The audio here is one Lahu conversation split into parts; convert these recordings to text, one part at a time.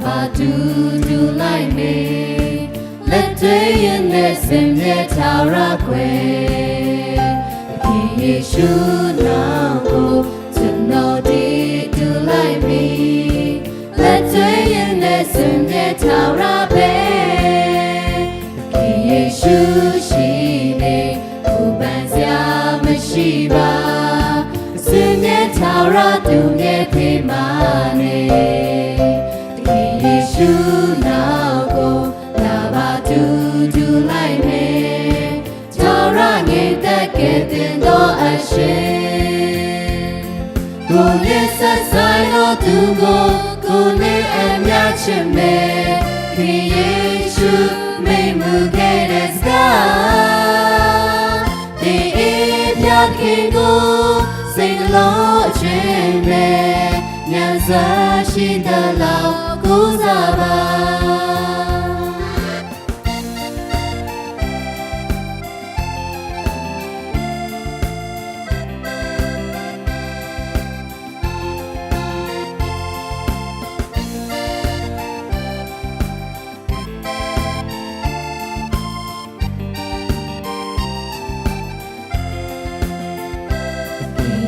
pa tuˬ tuˬ laiˉ mehˍ. และเธอยังได้เสด็จเท้ารักแกว่ง เพียงเยซูนั้นก็จะนอนดีดูไลมี และเธอยังได้เสด็จเท้ารักแกว่ง เพียงเยซูชีเน ผู้บัญชาไม่ชีบา เสด็จเท้ารักดูเนเพมาเน เพียงเยซูนั้นก็ Laˍ baˬ tuˬ tuˬ laiˉ mehˍ, ထာဝရငြိမ်သက် ကယ်တင်သောအရှင်။ ကိုယ်နှင့်စပ်ဆိုင်သောသူကို ကိုယ်နှင့်အမျှချစ်မယ်။ ခင်ယေရှုမိန့်မူခဲ့တဲ့စကား သင်၏ဘုရားသခင်ကို စိတ်နှလုံးအချစ်နဲ့ ညံစွာရှိသလောက် ကိုးစားပါ။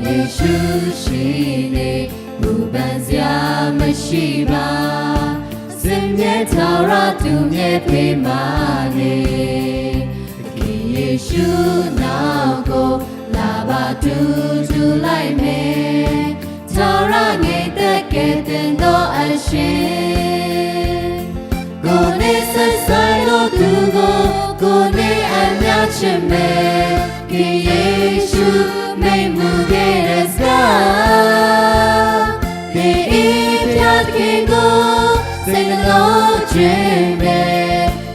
ယေရှုရှိနေ ပူပန်စရာမရှိပါ စင်မြဲထာဝရသူမြဲဖေးမနေ သခင်ယေရှုနောက်ကို လာပါတူတူလိုက်မယ် ထာဝရငြိမ်သက်ကယ်တင်သောအရှင် ကိုယ်နှင့်ဆက်ဆံသောသူကို ကိုယ်နှင့်အမျှချစ်မယ် ခင်ယေရှုမိန့်မူခဲ့တဲ့စကား သင်၏ဘုရားသခင်ကို စိတ်နှလုံးအချစ်နဲ့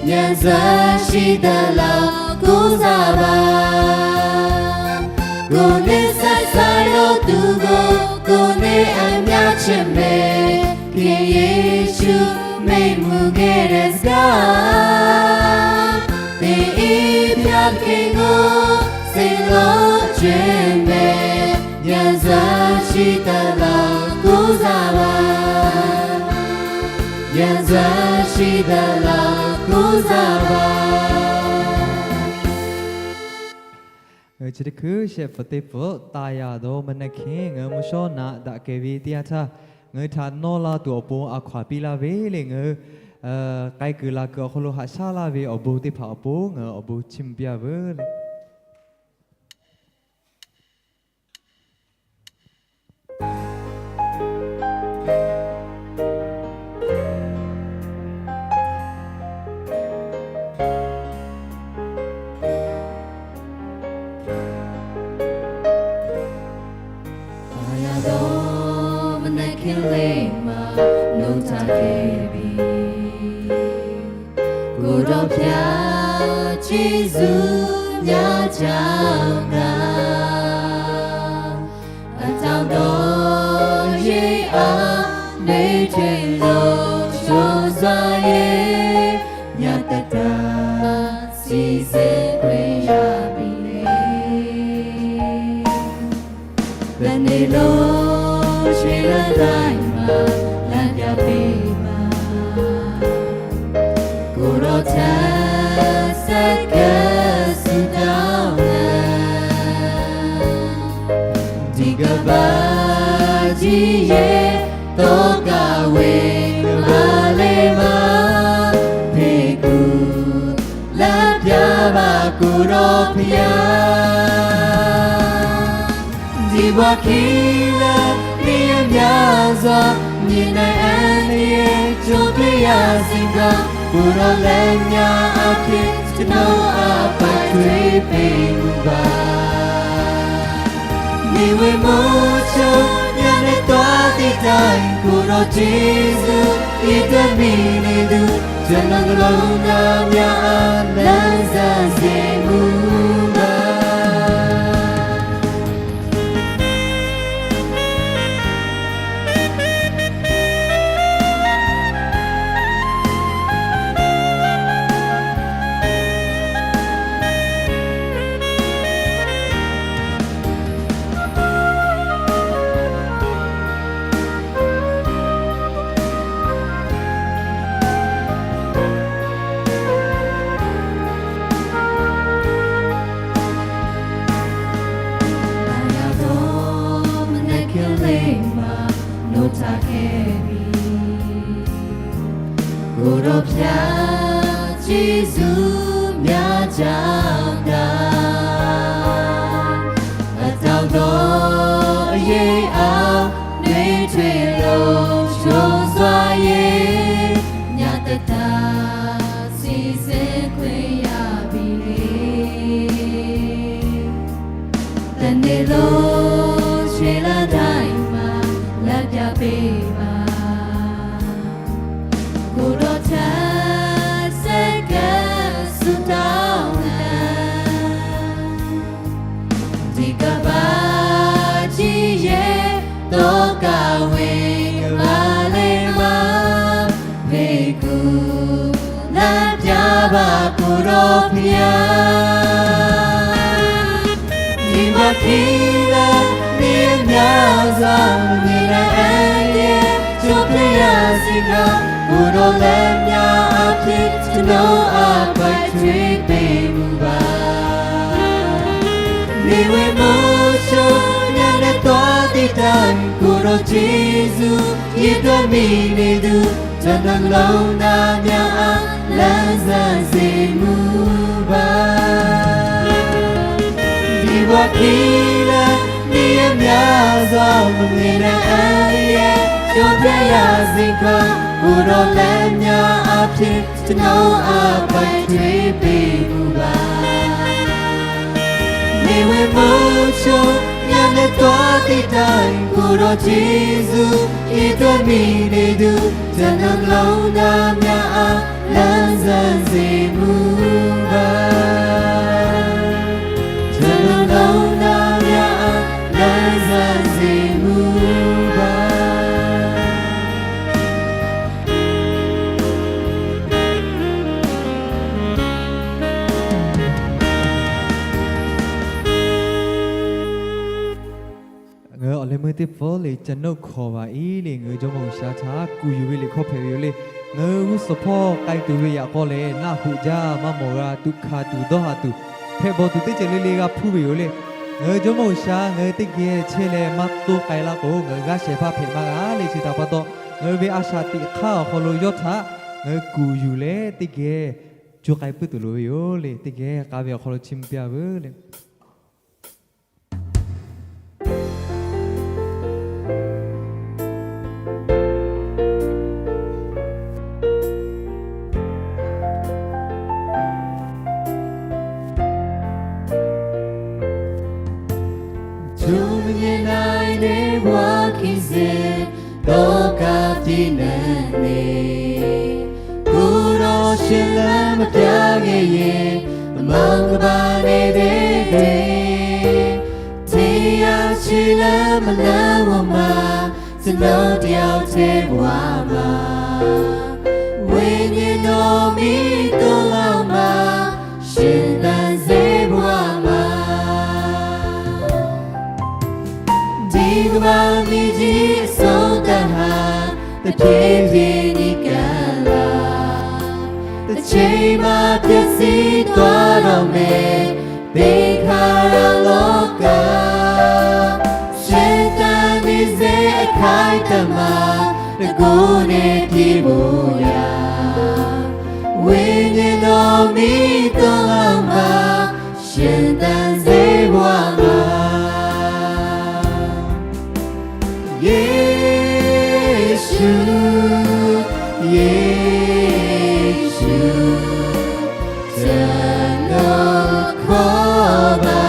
ညံစွာရှိသလောက်ကိုးစားပါ။ ကိုယ်နှင့်ဆက်ဆံသောသူကို ကိုယ်နှင့်အမျှချစ်မယ် ခင်ယေရှုမိန့်မူခဲ့တဲ့စကား သင်၏ဘုရားသခင်ကို စိတ်နှလုံးအချစ်နဲ့ ညံစွာရှိသလောက်ကိုးစားပါ။ ညံစွာရှိသလောက်ကိုးစားပါ။ Chi teˇ hkui shehˆ pfuhˍ teˇ pfuhˍ, သာယာသောမနက်ခင်း ngaˬ hui mvuhˇ shawˉ naꞈ daꞈ kehˬ ve teˇ yanˇ htaˇ, ngaˬ hui htaꞈ nawˇ la tuˬ awˬ pon a hkaw aꞈ piˇ laˇ ve le. Ngaˬ hui k'ai kuiˬ la kuiˬ awˬ hk'aw lo haꞈ shaˉ laˇ ve awˬ bon teˇ hpaˍ awˬ pon ngaˬ hui awˬ bon chiˇ mvuh piˇ a veuˬ le. သာယာသောမနက်ခင်းလေးမှာ နိုးထခဲ့ပြီ။ ကိုယ်တော်ဘုရားကျေးဇူးများကြောင့်သာ အတောင်တော်ရေအား မေ့ထွေလို့ချိုးစွါရဲ့ ညသတ္တစီစဉ်ခွင့်ရပြီလေ။ တနေ့လုံး ရွှေလန်းတိုင်းမှာ လမ်းပြပေးပါ။ ကိုယ်တော်ထံ ဆက်ကပ်ဆုတောင်းလံ။ ဒီကမ္ဘာကြီးရဲ့ သောကဝေကမ္ဘာလေးမှာ ဖေးကူလမ်းပြပါ ကိုယ်တော်ဘုရား။ ဒီဘဝခံလၢ နည်းအမျိုးမျိုး မြင်နိုင်အန္တရာယ် ကြုံတွေ့ရစဉ်က ကိုယ်တော်လမ်းများအားဖြင့် ကျွန်တော်အား ပန်းထွေးပေးမူပါ။ နေဝင်မိုးချုပ်ညနေသွားသည့်တိုင် ကိုယ်တော်ကျေးဇူး ရေတွက်မိနေသူ ကျွန်တော်နှလုံးသားများအား လမ်းစစေမူပါ။ Ko dawˇ hpyaˇ Yeˍsuˆ myaˇ caˇ taˍ, a taoˍ dawˬ yehˬ a, nui htoꞈ lo co zuaˇ yehˬ, nyaˇ taˍ taˍ chi suh k'oˆ yaˇ piˇ le. Teˇ nyi lo chehˇ laˇ daiˇ ma laˇ pyaˇ peˇ ma. Ko dawˇ htaˇ sehˉ kaꞈ suh taˍ-oˬ na. Tiꞈ kaˍ paˍ ciˇ yehˬ dawˇ kaˍ ve maˇ le maˇ, hpeꞈ kuˬ laˇ pyaˇ baˬ ko dawˇ hpyaˇ. Nyi ma hkiˉ leh miˇ myaˇ zaˇ mvuhˇ miˬ naꞈ ehˉ yehˬ, chaw hpehꞈ yaˇ zeˇ kaꞈ, ko dawˇ leh myaˇ a hpiˇ, chi nawˬ a paiˍ htu eˬ peˇ mvuh baˬ. Miˬ ve mvuhˇ sho nyaˇ neh tawˇ teˇ taˇ, ko dawˇ Yeˍsuˆ yehˬ dawˇ miˬ ne duˬ, ca naˬ lonˉ naˬ myaˇ a leh zuhꞈ zeˬ mvuh baˬ. Nyi ma hkiˉ leh miˇ myaˇ zaˇ mvuhˇ miˬ naꞈ ehˉ yehˬ, chaw hpehꞈ yaˇ zeˇ kaꞈ, ko dawˇ leh myaˇ a hpiˇ, chi nawˬ a paiˍ htu eˬ peˇ mvuh baˬ. Miˬ ve mvuhˇ sho nyaˇ neh tawˇ teˇ taˇ, ko dawˇ Yeˍsuˆ yehˬ dawˇ miˬ ne duˬ, ca naˬ lonˉ naˬ myaˇ a leh zuhꞈ zeˬ mvuh baˬ. Ca naˬ lonˉ naˬ myaˇ a leh zuhꞈ zeˬ mvuh baˬ. Ngaˬ hui awˬ leh meuˇ teˇ pawˆ le ca nawˆ hkawˍ baˬ-e le, ngaˬ hui Jawˇmawˇ G'uiˬsha htaꞈ kuˬ yuˬ ve liꞈ hkawˇ hpehꞈ ve yoˬ le. Ngaˬ hui g'uˇ suhˍ hpawˇ k'ai tuˬ ve yaꞈ k'aw lehˬ, naˆ hoꞈ jaˇ maˇ mawˬ g'a, tuꞈ hkanˍ tuˬ dawˇ haˍ tuˬ, hpehꞈ bawˬ tuˬ teˇ ceuˬ le le g'a hpuˇ ve yoˬ le. Ngaˬ hui Jawˇmawˇ G'uiˬsha ngaˬ hui teˇ geh chehˇ leh maˇ toˇ k'ai laˇ k'o, ngaˬ hui g'aˇ shehˍ hpaˇ hpehꞈ maˇ g'a le. Chi htaꞈ pa taw, ngaˬ hui ve a shaꞈ teꞈ hk'aˇ awˬ hk'aw lo yawˇ htaꞈ ngaˬ hui kuˬ yuˬ leh teˇ geh co k'ai puiˉ tuˬ loˍ ve yoˬ le. Teˇ geh k'a ve awˬ hk'aw lo chiˇ mvuh piˇ-a veuˬ le. Cuˇ nyi na-e le wa hkiˇ zeˬ dawˇ kaꞈ tiˉ neˬ le. Ko dawˇ sheˍ leh maˇ pyaˇ geh yeˬ, maˇ g'a baˬ neˬ deˇ deˇ. Hteˇ yaˇ chi leh maˇ leuˉ-oˬ ma, ကျွန်တော် တယောက်ထဲ ဘဝမှာ ဝိညာဉ်တော် မီးတုံးလောက်မှ ရှင်သန်စေ ဘဝမှာ ဒီကမ္ဘာမြေကြီး အဆုံးသတ်ဟာ တဖြည်းဖြည်း နီးကပ်လာ၊ တစ်ချိန်မှာ ပျက်စီးသွားတော့မယ် သင်္ခါရလောက ရှင်သန်နေစေ အခိုက်အတန့်မှာ တကိုယ်နဲ့ ပြည့်ဖို့ရာ ဝိညာဉ်တော် မီးတုံးလောက်မှ ရှင်သန်စေ ဘဝမှာ ယေရှု၊ ယေရှု၊ ကျွန်တော် ခေါ်ပါ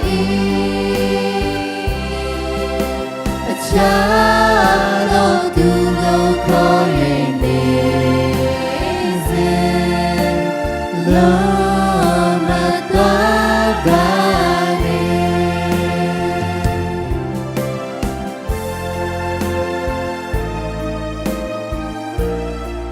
၏။ အခြားသောသူကို ခေါ်၍နေစေ၊ လွန်မသွားပါနဲ့။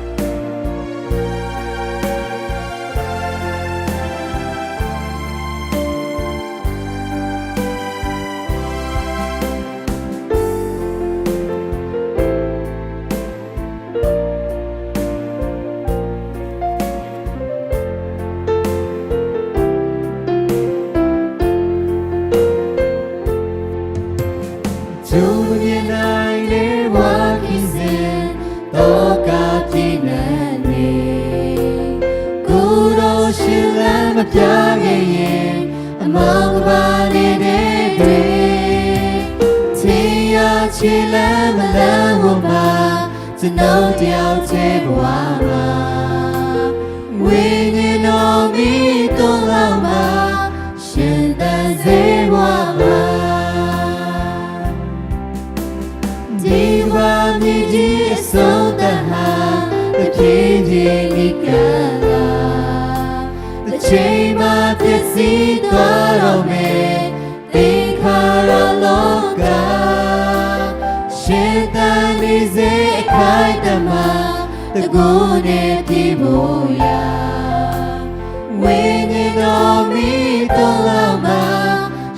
မပျါဂ့ယ့ အမုၢ်ကမၣ်န့ၣ်ဒ့ဒွဲ ထံယါချ့လၢမလၢဂီၢ်မး ကျွန်ုပ်တယောက်ထဲဘဝမှာ ဝိညာဉ်တော်မီးတုံးလောင်မှာ ရှင်သန်စေဘဝမှာ ဒီကမ္ဘာမြေကြီးအဆုံးသတ်ဟာ တဖြည်းဖြည်းနီးကပ်လာ တစ်ချိန်မှာပျက်စီးသွားတော့မယ် သင်္ခါရလောက ရှင်သန်နေစေအခိုင်အတန်မှာ တကူနဲ့ပြည့်ဖို့ရာ ဝိညာဉ်တော်မီးတုံးလောင်မှာ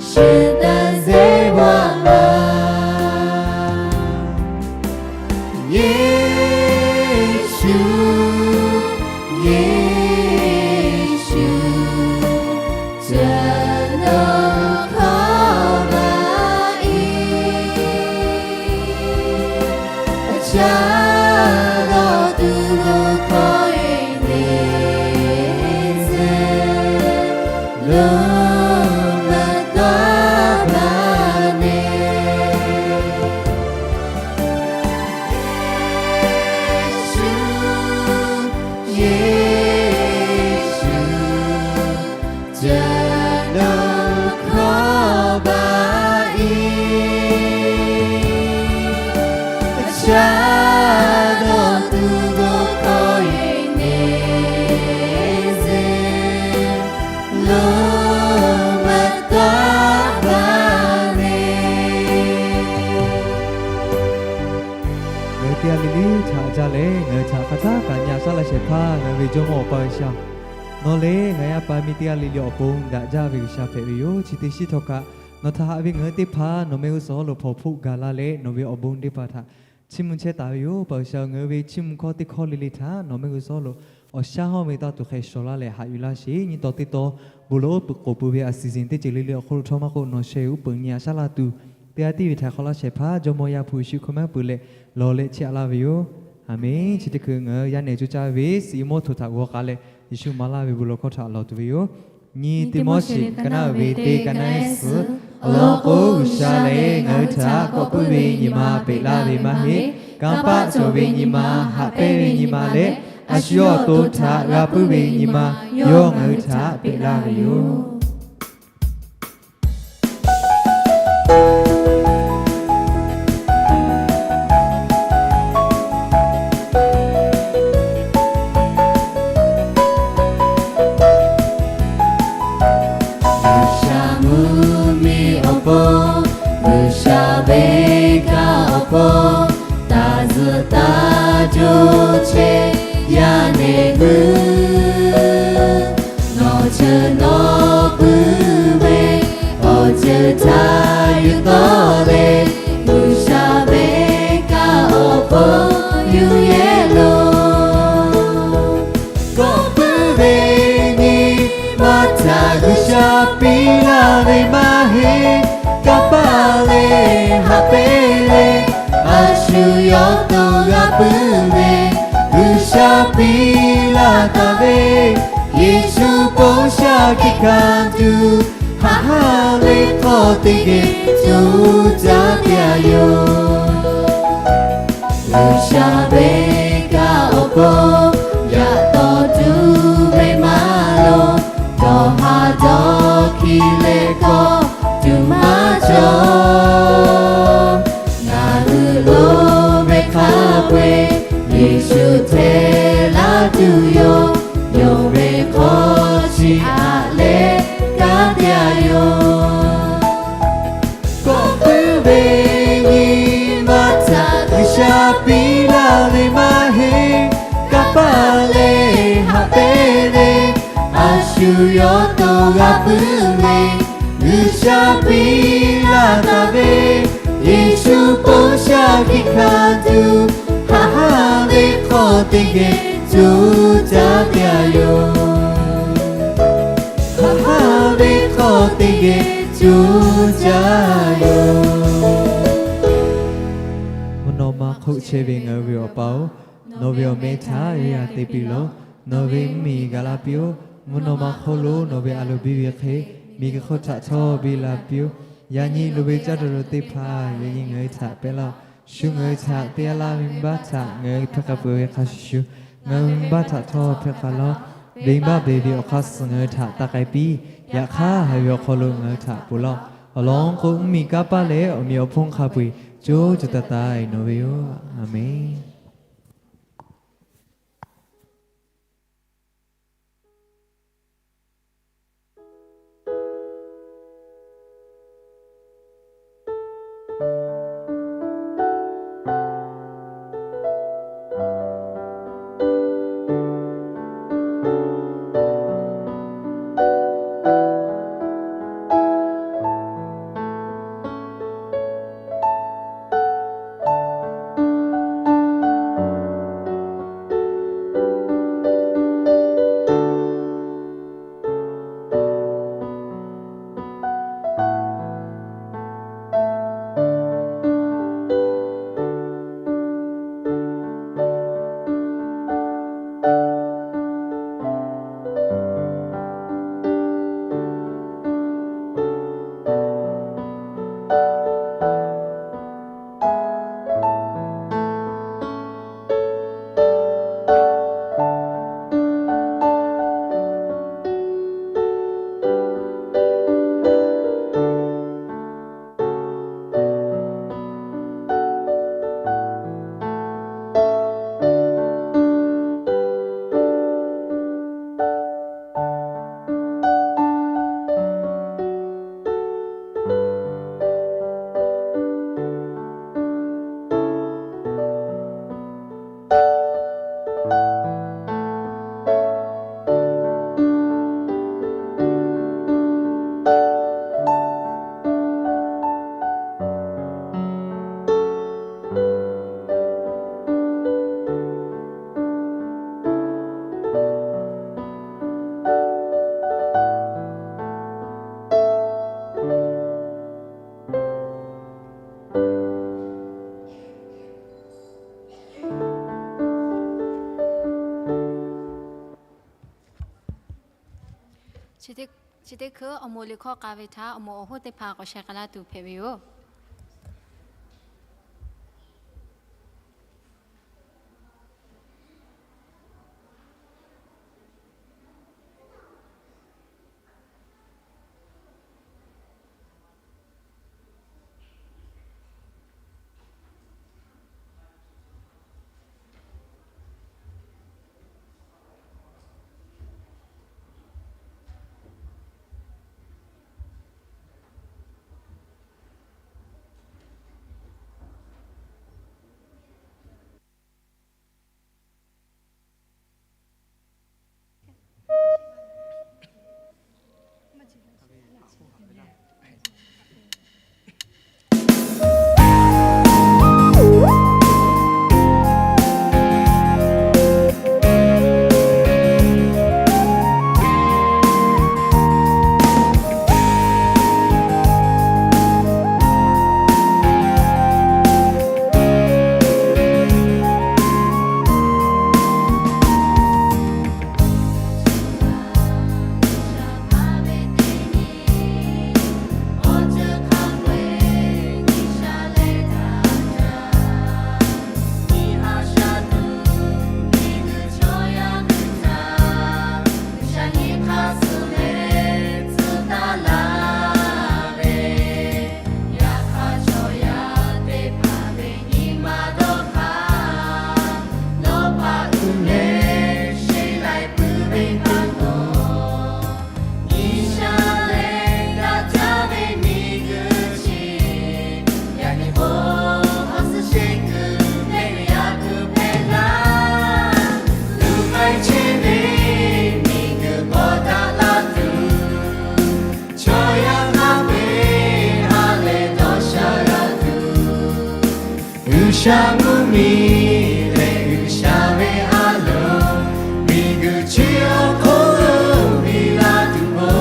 ရှင်သန်စေဘဝမှာ ယေရှု ယေရှု ကျွန်တော်ခေါ်ပါ၏။ အခြားသောသူကိုခေါ်ရင်နေစေ လွတ်မသွားပါနဲ့။ ယေရှု ယေရှု ကျွန်တော်ခေါ်ပါ၏။ အခြားသောသူကိုခေါ်ရင်နေစေ လွတ်မသွားပါနဲ့။ ငါတၢ်လံၤလံၤထးအကြၢးလဲၣ်, ငါထးခါထၢ်ကညးစၢ်လၢ်ဆဲးဖး ငါဝဲ Jawˇmawˇ Awˬ pa G'uiˬsha, nawˬလၢ ngaˬ yaˇ pa miˇ teˇ g'aˇ le le awˬ pon daꞈ jaˇ ve G'uiˬsha hpehꞈ ve yoˬ. Chi teˇ shiˉ htawˇ kaꞈ, nawˬ htaꞈ haꞈ ve ngaˬ hui teˇ hpaˍ nawˬ mehˆ g'uˇ suhˍ lo hpawnˬ hpfuhˆ gaˬ laˇ leh, nawˬ ve awˬ bon teˇ hpaˍ htaꞈ chiˇ mvuh chehˇ taˍ ve yoˬ. Pa G'uiˬsha, ngaˬ hui ve chiˇ mvuh hkawˇ teˇ hkawˇ le le htaꞈ nawˬ mehˆ g'uˇ suhˍ lo awˬ shaˉ hawˇ ve taˇ tuˬ hk'e shawˍ laˇ leh haꞈ yuˬ laˇ sheˍ. Nyiˇ taw teˇ taw bon lawˬ oˉ peunˍ k'oˍ pui ve a siˍ zeˬ teˇ ceuˬ le le awˬ hk'oˆ lo htawˇ maˇ k'oˆ, nawˬ sheh uˉ peunˍ nyi a shaˉ laˇ tuˬ, teˇ g'aˇ tiˉ ve htaꞈ hk'awꞈ laˇ shehˍ hpaˇ Jawˇmawˇ Yaˇ hpu Yeˍsuˆ hkawˇ maˇ peuˬ leh lawˬ leh chehˇ a laˇ ve yoˬ. Aˬmenˍ. Chi teˇ hkui ngaˬ hui yaˇ nehˬ coˇ caˇ ve Siˍmonˇ htoꞈ htaꞈ g'aw k'a leh, Yeˍsuˆ maˍ laˇ ve bon lawˬ hkawˇ htaꞈ lawˬ tuˬ ve yoˬ. Nyiˇ Tiˆmoˉseˍ ka naˆ uiˍ ve teˇ, ka naˆ suhˍ, awˬ lawn k'o, G'uiˬsha lehˬ ngaˬ hui htaꞈ k'awꞈ puiˉ ve nyi ma peꞈ laˇ ve maˇ heˆ. Kanˇ paˆ cawˬ ve nyi ma, haꞈ pehnˇ ve nyi ma leh, a shu yawˇ awˬ to htaꞈ g'a puiˉ ve nyi ma, yawˇ ngaˬ hui htaꞈ peꞈ laˇ ve yoˬ. G'uiˬsha mvuhˇmiˬ awˬ pon, G'uiˬsha venˇ kaˆ awˬ pon, taˇ zuhꞈ taˇ co chehˇ yaˇ nehˬ hui, nawˬ ceuˬ nawˬ puiˉ ve awˬ ceuˬ htaꞈ yuˬ tawˆ leh, G'uiˬsha venˇ kaˆ awˬ pon yuˬ yehˬ loˬ. Kawꞈ puiˉ ve nyi ma htaꞈ G'uiˬsha piˇ laˇ ve maˇ heˆ. Kanˇ paˆ leh haꞈ pehnˇ leh, a shu yawˇ to g'a puiˉ ve, G'uiˬsha piˇ laˇ taˍ ve, Yeˍsuˆ bon shaˍ hkiˆ hkanˍ tuˬ, haꞈ haˉ ve hk'aw teˇ geh co caˇ piˇ a yoˬ. G'uiˬsha venˇ kaˆ awˬ pon yaꞈ taw tuˬ ve maˇ loˍ, dawˬ ha dawˬ hkiˬ leh kawˆ tuˬ maˇ cawˬ. Ngaˬ hui loˍ ve hk'a peu-eˬ Yeˍsuˆ hteˇ laˇ tuˬ yoˬ. Yonˍ ve hk'aw chi aꞈ leh kanˉ te a yoˬ. Kawꞈ puiˉ ve nyi ma htaꞈ G'uiˬsha piˇ laˇ ve maˇ heˆ. Kanˇ paˆ leh haꞈ pehnˇ leh, a shu yawˇ to g'a puiˉ ve, G'uiˬsha piˇ laˇ taˍ ve, Yeˍsuˆ bon shaˍ hkiˆ hkanˍ tuˬ, haꞈ haˉ ve hk'aw teˇ geh co caˇ piˇ a yoˬ. Haꞈ haˉ ve hk'aw teˇ geh co caˇ yoˬ. Mvuhˇ naw ma hk'oˆ chehˇ ve ngaˬ hui ve Awˬ pa-oˬ, nawˬ ve awˬ meh htaꞈ yehˇ yaꞈ te piˇ lawˬ. Nawˬ ve mvuhˇmiˬ gaˬ la piˇ-oˆ. Mvuhˇ naw ma hk'oˆ lo nawˬ ve a loˍ biˇ ve hk'e, miˬguiˬ hk'oˆ htaꞈ htawˇ biˇ la piˇ-oˆ. Yaꞈ nyi loˍ ve caˇ tuˬ lo teˇ hpaˍ yaꞈ nyi ngaˬ hui htaꞈ pehˇ laˇ-oˆ. Shu ngaˬ hui htaꞈ te a laˇ ve venˇbaˆ htaꞈ ngaˬ hui hpehˇ k'ai peuˬ ve hk'a shuˍ shuˍ, ngaˬ hui ve venˇbaˆ htaꞈ htawˇ hpehˇ k'ai laˇ-oˆ. Venˇbaˆ beˬ ve awˬ hk'aˇ suh ngaˬ hui htaꞈ taˇ k'ai piˇ. Yaꞈ hk'aˇ, haꞈ ve awˬ hk'aw lo ngaˬ hui htaꞈ ponˬ laˇ-oˆ. Awˬ lawn k'o, mvuhˇmiˬ kanˇ paˆ leh awˬ meꞈ awˬ hponˇ hk'a peu-eˬ co co taiˍ taiˍ nawˬ ve yoˬ. A menˬ. Chi teˇ hkui awˬ moˍ liꞈ hkawˇ k'a ve htaꞈ awˬ moˍ awˬ hoˉ teˇ hpaˍ k'awꞈ sheh k'ai laˇ tuˬ hpehꞈ ve yoˬ. G'uiˬsha mvuhˇmiˬ leh G'uiˬsha ve a loˍ, miˬguiˬ chi awˬ hk'oˆ lo biˇ la tuˬ k'o,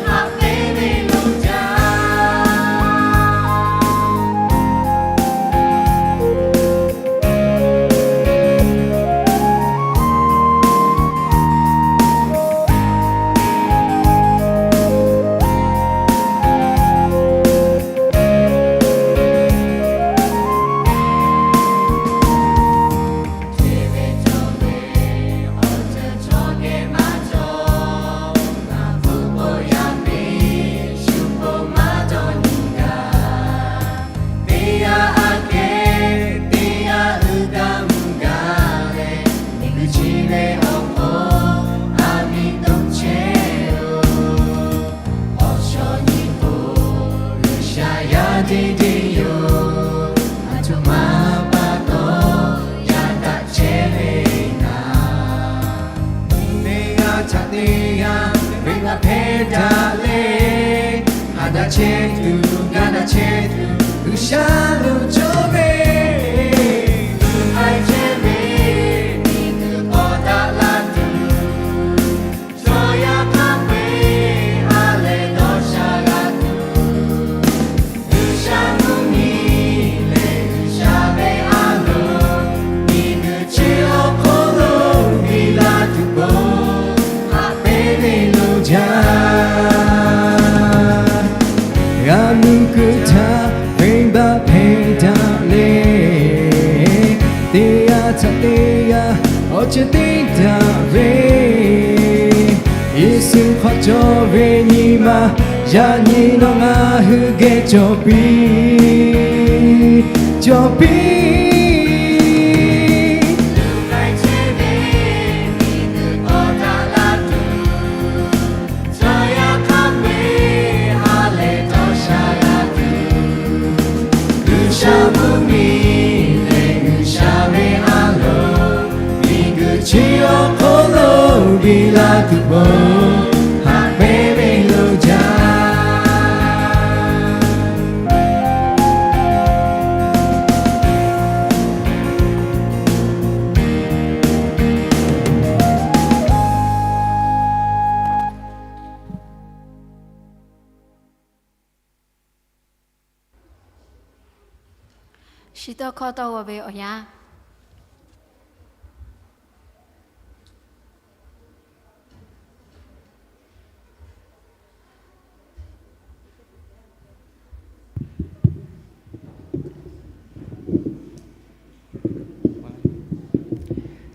haꞈ pehnˇ ve lo jaˇ. ve awˬ hk'aw a miˬ toꞈ chehˇ-oˬ. Awˬ shawˍ nyi k'o, G'uiˬsha yaˇ deˇ deˇ yoˬ. Aˬ htoꞈ ma pa taw, yaˇ daꞈ chehˇ ve naˍ, teˇ g'aˇ htaꞈ teˇ g'aˇ venˇbaˆ hpehˇ daꞈ le. Haꞈ daꞈ chehˇ tuˬ, gaˇ daꞈ chehˇ tuˬ, G'uiˬsha lo cawˇ ve, tuꞈ k'ai chehˇ ve, miˬ guiˬ k'awꞈ daꞈ la tuˬ, chaw yaˇ hk'a peu-eˬ ha lehˬ dawˇ sha g'a tuˬ, G'uiˬsha mvuhˇ miˬ leh G'uiˬsha ve a loˍ, miˬ guiˬ chi awˬ hk'aw lo biˇ la tuˬ k'o, haꞈ pehnˇ ve lo jaˇ. G'a mui kuiˬ htaꞈ venˇbaˆ hpehˇ daꞈ le. Teˇ g'aˇ htaꞈ teˇ g'aˇ awˬ ceuˬ te daꞈ ve, Yeˍsuˆ hk'aw cawˬ ve nyi ma, yaꞈ nyi nawˬ ngaˬ hui geh cawˬ piˇ, cawˬ piˇ. Tuꞈ k'ai chehˇ ve, miˬ guiˬ k'awꞈ daꞈ la tuˬ, chaw yaˇ hk'a peu-eˬ ha lehˬ dawˇ sha g'a tuˬ, G'uiˬsha mvuhˇ miˬ leh G'uiˬsha ve a loˍ, miˬ guiˬ chi awˬ hk'aw lo biˇ la tuˬ k'o, haꞈ pehnˇ ve lo jaˇ. Shi tawˇ hkawˇ tawˇ g'aw ve awˬ yanˇ,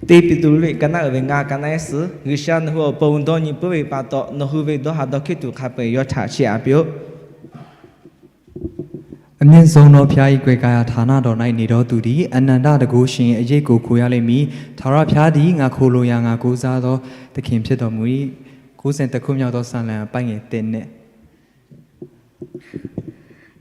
Teˇ Peˍtruˆ liꞈ ka naˆ uiˍ ve ngaˇ, ka naˆ ehˉ suhˍ, G'uiˬsha nawˬ hui awˬ pon dawˇ nyi puiˉ ve pa taw, nawˬ hui ve dawˇ haˍ dawˇ hkiˉ tuˬ hk'a peu-eˬ yawˇ htaꞈ chiˇ aꞈ piˇ-oˆ. အမြင့်ဆုံးသောဘုရား၏ ကွယ်ကာယဌာနတော်၌ နေတော်သူသည် အနန္တတန်ခိုးရှင်အရိပ်ကို ခိုရလိမ့်မည်။ ထာဝရဘုရားသည် ငါခိုလှုံရာ ငါကိုးစားသောသခင် ဖြစ်တော်မူ၏။ ကိုးဆယ်တစ်ခုမြောက်သောစာလံ အပိုဒ်ငယ်တစ်နှင့်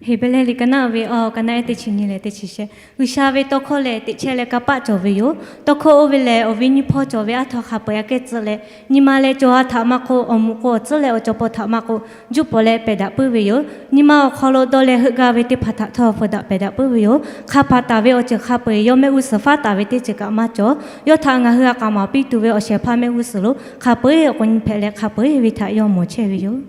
Heˍbrehˇ liꞈ ka naˆ uiˍ ve awˬ, ka naˆ ehˉ teˇ chi nyi leh teˇ chi shehˆ. G'uiˬsha ve tawˇ hkawˇ lehˬ, teꞈ chehˇ leh kanˇ paˆ cawˬ ve yoˬ. Tawˇ hkawˇ oˇ ve lehˬ, awˬ viˉ nyiˇ hpawˇ cawˬ ve aˉ htaw hk'a peu-eˬ aꞈ kehˉ tcuhˆ leh, nyi ma leh cawˬ ha htaꞈ maˇ k'oˆ, awˬ moˍ k'o awˬ tcuhˉ leh awˬ cawˬ paw htaꞈ maˇ k'oˆ, juˆ paw leh pehˬ daꞈ puiˉ ve yoˬ. Nyi ma awˬ hk'aw lo dawˇ leh heuˆ gaˇ ve teˇ hpaˍ htaꞈ htawˇ hpfuhˇ daꞈ pehˬ daꞈ puiˉ ve yoˬ. Hk'a hpaˍ taˍ ve awˬ ceuˬ hk'a peu-eˬ yawˇ mehˆ g'uˇ suhˍ faˉ taˍ ve teˇ ceuˬ kaꞈ maˇ cawˬ. Yawˇ htaꞈ ngaˬ hui a k'aˍ maˍ piˇ tuˬ ve awˬ shehˍ hpaˇ mehˆ g'uˇ suhˍ lo hk'a peu-eˬ awˬ k'o nyi hpehꞈ leh hk'a peu-eˬ ve htaꞈ yawˇ mawˬ chehˇ ve yoˬ.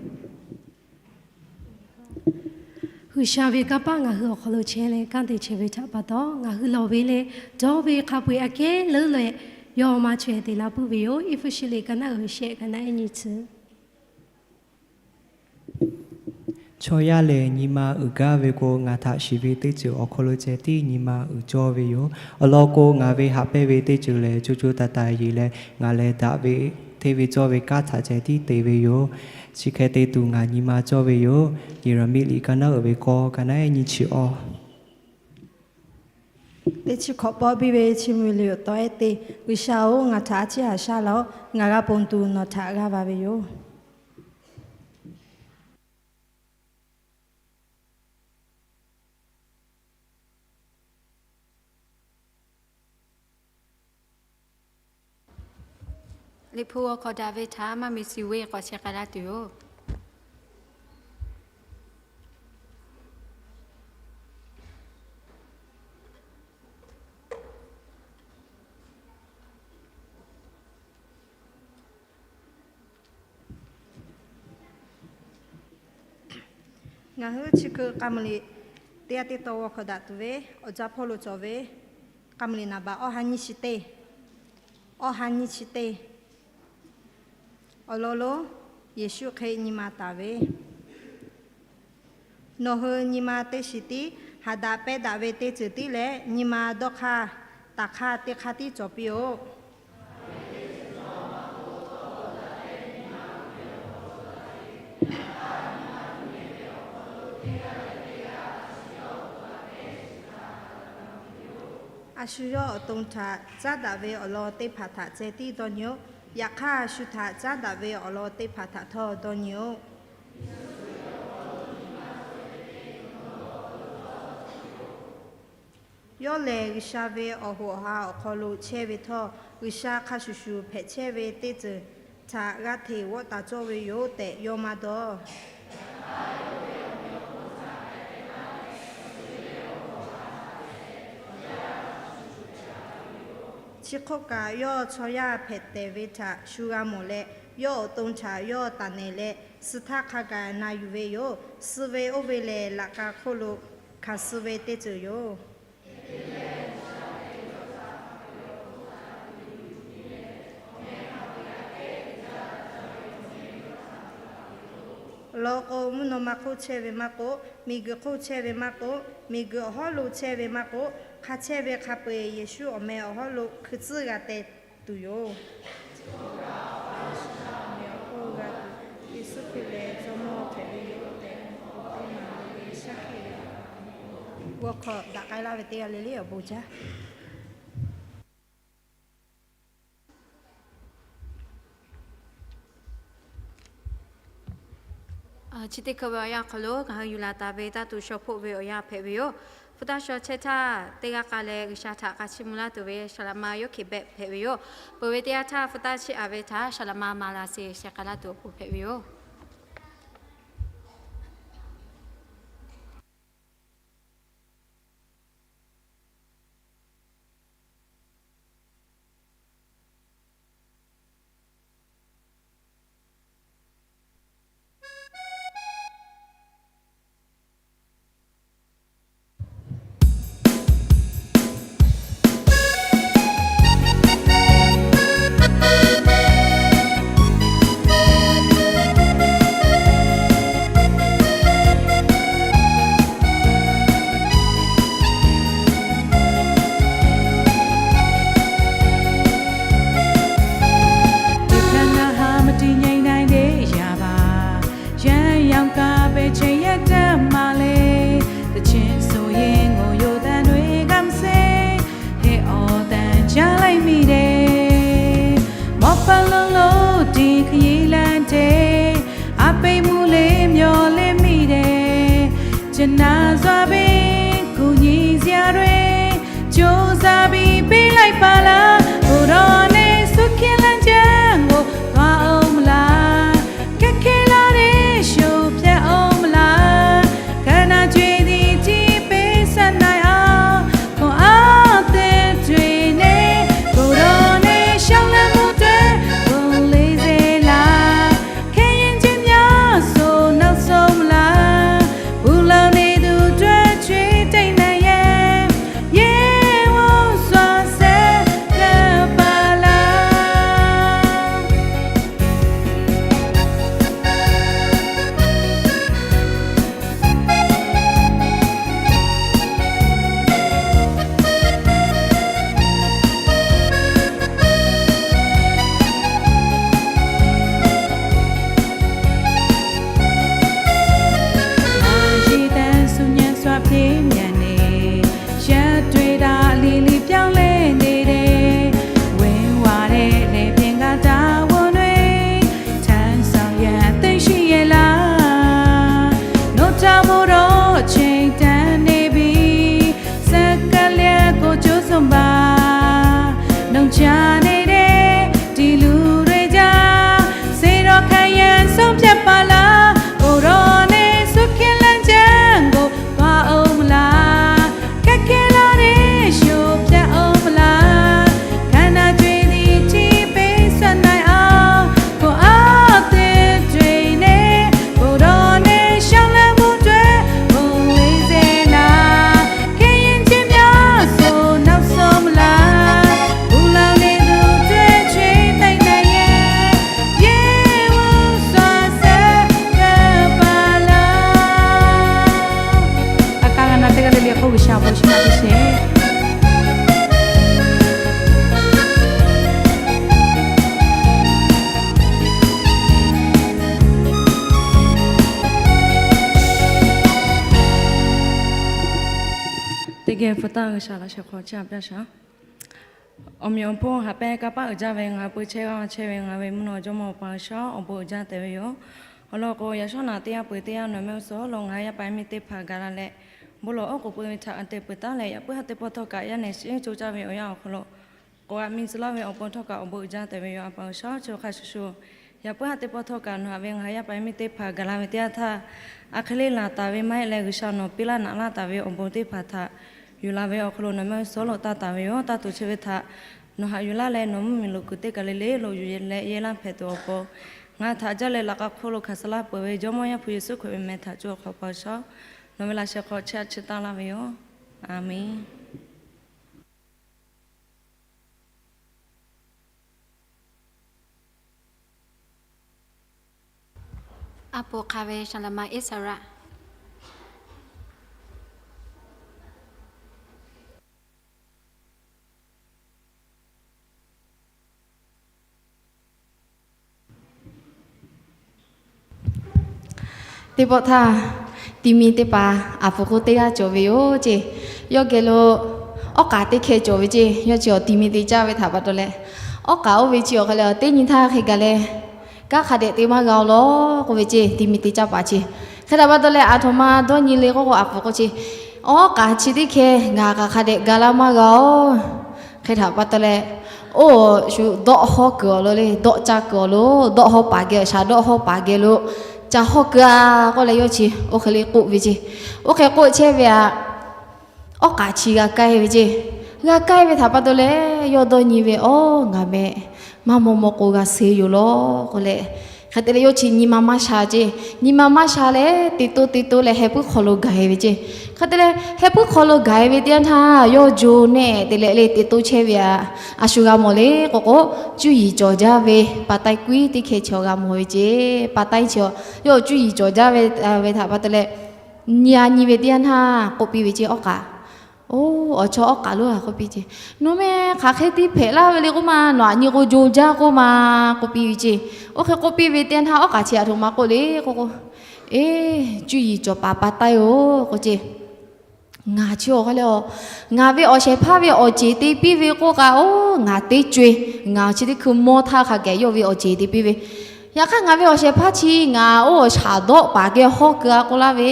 G'uiˬsha ve kanˇ paˆ ngaˬ hui awˬ hk'aw lo chehˇ leh kanˉ te chehˇ ve htaꞈ pa taw, ngaˬ hui lawˬ ve leh dawˇ ve hk'a peu-eˬ aꞈ kehˉ leuˉ leh, yawˇ maˇ chaweh te la puiˉ ve yoˬ. Eˇfuˇshuˆ liꞈ ka naˆ uiˍ ve shehˆ, ka naˆ ehˉ nyi chi Chaw yaˇ lehˬ, nyi ma uiˍ gaˇ ve k'o, ngaˬ htaꞈ shiˍ ve teˇ ceuˬ awˬ hk'aw lo ceh tiˉ nyi ma uiˍ cawˇ ve yoˬ. Awˬ lawn k'o, ngaˬ ve haꞈ pehnˇ ve teˇ ceuˬ lehˬ, co co taiˍ taiˍ yeˬ leh, ngaˬ lehˬ daꞈ ve hteˇ ve cawˇ ve kanˉ htaꞈ ceh tiˉ te ve yoˬ. Chi hk'e te tuˬ ngaˬ nyi ma cawˇ ve yoˬ. Yeˍraˍmiˆ liꞈ ka naˉ uiˍ ve k'awˇ, ka naˉ ehˉ nyi chi awˬ teˇ chi hkawꞈ pawˆ biˇ ve chi mvuh liꞈ awˬ taw ehˉ te, G'uiˬsha-oˬ, ngaˬ htaꞈ a ciˉ haꞈ shaˉ laˇ-oˆ. Ngaˬ g'a ponˬ tuˬ nawˬ htaꞈ g'aˇ va ve yoˬ. Liꞈ hpu g'aw hk'awꞈ daꞈ ve htaꞈ maˇ miˬ shiˍ ve k'awꞈ sheh k'ai laˇ tuˬ yoˬ. Ngaˬ hui chi hkui k'a muiˬ liꞈ teˇ g'aˇ teˇ taw g'aw hk'awꞈ daꞈ tuˬ ve awˬ jaˇ hpawˇ lo cawˬ ve k'a muiˬ liꞈ naˍ baꞈ awˇ ha nyiˇ chi teˇ, awˇ ha nyiˇ chi teˇ. Awˬ lawn lonˉ, Yeˍsuˆ hk'e nyi ma taˍ ve, nawˬ hui nyi ma teˇ shiˍ tiˉ haꞈ daꞈ pehˇ daꞈ ve teˇ ceuˬ tiˉ leh, nyi ma dawˇ hk'aˇ taˍ hk'aˇ teˇ hk'aˇ tiˉ cawˬ piˇ-oˆ. A shu yawˇ awˬ to htaꞈ caˉ daꞈ ve awˬ lawn teˇ hpaˍ htaꞈ ceh tiˉ dawˇ nyi-oˆ. Yaꞈ hk'aˇ, a shu htaꞈ caˉ daꞈ ve awˬ lawn teˇ hpaˍ htaꞈ htawˇ dawˇ nyi-oˆ. Yawˇ lehˬ, G'uiˬsha ve awˬ hoꞈ awˬ ha awˬ hk'aw lo chehˇ ve htawˇ, G'uiˬsha hk'a shuˍ shuˍ hpehꞈ chehˇ ve teˇ ceuˬ htaꞈ g'a hteꞈ g'awˆ taˍ cawˇ ve yoˬ tehꞈ yawˇ maˇ dawˇ. Chi hk'oˆ kaꞈ, yawˇ chaw yaˇ hpehꞈ tehˬ ve htaꞈ shu g'a mawˬ leh, yawˇ awˬ to htaꞈ yawˇ taˍ nehˬ leh, suh htaˇ hk'a gaˬ na yuˬ ve yoˬ. Suh ve oˇ ve lehˬ, laꞈ ka hk'oˆ lo hkanˍ suh ve teˇ ceuˬ yoˬ. Awˬ lawn k'o, mvuhˇ naw ma hk'oˆ chehˇ ve maˇ k'oˆ, miˬguiˬ hk'oˆ chehˇ ve maˇ k'oˆ, miˬguiˬ awˬ hawˉ lo chehˇ ve maˇ k'oˆ, hk'a chehˇ ve hk'a peu-eˬ Yeˍsuˆ awˬ meh awˬ hawˉ lo hkui tcuhˉ g'a teh tuˬ yoˬ. Yeˍsuˆ Hkriꞈ lehˬ Jawˇmawˇ hpehꞈ ve yoˬ tehꞈ awˬ te maˍ ve shaˉ hkiˆ ve, g'awˇ hk'aw daꞈ k'ai laˇ ve teˇ g'aˇ le le awˬ bon jaˇ. Chi teˇ hkui ve awˬ yanˇ hk'aw lo ngaˬ hui yuˬ laˬ taˍ ve taˇ tuˬ shaw hpoˆ ve awˬ yanˇ hpehꞈ ve yoˬ. Hpu taˇ shaw chehˇ htaˇ, teˇ g'aˇ k'a leh G'uiˬsha htaꞈ k'a chiˇ mvuh laˇ tuˬ ve Saˍ laꞈ ma Yoˇ Hkeꞈ Behˆ hpehꞈ ve yoˬ. Peuˬ ve teˇ yanˇ htaˇ, hpu taˇ chiˇ aꞈ ve htaꞈ Saˍ laꞈ ma Maˍ laˍ sheˍ sheh k'ai laˇ tuˬ awˬ pon hpehꞈ ve yoˬ. Dukhan na ha ma ti nyai nai de ya ba. ရန်ရောင်ကပဲချိန်ရက်တမလေး သီချင်းဆိုရင်းကို ယိုသံတွေ ကမစဲ ဟစ်အော်သံ ကြားလိုက်မိတယ်။ မော်ဖလုံးလို့ ဒီခရီးလမ်းထဲ အပိတ်မူလေး မျောလင်းမိတယ်။ ကျဉ်းနန်းစွာပင် ကူညီစရာတွေ ကြိုးစားပြီး ပေးလိုက်ပါလား။ ကိုယ်တော်နဲ့ ဆုခင်လမ်းကြောင်းကို သွားအောင်မလား။ ခက်ခဲလာတဲ့ လျှော့ဖြတ်အောင်မလား။ ကမ်းနားခြေသည် ထိပေးဆပ်နိုင်အောင် ခွန်အားသစ်တွေနဲ့ ကိုယ်တော်နဲ့ လျှောက်လှမ်းမှုအတွက် ကိုယ်လေးစေလား။ ခဲယဉ်းခြင်းများဆို နောက်ဆုံးမလား။ ပူလောင်နေသူအတွက် ခြွေတိတ်နိုင်ရန် ရဲဝံၤစွာဆက်ကပ် G'uiˬsha laꞈ sheh hk'aw chehˇ a piˇ shaˍ. Awˬ meꞈ awˬ hponˇ haꞈ pehnˇ kanˇ paˆ uiˍ jaˇ ve ngaˬ hui peu chehˇ g'aˇ chehˇ ve ngaˬ hui ve mvuhˇ naw jawˇmawˇ Awˬ pa G'uiˬsha awˬ bon uiˍ jaˇ tehꞈ ve yoˬ. Awˬ lawn k'o, yaꞈ shawˉ naꞈ teˇ yanˇ peuˬ teˇ yanˇ nawˬ mehˆ g'uˇ suhˍ lo ngaˬ hui yaˇ paˍ yaˇ miˇ teˇ hpaˍ gaˬ la leh, bon lawˬ oˉ k'oˍ pui ve htaꞈ a te peuˬ taˉ leh, yaꞈ puiˉ ha teˇ pawˆ htawˇ kaꞈ yaˇ nehˬ shiˉ coˇ caˇ ve awˬ yanˇ awˬ hk'aw lo k'awꞈ g'a miˬ tcuh laˇ ve awˬ pon htawˇ kaꞈ awˬ bon uiˍ jaˇ tehꞈ ve yoˬ. A pa G'uiˬsha, chi hk'a shuˍ shuˍ, yaꞈ puiˉ ha teˇ pawˆ htawˇ kaꞈ nawˬ haꞈ ve ngaˬ hui yaˇ paˍ yaˇ miˇ teˇ hpaˍ gaˬ la ve teˇ yanˇ htaˇ, a hk'e le laˬ taˍ ve maˇ heˆ leh, G'uiˬsha nawˬ piˇ laˇ naꞈ laˇ taˍ ve awˬ bon teˇ hpaˍ htaꞈ yuˬ la ve awˬ hk'aw lo nawˬ mehˆ g'uˇ suhˍ lo taˇ taˍ ve yoˬ. Taˇ tuˬ chi ve htaꞈ nawˬ haꞈ yuˬ laˇ leh, nawˬ mvuhˇmiˬ lo kuiˬ teˇ kaˬ le le lo yuˬ leh yehˇ laˇ hpehꞈ tuˬ awˬ pon, ngaˬ htaꞈ jaˇ leh laꞈ k'a hk'oˆ lo hkanˍ suh laˇ peuˬ ve Jawˇmawˇ Yaˇ hpu Yeˍsuˆ Hkriꞈ ve meh htaꞈ co hk'aw pa G'uiˬsha, nawˬ ve laꞈ sheh hk'aw chehˇ a chiˇ taˇ laˇ ve yoˬ. A menˬ. A poˍ hk'a ve saˍ laˍ ma Iˉsaˍreˍlaˆ teˇ pawˆ htaˇ, ti mi teˇ hpaˍ aˬ puˍ k'o teˇ g'aˇ cawˬ ve yoˬ ceˇ. Yawˇ geh lo awˉ k'aˍ teˇ hkeh cawˬ ve ceˇ. Yawˇ chi awˬ ti mi te caˇ ve htaꞈ pa taw leh, awˉ k'aˍ oˇ ve chi awˬ hk'aw lo teˇ nyi htaˇ hk'e gaˬ leh, kanˉ hk'a dehꞈ te maˇ g'a-oˬ lawˬ k'oˆ ve ceˇ. Ti mi te caˇ paˍ ceˇ. Hk'e htaꞈ pa taw leh, aˬ htoꞈ ma dawˇ nyi le k'oˆ k'o, aˬ puˍ k'o chi, awˉ k'aˍ chi teˇ hkeh ngaˬ k'aꞈ hk'a dehꞈ ga laˇ maˇ g'a-oˬ. Hk'e htaꞈ pa taw leh, oˇ shu dawˆ hawˇ kuiˬ awˬ lo le, dawˆ caˇ kuiˬ awˬ lo, dawˆ hawˇ paˍ geh, shaˍ dawˆ hawˇ paˍ geh lo ca hawˇ kuiˬ a k'oˆ leh, yawˇ chi oˇ hk'e le k'oˆ ve ceˇ. Oˇ hk'e k'oˆ chehˇ ve aꞈ, awˉ k'aˍ chi g'a k'ai ve ceˇ. G'a k'ai ve htaꞈ pa taw leh, yawˇ dawˇ nyi ve, Awˉ, ngaˬ meh maˇ maw maw k'o g'a suh yoˬ lawˬ k'oˆ leh, hk'e te leh yawˇ chi nyi ma maˇ sha ceˇ. Nyi ma maˇ sha leh, te toˇ te toˇ leh heh puiˉ hk'aw lo gaˬ e ve ceˇ. Hk'e te leh heh puiˉ hk'aw lo gaˬ e ve teˇ yanˇ htaˇ, yawˇ jo nehˆ te leh le te toˇ chehˇ ve aꞈ, a shu g'a mawˬ le k'oˆ k'o, cuˇ yiˍ cawˬ jaˇ ve pa taiˇ kuiˉ teˇ hkeh chaw g'a mawˬ ve ceˇ. Pa taiˇ chi yawˇ cuˇ yiˍ cawˬ jaˇ ve, ve htaꞈ pa taw leh, nyi a nyi ve teˇ yanˇ htaˇ k'oˆ piˇ ve ceˇ, Awˉ k'aˍ, oˇ, awˬ chawˇ awˉ k'aˍ lonˉ a k'oˆ piˇ ceˇ. Nawˬ meh hk'aˬ hk'e tiˇ hpehꞈ laˇ ve le k'oˆ ma, nawˬ aꞈ nyi k'o jo jaˇ k'oˆ ma k'oˆ piˇ ve ceˇ. Oˇ hk'e k'oˆ piˇ ve teˇ yanˇ htaˇ, awˉ k'aˍ chi aˬ htoꞈ ma k'oˆ le k'oˆ k'o, Eˬ, cuˇ yiˍ cawˬ paˍ pa taiˇ-oˬ k'oˆ ceˇ. Ngaˬ chi awˬ hk'aw leh a, ngaˬ ve awˬ shehˍ hpaˇ ve awˬ ceˬ te piˇ ve k'oˆ k'o, oˇ, ngaˬ teˇ co e, ngaˬ chi teˇ hkui mawˇ htaˇ hk'a gaˬ yawˇ ve awˬ ceˬ te piˇ ve. Yaꞈ hk'aˇ ngaˬ ve awˬ shehˍ hpaˇ chi ngaˬ oˇ shaˍ dawˆ paˍ geh hawˇ kuiˬ a k'oˆ laˇ ve,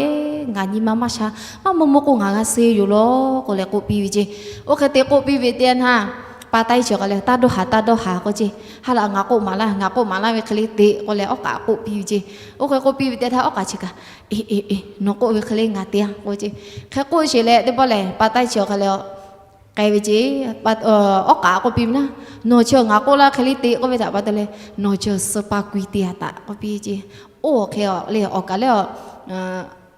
ngaˬ nyi ma maˇ sha, maˇ maw maw k'o ngaˬ g'a suh yoˬ lawˬ k'oˆ leh k'oˆ piˇ ve ceˇ. Oˇ hk'e te k'oˆ piˇ ve teˇ yanˇ htaˇ, pa taiˇ chi awˬ hk'aw leh, Taˇ dawˇ haˍ, taˇ dawˇ haˍ k'oˆ ceˇ. Ha laꞈ ngaˬ k'oˆ maˍ laˇ, ngaˬ k'oˆ maˍ laˇ ve hk'e le te k'oˆ leh, awˉ k'aˍ k'oˆ piˇ ve ceˇ. Oˇ hk'e k'oˆ piˇ ve teˇ htaˇ, awˉ k'aˍ chi kaꞈ, Eˬ, eˬ, eˬ, nawˬ k'oˆ ve hk'e le ngaˬ te a k'oˆ ceˇ. Hk'e k'oˆ sheˍ leh teˇ pawˆ lehˬ, pa taiˇ chi awˬ hk'aw leh k'ai ve ceˇ. Awˉ k'aˍ k'oˆ piˇ ve naˉ, Nawˬ chi ngaˬ k'oˆ laˇ hk'e le te k'oˆ ve htaꞈ pa taw leh, nawˬ chi suh pa kui te a taꞈ k'oˆ piˇ ceˇ. Oˇ hk'e le awˬ kaˍ leh a,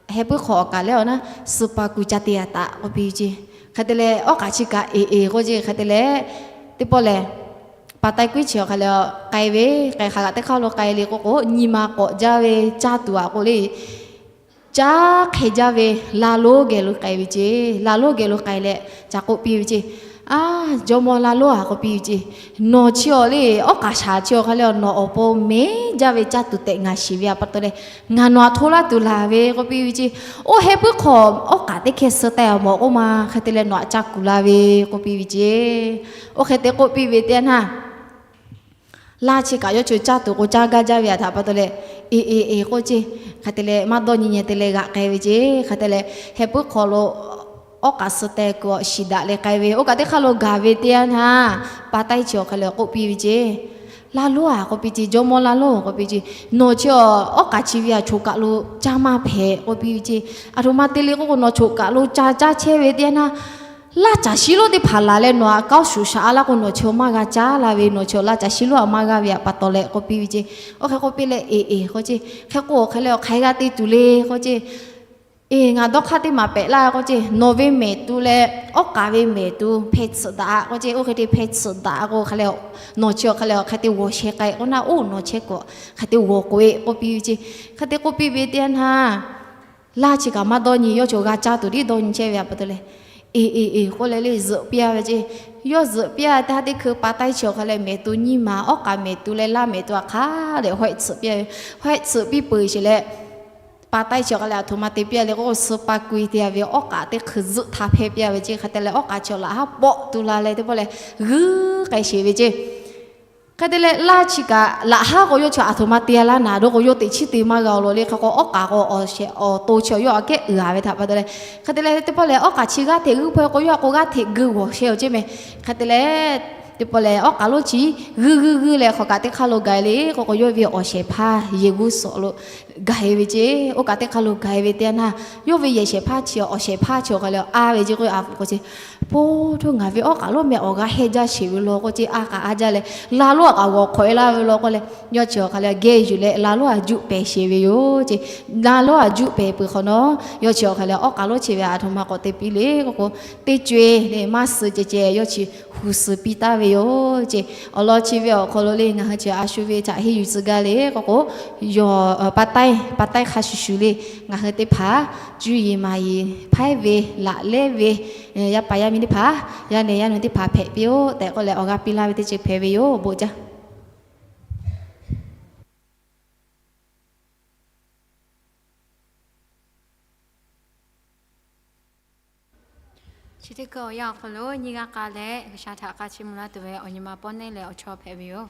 heh puiˉ hk'aw awˬ kaˍ leh awˬ naˉ, suh pa kui ca te a taꞈ k'oˆ piˇ ceˇ. Hk'e te leh awˉ k'aˍ chi kaꞈ, Eˬ, eˬ k'oˆ ceˇ. Hk'e te leh teˇ pawˆ lehˬ, pa taiˇ kuiˉ chi awˬ hk'aw leh k'ai ve, k'ai hk'aˬ kaꞈ teˇ hk'aˇ lo k'ai le k'oˆ k'o, nyi ma k'awꞈ jaˇ ve caˇ tuˬ a k'oˆ le, caˉ hk'e jaˇ ve laˇ lonˉ geh lo k'ai ve ceˇ. Laˇ lonˉ geh lo k'ai leh ca k'oˆ piˇ ve ceˇ. A, jawˇmawˇ laˇ lonˉ a k'oˆ piˇ ve ceˇ. Nawˬ chi awˬ le, awˉ k'aˍ shaˍ chi awˬ hk'aw leh nawˬ awˬ pon mehˉ jaˇ ve caˇ tuˬ tehꞈ ngaˬ shiˍ ve a pa taw leh, ngaˬ nawˬ aꞈ hto laˇ tuˬ laˬ ve k'oˆ piˇ ve ceˇ. Oˇ heh puiˉ hk'aw awˉ k'aˍ teˇ hkeh suh taiˍ awˬ mawˬ k'oˆ ma, hk'e te leh nawˬ aꞈ caˇ kuˬ la ve k'oˆ piˇ ve ceˇ. Oˇ hk'e te k'oˆ piˇ ve teˇ yanˇ htaˇ, laˇ chi kaꞈ yawˇ chi caˇ tuˬ k'o caˇ gaˇ jaˇ ve a htaꞈ pa taw leh, Eˬ, eˬ, eˬ k'oˆ ceˇ. Hk'e te leh maˇ dawˇ nyi nyi te leh g'aꞈ k'ai ve ceˇ. Hk'e te leh heh puiˉ hk'aw lo awˉ k'aˍ suh taiˍ kuiˬ awˬ shiˍ daꞈ leh k'ai ve, oˇ kaꞈ teˇ hk'aˇ lo gaˬ ve teˇ yanˇ htaˇ, pa taiˇ chi awˬ hk'aw leh k'oˆ piˇ ve ceˇ. Laˇ lonˉ a k'oˆ piˇ ceˇ, jawˇmawˇ laˇ lonˉ k'oˆ piˇ ceˇ. Nawˬ chi awˉ k'aˍ chi ve a choˬ kaˬ lo caˇ maˇ hpehꞈ k'oˆ piˇ ve ceˇ. Aˬ htoꞈ ma te le k'oˆ k'o, nawˬ choˬ kaˬ lo ca caˇ chehˇ ve teˇ yanˇ htaˇ, laˇ caˬ shiˉ lonˉ teˇ hpaˍ laˬ leh nawˬ aꞈ kaoˉ shuˍ shaꞈ a laˇ k'o, nawˬ chi maˇ g'a caˇ la ve, nawˬ chi laˇ caˬ shiˉ lonˉ a maˇ g'a ve a pa taw leh k'oˆ piˇ ve ceˇ. Oˇ hk'e k'oˆ piˇ leh, Eˬ, eˬ k'oˆ ceˇ. Hk'e k'o hk'e leh awˬ hk'aˬ hk'e g'a te tuˬ le k'oˆ ceˇ. Eˬ, ngaˬ dawˇ hk'aˇ teˇ maˬ pehꞈ laˇ k'oˆ ceˇ. Nawˬ ve mehˍ tu leh awˉ k'aˍ ve mehˍ tu hpeh tsuhꞈ daꞈ k'oˆ ceˇ. Oˇ hk'e te hpeh tsuhꞈ daꞈ k'o hk'e leh, nawˬ chi awˬ hk'e leh awˬ hk'e te g'awˬ sheh k'ai k'oˆ naˉ, oˇ nawˬ chehˇ kuiˬ hk'e te g'awˬ k'oꞈ e k'oˆ piˇ ve ceˇ. Hk'e te k'oˆ piˇ ve teˇ yanˇ htaˇ, laˇ chi kaꞈ maˇ dawˇ nyi, yawˇ chi g'a caˇ tuˬ tiˉ dawˇ nyi chehˇ ve a pa taw leh, Eˬ, eˬ, eˬ k'oˆ leh le zuhꞈ piˇ a ve ceˇ. Yawˇ zuhꞈ piˇ a teˇ ha teˇ hkui pa taiˇ chi awˬ hk'e leh mehˍ tu nyiˇ maˬ, awˉ k'aˍ mehˍ tu leh laˇ mehˍ tu a hk'a dehꞈ hawehˆ tsuhꞈ piˇ a ve, hawehˆ tsuhꞈ piˇ peuˬ sheˍ leh, pa taiˇ chi awˬ hk'a leh aˬ htoꞈ ma te piˇ-a le k'o, suh pa kui te-a ve awˉ k'aꞈ teˇ hkui zuhˆ htaˇ hpehˇ piˇ-a ve ceˇ. Hk'e te leh awˉ k'aꞈ chi awˬ laꞈ haˉ pawˆ tu la leh teˇ pawˆ leh g'uiˇ k'ai sheˍ ve ceˇ. Hk'e te leh laˇ chi kaꞈ laꞈ haˉ k'o yawˇ chi aˬ htoꞈ ma te-a laˇ naˍ, do k'o yawˇ teꞈ chiˉ te maˇ g'a-oˬ law le. Hk'e k'o awˉ k'aꞈ k'o awˬ shehˍ awˬ to chi awˬ yawˇ aꞈ kehˉ uiˍ-a ve htaꞈ pa taw leh, hk'e te leh teˇ pawˆ leh awˉ k'aꞈ chi g'aˇ hteꞈ g'uiˇ hpaw-e k'o yawˇ aꞈ k'o g'aˇ hteꞈ g'uiˇ g'awˬ sheh-oˬ ceˇ meh. Hk'e te leh teˇ pawˆ leh awˉ k'aꞈ lonˉ chi g'uiˇ g'uiˇ g'uiˇ leh hk'aw kaꞈ teˇ hk'aˇ lo gaˬ-e le k'o k'o, yawˇ ve awˬ shehˍ hpaˇ yehˬ g'uˇ suhˍ lo gaˬ-e ve ceˇ. Oˇ kaꞈ teˇ hk'aˇ lo gaˬ-e ve teˇ yanˇ, yawˇ ve yehˬ shehˍ hpaˇ chi awˬ shehˍ hpaˇ chi awˬ hk'a leh a ve ceˇ k'o, a pfuhˍ k'o ceˇ, Poˇ htoˇ, ngaˬ ve awˉ k'aꞈ lonˉ meh awˬ g'aˇ hehnˇ jaˇ sheˍ ve law k'o ceˇ, a k'aꞈ a jaˇ leh laˇ lonˉ aꞈ k'aꞈ g'awˬ hk'awꞈ-e laˇ ve law k'o leh, yawˇ chi awˬ hk'a leh geh yuˬ leh laˇ lonˉ aꞈ juˆ pehˍ sheˍ ve yoˬ ceˇ. Laˇ lonˉ aꞈ juˆ pehˍ peuˬ hk'awꞈ nawˉ, yawˇ chi awˬ hk'a leh awˉ k'aꞈ lonˉ chi ve aˬ htoꞈ ma k'awꞈ te piˇ le k'o k'o, teˇ co-e leh maˇ suh ceh ceh yawˇ chi hu suh piˇ taˍ ve yoˬ ceˇ. Awˬ lawn chi ve awˬ hk'aw lo le ngaˬ hui chi a shu ve htaꞈ henˇ yuˬ tcuh gaˇ le k'o k'o, yawˇ pa taiˇ pa taiˇ hk'a shuˍ shuˍ le ngaˬ hui teˇ hpaˍ cuˇ yiˍ maˍ yiˍ hpaiˉ ve laꞈ lehˉ ve yaˇ paˍ yaˇ miˇ teˇ hpaˍ, yaˇ nehˬ yaˇ nu teˇ hpaˍ hpehꞈ piˇ-oˆ tehꞈ k'oˆ leh awˬ g'aˇ piˇ laˇ ve teˇ ceuˬ hpehꞈ ve yoˬ. Bon jaˇ. Chi teˇ hkui awˬ yanˇ awˬ hk'aw lo nyiˇ g'aˇ k'a leh G'uiˬsha htaꞈ k'a chiˇ mvuh laˇ tuˬ ve awˬ nyi ma pawˇ neˇ leh awˬ chawˇ hpehꞈ ve yoˬ.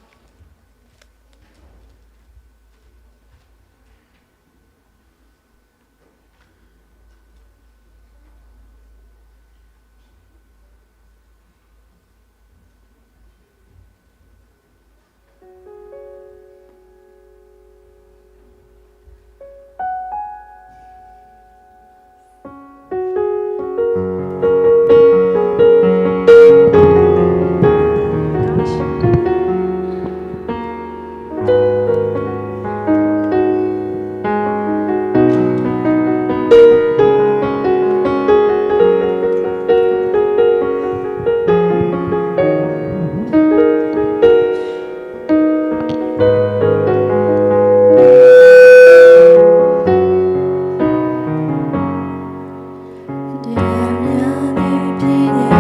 Dehꞈ myaꞈ teˇ hpiˇ leh,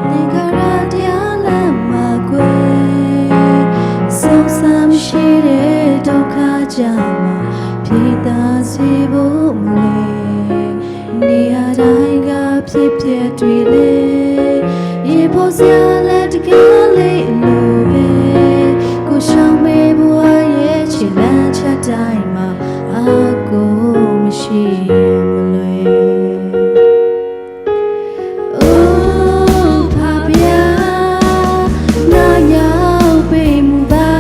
သင်္ခါရတရား လမ်းမကွဲ စောင့်စားမရှိတဲ့ ဒုက္ခကျမှ ဖြေသာစေဖို့မလွယ် နေရာတိုင်းက ဖြစ်ပျက်တွေလည်း ရင်ပုံစံလတ်တကလေးလိုပဲ ကိုယ်ဆောင်မေးဘဝရဲ့ ခြေလှမ်းချက်တိုင်းမှာ အပ်ကိုမရှိမလွယ်။ အိုးဖာဘုရား နားယောင်ပိတ်မူပါ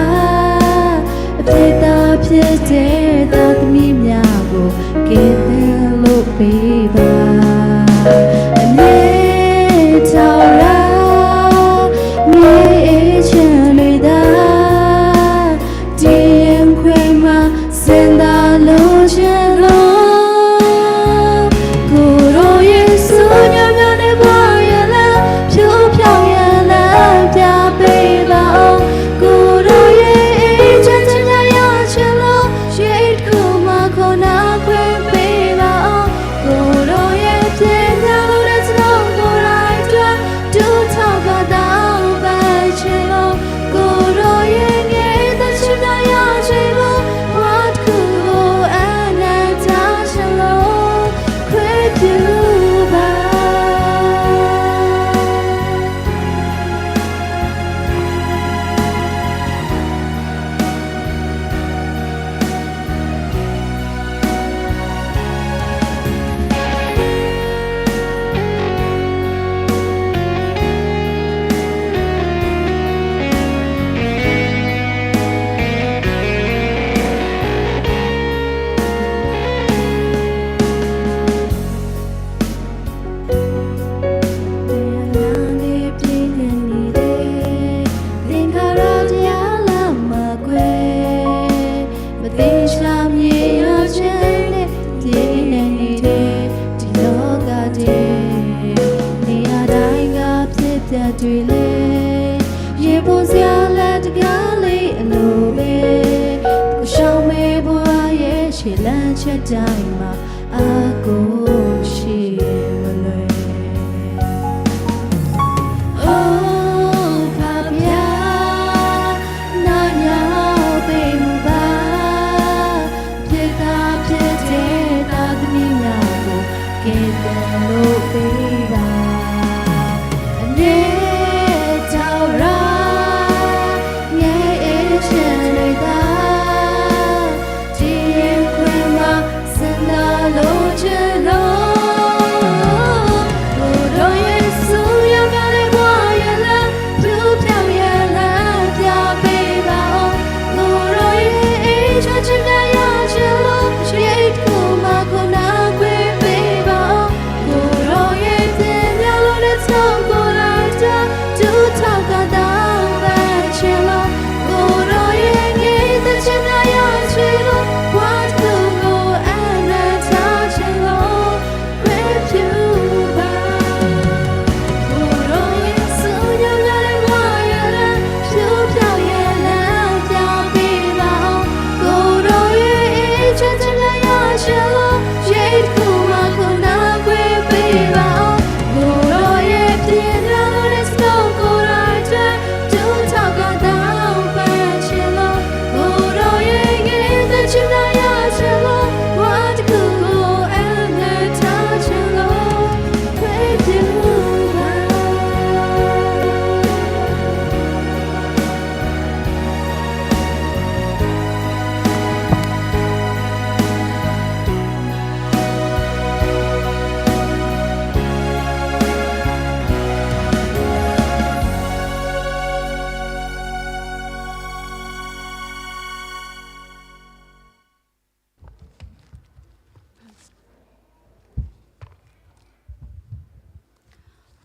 အပြစ်သားဖြစ်တဲ့ သားသမီးများကို ကယ်တင်လို့ပေးပါ။ အမြဲထာဝရ မြေအေးချမ်းတွေသာ ဒီရင်ခွင်မှာ ဆင်သာလိုချင်လို့ ကိုယ်တော်ရဲ့ ဆုမြော်မြော်တဲ့ ဘဝရဲ့လမ်း ဖြိုးဖြောင့်ရန်လမ်းပြပေးပါအောင်။ ကိုယ်တော်ရဲ့ အေးချမ်းခြင်းများ ရချင်လို့ ရေအိမ်တစ်ခုမှာ ခိုနားခွင့်ပေးပါအောင်။ ကိုယ်တော်ရဲ့ ပြည့်ညတ်လို့တဲ့ ကျွန်တော်ကိုယ်တိုင်အတွက် ဒုက္ခကတောင်းပန်ခြင်းလို့ ကိုယ်တော်ရဲ့ ငြိမ်သက်ခြင်းများ ရစေဖို့ ဘဝတစ်ခုကို အနံ့ထားခြင်းလို့ ခွင့်ပြုပါ။ သင်္ခါရတရား လမ်းမကွဲ မသင်္ချာမြေရောခြင်းနဲ့ ပြည့်နေနေတဲ့ ဒီလောကထဲ နေရာတိုင်းက ဖြစ်ပျက်တွေလည်း ရေပုံစံလတ်တကလေးအလိုပဲ ကိုယ်ဆောင်မေးဘဝရဲ့ ခြေလှမ်းချက်တိုင်းမှာ အပ်ကိုရှိမလွယ်။ အိုးဖာဘုရား နားယောင်ပိတ်မူပါ အပြစ်သားဖြစ်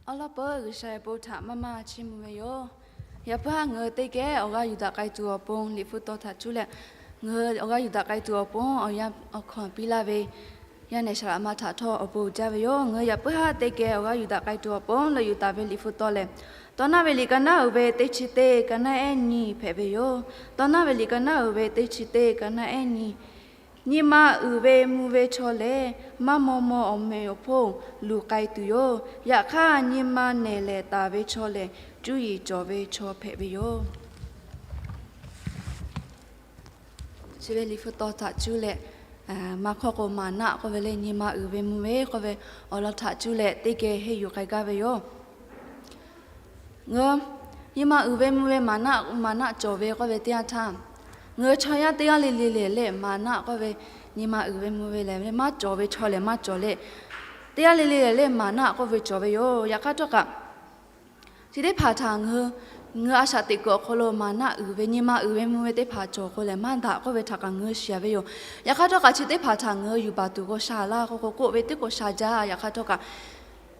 Awˬ lawn peuˬ G'uiˬsha ve bon htaꞈ maˇ maˇ chiˇ mvuh ve yoˬ. Yaꞈ puiˉ haˉ ngaˬ hui teˇ geh awˬ g'aˇ yuˬ daꞈ k'ai tuˬ awˬ pon Liꞈ hpu taw htaꞈ cuˇ leh, ngaˬ hui awˬ g'aˇ yuˬ daꞈ k'ai tuˬ awˬ pon awˬ yanˇ awˬ hkawˇ piˇ laˇ ve yaˇ nehˬ Saˍlaꞈ ma htaꞈ htawˇ awˬ bon uiˍ jaˇ ve yoˬ. Ngaˬ hui yaꞈ puiˉ haˉ teˇ geh awˬ g'aˇ yuˬ daꞈ k'ai tuˬ awˬ pon leh yuˬ taˍ ve Liꞈ hpu taw lehˬ, Tawˇ naˉ ve liꞈ ka naˉ uiˍ ve teˇ chi teˇ ka naˉ ehˉ nyiˇ hpehꞈ ve yoˬ. Tawˇ naˉ ve liꞈ ka naˉ uiˍ ve teˇ chi teˇ ka naˉ ehˉ nyiˇ. Nyi ma uiˍ ve mvuh ve chaw lehˬ, maˇ maw maw awˬ meꞈ awˬ hponˇ luˬ k'ai tuˬ yoˬ. Yaꞈ hk'aˇ, nyi ma nehˬ lehˬ taˍ ve chaw lehˬ, cuˇ yiˍ cawˬ ve chaw hpehꞈ ve yoˬ. Chi ve Liꞈ hpu taw htaꞈ cuˇ leh, maˇ hkawˇ k'o maˍnaˆ k'oˆ ve lehˬ, nyi ma uiˍ ve mvuh ve k'oˆ ve awˬ lawn htaꞈ cuˇ leh teˇ geh henˇ yuˬ k'ai gaˇ ve yoˬ. Ngaˬ hui nyi ma uiˍ ve mvuh ve maˍnaˆ, maˍnaˆ cawˬ ve k'oˆ ve teˇ yanˇ htaˇ, ngaˬ hui chaw yaˇ teˇ g'aˇ le le lehˬ lehˬ maˍnaˆ k'oˆ ve, nyi ma uiˍ ve mvuh ve lehˬ maˇ cawˬ ve chaw lehˬ maˇ cawˬ leh, teˇ g'aˇ le le lehˬ lehˬ maˍnaˆ k'oˆ ve cawˬ ve yoˬ. Yaꞈ hk'aˇ htawˇ kaꞈ, chi teˇ hpaˍ htaꞈ ngaˬ hui, ngaˬ hui a shaꞈ teꞈ kuiˬ awˬ hk'aw lo maˍnaˆ uiˍ ve, nyi ma uiˍ ve mvuh ve teˇ hpaˍ cawˬ k'o lehˬ maˇ daꞈ k'oˆ ve htaꞈ kaꞈ ngaˬ hui shiˍ ve yoˬ. Yaꞈ hk'aˇ htawˇ kaꞈ chi teˇ hpaˍ htaꞈ ngaˬ hui yuˬ baˬ tuˬ k'o sha laˇ k'oˆ k'o, k'oˆ ve teˇ k'o sha jaˇ. Yaꞈ hk'aˇ htawˇ kaꞈ,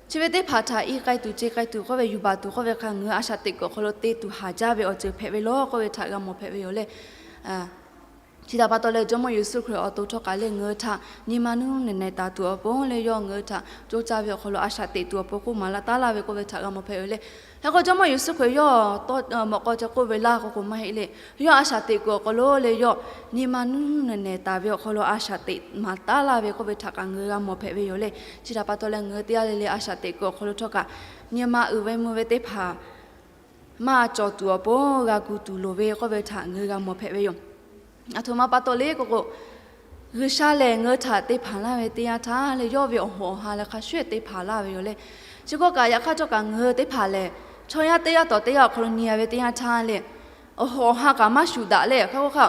chi ve teˇ hpaˍ htaꞈ i k'ai tuˬ ce k'ai tuˬ k'oˆ ve yuˬ baˬ tuˬ k'oˆ ve hk'a, ngaˬ hui a shaꞈ teꞈ kuiˬ awˬ hk'aw lo te tuˬ haˍ jaˇ ve awˬ ceuˬ hpehꞈ ve law k'oˆ ve htaꞈ g'a mawˬ hpehꞈ ve yoˬ lehˬ. Chi htaꞈ pa taw leh Jawˇmawˇ Yeˍsuˆ Hkriꞈ awˬ to htawˇ kaꞈ lehˬ ngaˬ hui htaꞈ nyi ma nuˇ nehˬ nehˬ taˍ tuˬ awˬ pon leh yawˇ ngaˬ hui htaꞈ co caˇ ve awˬ hk'aw lo a shaꞈ teꞈ tuˬ awˬ pon k'oˆ maˍ laˇ taˉ laˇ ve k'oˆ ve htaꞈ g'a mawˬ hpehꞈ ve lehˬ. Hk'e k'o Jawˇmawˇ Yeˍsuˆ Hkriꞈ yawˇ tawˇ mawꞈ k'aw ca k'oˆ ve laˇ k'oˆ k'o maˇ heˆ lehˬ, yawˇ a shaꞈ teꞈ kuiˬ awˬ hk'aw lo leh yawˇ nyi ma nuˇ nehˬ nehˬ taˍ ve awˬ hk'aw lo a shaꞈ teꞈ maˍ taˉ laˇ ve k'oˆ ve htaꞈ kaꞈ ngaˬ hui g'a mawˬ hpehꞈ ve yoˬ lehˬ. Chi htaꞈ pa taw leh ngaˬ hui teˇ g'aˇ le le a shaꞈ teꞈ kuiˬ awˬ hk'aw lo htawˇ kaꞈ, nyi ma uiˍ ve mvuh ve teˇ hpaˍ maˇ cawˬ tuˬ awˬ pon g'a gu tuˬ loˍ ve k'oˆ ve htaꞈ ngaˬ hui g'a mawˬ hpehꞈ ve yoˬ. Aˬ htoꞈ ma pa taw le k'oˆ k'o, G'uiˬsha lehˬ ngaˬ hui htaꞈ te hpanˍ laˇ ve teˇ yanˇ htaˇ lehˬ, yawˇ ve awˬ hoꞈ awˬ ha leh hk'a shuˍ te hpanˍ laˇ ve yoˬ lehˬ. Chi hkawˇ kaꞈ yaꞈ hk'aˇ htawˇ kaꞈ ngaˬ hui teˇ hpaˍ lehˬ, chaw yaˇ teˇ g'aˇ tawˍ teˇ g'aˇ awˬ hk'aw lo nyi a ve teˇ yanˇ htaˇ lehˬ, awˬ hoꞈ awˬ ha kaꞈ maˇ shuˍ daꞈ leh, hk'a k'oˆ hk'a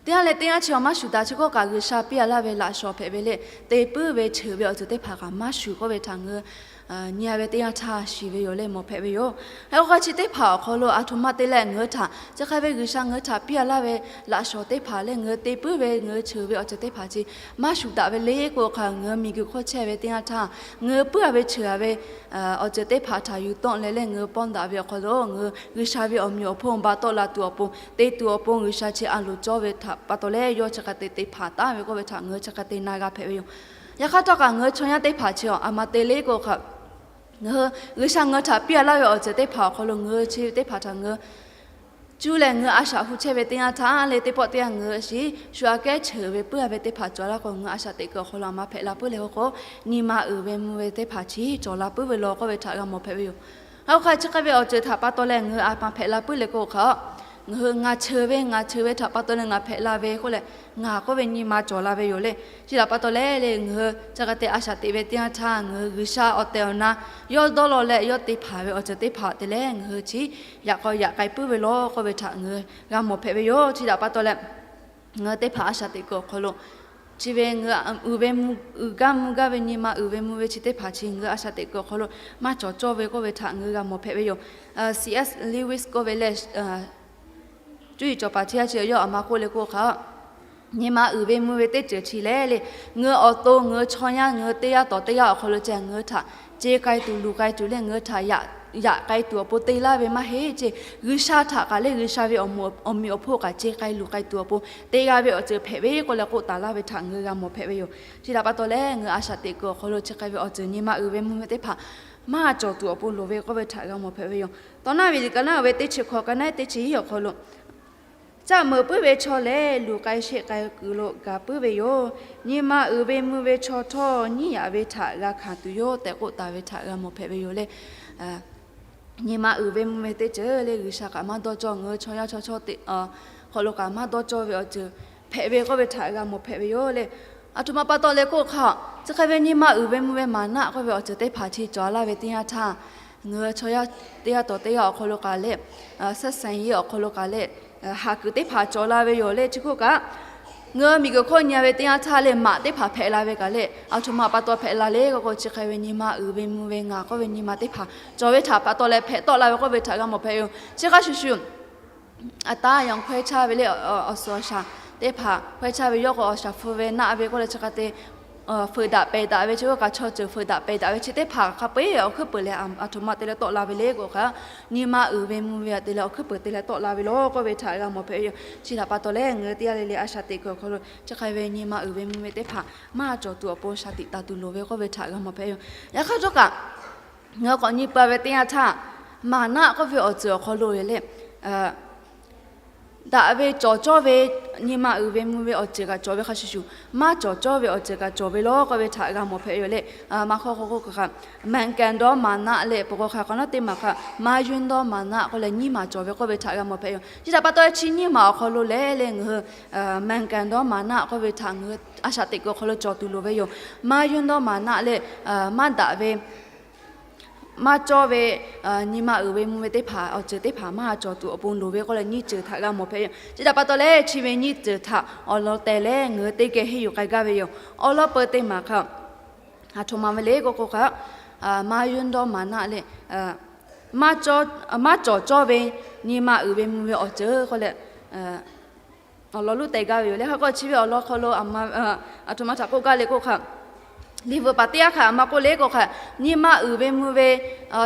teˇ g'aˇ leh teˇ g'aˇ chi awˬ maˇ shuˍ daꞈ. Chi hkawˇ kaꞈ G'uiˬsha piˇ a laˇ ve laꞈ shawnˍ hpehꞈ ve lehˬ, te puiˉ ve cheuˬ ve awˬ ceuˬ teˇ hpaˍ kaꞈ maˇ shuˍ k'oˆ ve htaꞈ ngaˬ hui nyi a ve teˇ yanˇ htaˇ shiˍ ve yoˬ lehˬ mawˬ hpehꞈ ve yoˬ. Hk'e k'o hk'a chi teˇ hpaˍ awˬ hk'aw lo aˬ htoꞈ ma te leh ngaˬ hui htaꞈ chi hk'a ve G'uiˬsha ngaˬ hui htaꞈ piˇ a laˇ ve laꞈ shawnˍ teˇ hpaˍ lehˬ, ngaˬ hui te puiˉ ve ngaˬ hui cheuˬ ve awˬ ceuˬ teˇ hpaˍ chi maˇ shuˍ daꞈ ve le k'o hk'a, ngaˬ hui miˬguiˬ hk'oˆ chehˇ ve teˇ yanˇ htaˇ ngaˬ hui puiˉ a ve cheuˬ a ve awˬ ceuˬ teˇ hpaˍ htaꞈ yuˬ tawˆ leh lehˬ, ngaˬ hui pawˇ daꞈ ve awˬ hk'aw lo ngaˬ hui G'uiˬsha ve awˬ meꞈ awˬ hponˇ ba tawˆ la tuˬ awˬ pon, te tuˬ awˬ pon G'uiˬsha chi a loˍ cawˇ ve htaꞈ pa taw leh yawˇ chi hk'a te te hpanˍ taˍ ve k'oˆ ve htaꞈ ngaˬ hui chi hk'a te na g'a hpehꞈ ve yoˬ. Yaꞈ hk'aˇ htawˇ kaꞈ ngaˬ hui chaw yaˇ teˇ hpaˍ chi aˬ ma te le k'o hk'a, ngaˬ hui G'uiˬsha ngaˬ hui htaꞈ piˇ a laˇ ve awˬ ceuˬ teˇ hpaˍ awˬ hk'aw lo ngaˬ hui chi teˇ hpaˍ htaꞈ ngaˬ hui cuˇ leh ngaˬ hui a shaꞈ hu chehˇ ve teˇ yanˇ htaˇ lehˬ, teˇ pawˆ teˇ yanˇ ngaˬ hui a shu shu aꞈ kehˉ cheuˬ ve puiˉ a ve teˇ hpaˍ cawˬ laˇ k'o, ngaˬ hui a shaꞈ teꞈ kuiˬ awˬ hk'aw lo aˬ ma hpehꞈ la puiˉ leh k'o k'o, nyi ma uiˍ ve mvuh ve teˇ hpaˍ chi cawˬ la puiˉ ve law k'oˆ ve htaꞈ g'a mawˬ hpehꞈ ve yoˬ. Hk'e k'o hk'a chi hk'e ve awˬ ceuˬ htaꞈ pa taw leh ngaˬ hui aˬ ma hpehꞈ la puiˉ leh k'o hk'a, ngaˬ hui ngaˬ cheuˬ ve ngaˬ cheuˬ ve htaꞈ pa taw leh ngaˬ hpehꞈ la ve k'oˆ leh, ngaˬ k'oˆ ve nyi ma cawˬ la ve yoˬ lehˬ. Chi htaꞈ pa taw leh lehˬ, ngaˬ hui chi hk'a te a shaꞈ teꞈ ve teˇ yanˇ htaˇ ngaˬ hui G'uiˬsha awˬ tehˬ awˬ na yawˇ dawˇ law leh yawˇ te hpanˍ ve awˬ ceuˬ teˇ hpaˍ te leh ngaˬ hui chi yaꞈ k'aw yaꞈ k'ai puiˉ ve law k'oˆ ve htaꞈ ngaˬ hui g'a mawˬ hpehꞈ ve yoˬ. Chi htaꞈ pa taw leh ngaˬ hui teˇ hpaˍ a shaꞈ teꞈ kuiˬ awˬ hk'aw lo chi ve ngaˬ hui uiˍ ve mvuh, uiˍ gaˇ mvuh gaˇ ve nyi ma uiˍ ve mvuh ve chi teˇ hpaˍ chi ngaˬ hui a shaꞈ teꞈ kuiˬ awˬ hk'aw lo maˇ cawˬ cawˇ ve k'oˆ ve htaꞈ ngaˬ hui g'a mawˬ hpehꞈ ve yoˬ. C. S. Lewis k'oˆ ve lehˬ, cuˇ yiˍ cawˬ paˍ chi a chi yawˇ aˬ ma k'oˆ leh k'o hk'a, nyi ma uiˍ ve mvuh ve teˇ ceuˬ chi lehˬ lehˬ, ngaˬ hui awˬ to ngaˬ hui chaw yaˇ ngaˬ hui teˇ g'aˇ tawˍ teˇ g'aˇ awˬ hk'aw lo ceh ngaˬ hui htaꞈ ce k'ai tuˬ luˬ k'ai tuˬ leh ngaˬ hui htaꞈ yaꞈ k'ai tuˬ awˬ pon te laˇ ve maˇ heˆ ceˇ. G'uiˬsha htaꞈ kaꞈ lehˬ G'uiˬsha ve awˬ meꞈ awˬ hponˇ kaꞈ ce k'ai luˬ k'ai tuˬ awˬ pon te g'a ve awˬ ceuˬ hpehꞈ ve k'oˆ leh k'oˆ taˍ laˇ ve htaꞈ ngaˬ hui g'a mawˬ hpehꞈ ve yoˬ. Chi htaꞈ pa taw leh ngaˬ hui a shaꞈ teꞈ kuiˬ awˬ hk'aw lo chi hk'e ve awˬ ceuˬ nyi ma uiˍ ve mvuh ve teˇ hpaˍ maˇ cawˬ tuˬ awˬ pon loˍ ve k'oˆ ve htaꞈ g'a mawˬ hpehꞈ ve yoˬ. Tawˇ naˉ ve liꞈ ka naˉ ve teˇ chi hkawꞈ ka naˉ teˇ chi hiˉ awˬ hk'aw lo, caˆ meuꞈ puiˉ ve chaw lehˬ luˬ k'ai sheˆ k'ai kuiˬ lo gaˬ puiˉ ve yoˬ. Nyi ma uiˍ ve mvuh ve chaw htawˇ nyiˉ yaꞈ ve htaꞈ g'a hkanˍ tuˬ yoˬ tehꞈ k'oˆ taˍ ve htaꞈ g'a mawˬ hpehꞈ ve yoˬ lehˬ. Nyi ma uiˍ ve mvuh ve teˇ ceuˬ lehˬ G'uiˬsha kaꞈ maˇ dawˇ cawˇ, ngaˬ hui chaw yaˇ chaw chawˇ teꞈ hk'aw lo kaꞈ maˇ dawˇ cawˇ ve awˬ ceuˬ hpehꞈ ve k'oˆ ve htaꞈ g'a mawˬ hpehꞈ ve yoˬ lehˬ. Aˬ htoꞈ ma pa taw leh k'oˆ hk'a, chi hk'e ve nyi ma uiˍ ve mvuh ve maˍnaˆ k'oˆ ve awˬ ceuˬ teˇ hpaˍ chi cawˬ laˇ ve teˇ yanˇ htaˇ, ngaˬ hui chaw yaˇ teˇ g'aˇ tawˍ teˇ g'aˇ awˬ hk'aw lo kaꞈ lehˬ, ဆက်ဆံရေး awˬ hk'aw lo kaꞈ lehˬ, haꞈ kuiˬ teˇ hpaˍ cawˬ la ve yoˬ lehˬ. Chi hk'oˆ kaꞈ, ngaˬ hui miˬguiˬ hk'oˆ nyi a ve teˇ yanˇ htaˇ lehˬ maꞈ teˇ hpaˍ hpehꞈ la ve kaꞈ lehˬ, aˬ htoꞈ ma pa taw hpehꞈ la le k'oˆ k'o, chi hk'e ve nyi ma uiˍ ve mvuh ve ngaˬ k'oˆ ve nyi ma teˇ hpaˍ cawˬ ve htaꞈ pa taw leh hpehꞈ tawˆ la ve k'oˆ ve htaꞈ g'a mawˬ hpehꞈ ve yoˬ. Chi hk'a shuˍ shuˍ, a taˇ yanˇ hkawehˇ chaˇ ve lehˬ, awˬ suhˍ awˬ shaˍ teˇ hpaˍ hkawehˇ chaˇ ve yawˇ k'o awˬ shaˍ hpu ve naˆ ve k'oˆ leh chi hk'a te fuiˍ daꞈ pehˬ daꞈ ve chi oˇ kaꞈ chaw ceuˬ fuiˍ daꞈ pehˬ daꞈ ve chi teˇ hpaˍ hk'a peu-eˬ awˬ hkuiˉ peuˬ leh aˬ htoꞈ ma te leh tawˆ la ve le k'o hk'a, nyi ma uiˍ ve mvuh ve te leh awˬ hkuiˉ peuˬ te leh tawˆ la ve lo k'oˆ ve htaꞈ g'a mawˬ hpehꞈ ve yoˬ. Chi htaꞈ pa taw leh ngaˬ hui teˇ g'aˇ le le a shaꞈ teꞈ kuiˬ awˬ hk'aw lo chi hk'e ve nyi ma uiˍ ve mvuh ve teˇ hpaˍ maˇ cawˬ tuˬ awˬ pon shaˍ tiꞈ taˍ tuˬ loˍ ve k'oˆ ve htaꞈ g'a mawˬ hpehꞈ ve yoˬ. Yaꞈ hk'aˇ htawˇ kaꞈ ngaˬ hui k'awꞈ nyi peuˬ ve teˇ yanˇ htaˇ, maˍ naˆ k'oˆ ve awˬ ceuˬ awˬ hk'aw lo leh daꞈ ve cawˬ cawˇ ve nyi ma uiˍ ve mvuh ve awˬ ceuˬ kaꞈ cawˬ ve hk'a shuˍ shuˍ, maˇ cawˬ cawˇ ve awˬ ceuˬ kaꞈ cawˬ ve lo k'oˆ ve htaꞈ g'a mawˬ hpehꞈ ve yoˬ le. Maˇ hk'aw k'o k'o kaꞈ, မန်ကန်သောမာန leh peuˬ k'o hk'a k'awꞈ nawˉ teˇ maˬ hk'a မႃးယွင်းသောမာန k'oˆ leh nyiˇ maˬ cawˬ ve k'oˆ ve htaꞈ g'a mawˬ hpehꞈ yoˬ. Chi htaꞈ pa taw chi nyiˇ maˬ awˬ hk'aw lo leh leh ngaˬ hui မန်ကန်သောမာန k'oˆ ve htaꞈ ngaˬ hui a shaꞈ teꞈ kuiˬ awˬ hk'aw lo cawˬ tuˬ loˍ ve yoˬ. Maˇ yunˇ dawˇ maˍ naˆ leh maˇ daꞈ ve maˇ cawˇ ve nyi ma uiˍ ve mvuh ve teˇ hpaˍ awˬ ceuˬ teˇ hpaˍ maˇ cawˬ tuˬ awˬ pon loˍ ve k'oˆ leh nyiˇ ceuˬ htaꞈ g'a mawˬ hpehꞈ yoˬ. Chi htaꞈ pa taw leh chi ve nyiˇ ceuˬ htaꞈ awˬ lawn teh leh ngaˬ hui teˇ geh henˇ yuˬ k'ai gaˇ ve yoˬ. Awˬ lawn peu teˇ maˬ hk'a aˬ htoꞈ ma ve le k'o k'o hk'a, maˇ yunˇ dawˇ maˍ naˆ leh maˇ cawˬ cawˇ ve nyi ma uiˍ ve mvuh ve awˬ ceuˬ k'oˆ leh awˬ lawn lonˉ teh gaˇ ve yoˬ le. Hk'e k'o chi ve awˬ lawn hk'aw lo aˬ htoꞈ ma htaꞈ k'oˆ gaˇ le k'o hk'a, liꞈ bvuhꞈ paˍ teˇ g'aˇ hk'a aˬ ma k'oˆ le k'o hk'a, nyi ma uiˍ ve mvuh ve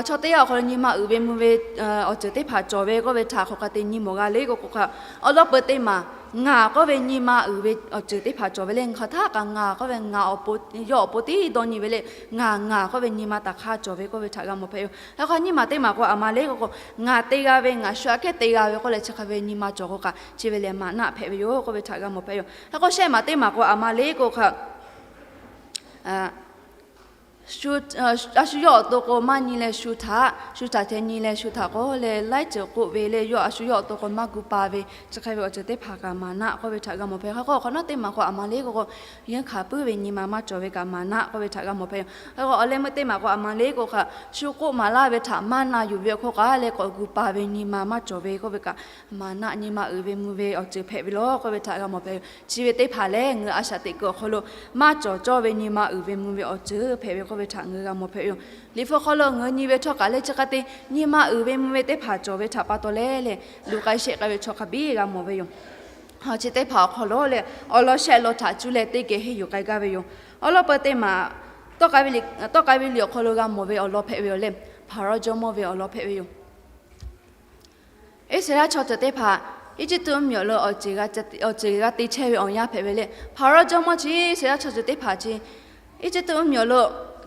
chaw teˇ g'aˇ awˬ hk'aw lo nyi ma uiˍ ve mvuh ve awˬ ceuˬ teˇ hpaˍ cawˬ ve k'oˆ ve htaꞈ hk'aˬ hk'e te nyi mawˬ g'a le k'o k'o hk'a, awˬ lawn peu teˇ maˬ ngaˬ k'oˆ ve nyi ma uiˍ ve awˬ ceuˬ teˇ hpaˍ cawˬ ve le. Ngaˬ hk'aˬ htaˇ kaꞈ ngaˬ k'oˆ ve ngaˬ yawˇ awˬ pon tiˉ dawˇ nyi ve le. Ngaˬ ngaˬ k'oˆ ve nyi ma taˍ hk'aˇ cawˬ ve k'oˆ ve htaꞈ g'a mawˬ hpehꞈ yoˬ. Hk'e k'o nyiˇ maˬ teˇ maˬ k'o aˬ ma le k'o k'o, ngaˬ te g'a ve ngaˬ shu aꞈ kehˉ te g'a ve k'oˆ leh chi hk'e ve nyi ma cawˬ k'o kaꞈ chi ve lehˬ maˍ naˆ hpehꞈ ve yoˬ k'oˆ ve htaꞈ g'a mawˬ hpehꞈ yoˬ. Hk'e k'o shehˆ maˬ teˇ maˬ k'o aˬ ma le k'o hk'a, a shu yawˇ awˬ to k'o maˇ nyi leh shu htaꞈ, shu htaꞈ ceh nyi leh shu htaꞈ k'oˆ leh laiˉ ceuˬ k'oˆ ve le, yawˇ a shu yawˇ awˬ to k'o maˇ gu pa ve chi hk'e ve awˬ ceuˬ teˇ hpaˍ kaꞈ maˍ naˆ k'oˆ ve htaꞈ g'a mawˬ hpehꞈ. Hk'e k'o awˬ hk'awꞈ nawˉ teˇ maˬ k'o aˬ ma le k'o k'o, yeunˇ hkanˍ puiˉ ve nyi ma maˇ cawˬ ve kaꞈ maˍ naˆ k'oˆ ve htaꞈ g'a mawˬ hpehꞈ yoˬ. Hk'e k'o awˬ leh meuˇ teˇ maˬ k'o aˬ ma le k'o hk'a, shu k'oˆ maˍ laˇ ve htaꞈ maˇ na yuˬ ve awˬ hk'oˆ kaꞈ leh k'awꞈ gu pa ve nyi ma maˇ cawˬ ve k'oˆ ve kaꞈ maˍ naˆ, nyi ma uiˍ ve mvuh ve awˬ ceuˬ hpehꞈ ve lo k'oˆ ve htaꞈ g'a mawˬ hpehꞈ yoˬ. Chi ve teˇ hpaˍ lehˬ ngaˬ hui a shaꞈ teꞈ kuiˬ awˬ hk'aw lo maˇ cawˬ cawˇ ve nyi ma uiˍ ve mvuh ve awˬ ceuˬ hpehꞈ ve k'oˆ ve htaꞈ ngaˬ hui g'a mawˬ hpehꞈ yoˬ. Liꞈ hpu hk'aw lo ngaˬ hui nyi ve htawˇ kaꞈ leh chi hk'a te nyi ma uiˍ ve mvuh ve teˇ hpaˍ cawˬ ve htaꞈ pa taw leh leh, luˬ k'ai shehˆ k'ai ve chaw hk'a biˇ g'a mawˬ ve yoˬ. Chi teˇ hpaˍ awˬ hk'aw lo leh awˬ lawn shehˆ lawn htaꞈ cuˇ leh teˇ geh henˇ yuˬ k'ai gaˇ ve yoˬ. Awˬ lawn peu teˇ maˬ tawˆ k'ai ve liꞈ awˬ hk'aw lo g'a mawˬ ve awˬ lawn hpehꞈ ve yoˬ leh, Hpaˍrawˇ jawˇmawˇ ve awˬ lawn hpehꞈ ve yoˬ. Iˉsaˍreˍlaˆ chaw ceuˬ teˇ hpaˍ Eˇjiˇtuꞈ mvuhˇmiˬ awˬ lo awˬ ceuˬ g'a te chehˇ ve awˬ yanˇ hpehꞈ ve le. Hpaˍrawˇ jawˇmawˇ chi Iˉsaˍreˍlaˆ chaw ceuˬ teˇ hpaˍ chi Eˇjiˇtuꞈ mvuhˇmiˬ awˬ lo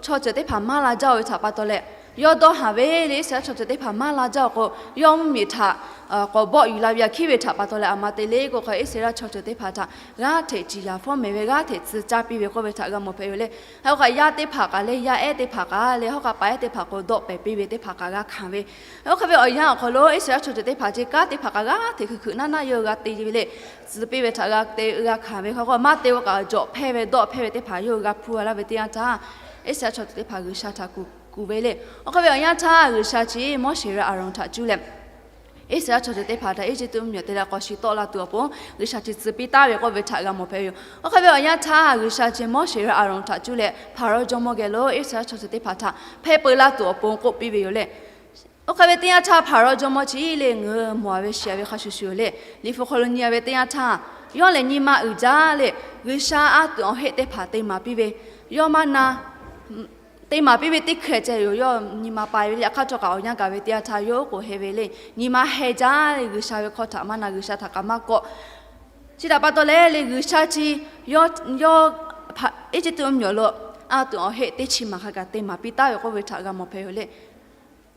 chaw ceuˬ teˇ hpaˍ maˇ la jaˇ-oˬ ve htaꞈ pa taw leh, yawˇ dawˇ haˍ ve le Iˉsaˍreˍlaˆ chaw ceuˬ teˇ hpaˍ maˇ la jaˇ-oˬ k'o, yawˇ mvuhˇmiˬ htaꞈ k'awꞈ bawˆ yuˬ la ve aꞈ hkiˉ ve htaꞈ pa taw leh aˬ ma te le k'o hk'a, Iˉsaˍreˍlaˆ chaw ceuˬ teˇ hpaˍ htaꞈ g'aˇ hteꞈ ciˍ yaˍ fawˉ mehˍ ve, g'aˇ hteꞈ tcuh caˇ piˇ ve k'oˆ ve htaꞈ g'a mawˬ hpehꞈ ve le. Hk'e k'o yaˇ teˇ hpaˍ kaꞈ leh yaˇ ehˉ teˇ hpaˍ kaꞈ leh hawˉ k'aꞈ paˍ ehˉ teˇ hpaˍ k'o dawˆ pehˍ piˇ ve teˇ hpaˍ kaꞈ g'a hkanˍ ve. Oˇ hk'e ve awˬ yanˇ awˬ hk'aw lo Iˉsaˍreˍlaˆ chaw ceuˬ teˇ hpaˍ chi kanˉ teˇ hpaˍ kaꞈ g'aˇ hteꞈ hkui hkui naˇ naˇ yawˇ g'a te ve le. Tcuh piˇ ve htaꞈ g'a te g'a hkanˍ ve hk'a k'o, maˇ te k'o kaꞈ jawꞈ hpehˇ ve dawˆ hpehˇ ve teˇ hpaˍ yawˇ hui g'a hpuˇ g'a laˇ ve teˇ yanˇ htaˇ, Iˉsaˍreˍlaˆ chaw ceuˬ teˇ hpaˍ G'uiˬsha htaꞈ kuˬ kuˬ ve le. Oˇ hk'e ve awˬ yanˇ htaˇ G'uiˬsha chi Moˉseˍ leh Aˍronˍ htaꞈ cuˇ leh Iˉsaˍreˍlaˆ chaw ceuˬ teˇ hpaˍ htaꞈ Eˇjiˇtuꞈ mvuhˇmiˬ awˬ te leh k'awꞈ shiˍ tawˆ la tuˬ awˬ pon G'uiˬsha chi tcuh piˇ taˍ ve k'oˆ ve htaꞈ g'a mawˬ hpehꞈ ve yoˬ. Oˇ hk'e ve awˬ yanˇ htaˇ G'uiˬsha chi Moˉseˍ leh Aˍronˍ htaꞈ cuˇ leh Hpaˍrawˇ jawˇmawˇ geh lo Iˉsaˍreˍlaˆ chaw ceuˬ teˇ hpaˍ htaꞈ hpehˇ peu laˇ tuˬ awˬ pon k'oˆ piˇ ve yoˬ le. Oˇ hk'e ve teˇ yanˇ htaˇ Hpaˍrawˇ jawˇmawˇ chi le ngaˬ hui mawˬ ve shiˍ ve hk'a shuˍ shuˍ le, Liꞈ hpu hk'aw lo nyi ve teˇ yanˇ htaˇ, yawˇ lehˬ nyi ma uiˍ jaˇ leh G'uiˬsha a tuꞈ awˬ heˆ teˇ hpaˍ te maˍ piˇ ve, yawˇ maˇ na te maˍ piˇ ve teˇ hkeh ceh yoˬ. Yawˇ nyi ma pai ve le. Yaꞈ hk'aˇ htawˇ kaꞈ awˬ yanˇ gaˬ ve teˇ yanˇ htaˇ yawˇ oˉ k'oˍ heh ve le, nyi ma heh jaˇ leh G'uiˬsha ve hkawˇ htaꞈ maˇ na, G'uiˬsha htaꞈ kaꞈ maˇ kawˆ. Chi htaꞈ pa taw leh le G'uiˬsha chi yawˇ, yawˇ Eˇjiˇtuꞈ mvuhˇmiˬ awˬ lo a tuꞈ awˬ heˆ teˇ chi maˬ hk'a gaˬ te maˍ piˇ taˍ ve k'oˆ ve htaꞈ g'a mawˬ hpehꞈ ve le.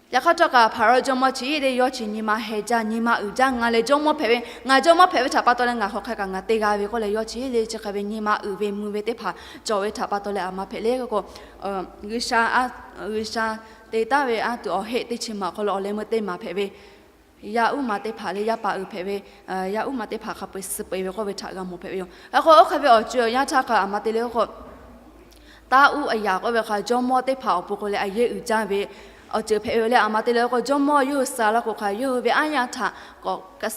Yaꞈ hk'aˇ htawˇ kaꞈ Hpaˍrawˇ jawˇmawˇ chi le yawˇ chi nyi ma heh jaˇ, nyi ma uiˍ jaˇ, ngaˬ lehˬ jawˇmawˇ hpehꞈ ve, ngaˬ jawˇmawˇ hpehꞈ ve htaꞈ pa taw leh ngaˬ hk'aˬ hk'e kaꞈ ngaˬ te g'a ve k'oˆ leh yawˇ chi le chi hk'e ve nyi ma uiˍ ve mvuh ve teˇ hpaˍ cawˬ ve htaꞈ pa taw leh aˬ ma hpehꞈ le k'o, G'uiˬsha, G'uiˬsha te taˍ ve a tuꞈ awˬ heˆ teˇ chi maˬ awˬ hk'aw lo awˬ leh meuˇ teˇ maˬ hpehꞈ ve, yaˇ uˉ ma teˇ hpaˍ leh yaˇ paˍ uiˍ hpehꞈ ve, yaˇ uˉ ma teˇ hpaˍ hk'a peu-eˬ suh peu-eˬ ve k'oˆ ve htaꞈ g'a mawˬ hpehꞈ ve yoˬ. Hk'e k'o oˇ hk'e ve awˬ co awˬ yanˇ htaˇ kaꞈ aˬ ma te le k'o, taˇ uˉ a yaꞈ k'oˆ ve hk'a jawˇmawˇ teˇ hpaˍ awˬ pon k'o leh a yeˇ uiˍ jaˇ ve awˬ ceuˬ hpehꞈ ve le. Aˬ ma te le k'o jawˇmawˇ yawˇ hui suh laˇ k'o hk'a yawˇ hui ve aˉ yanˇ htaꞈ k'awꞈ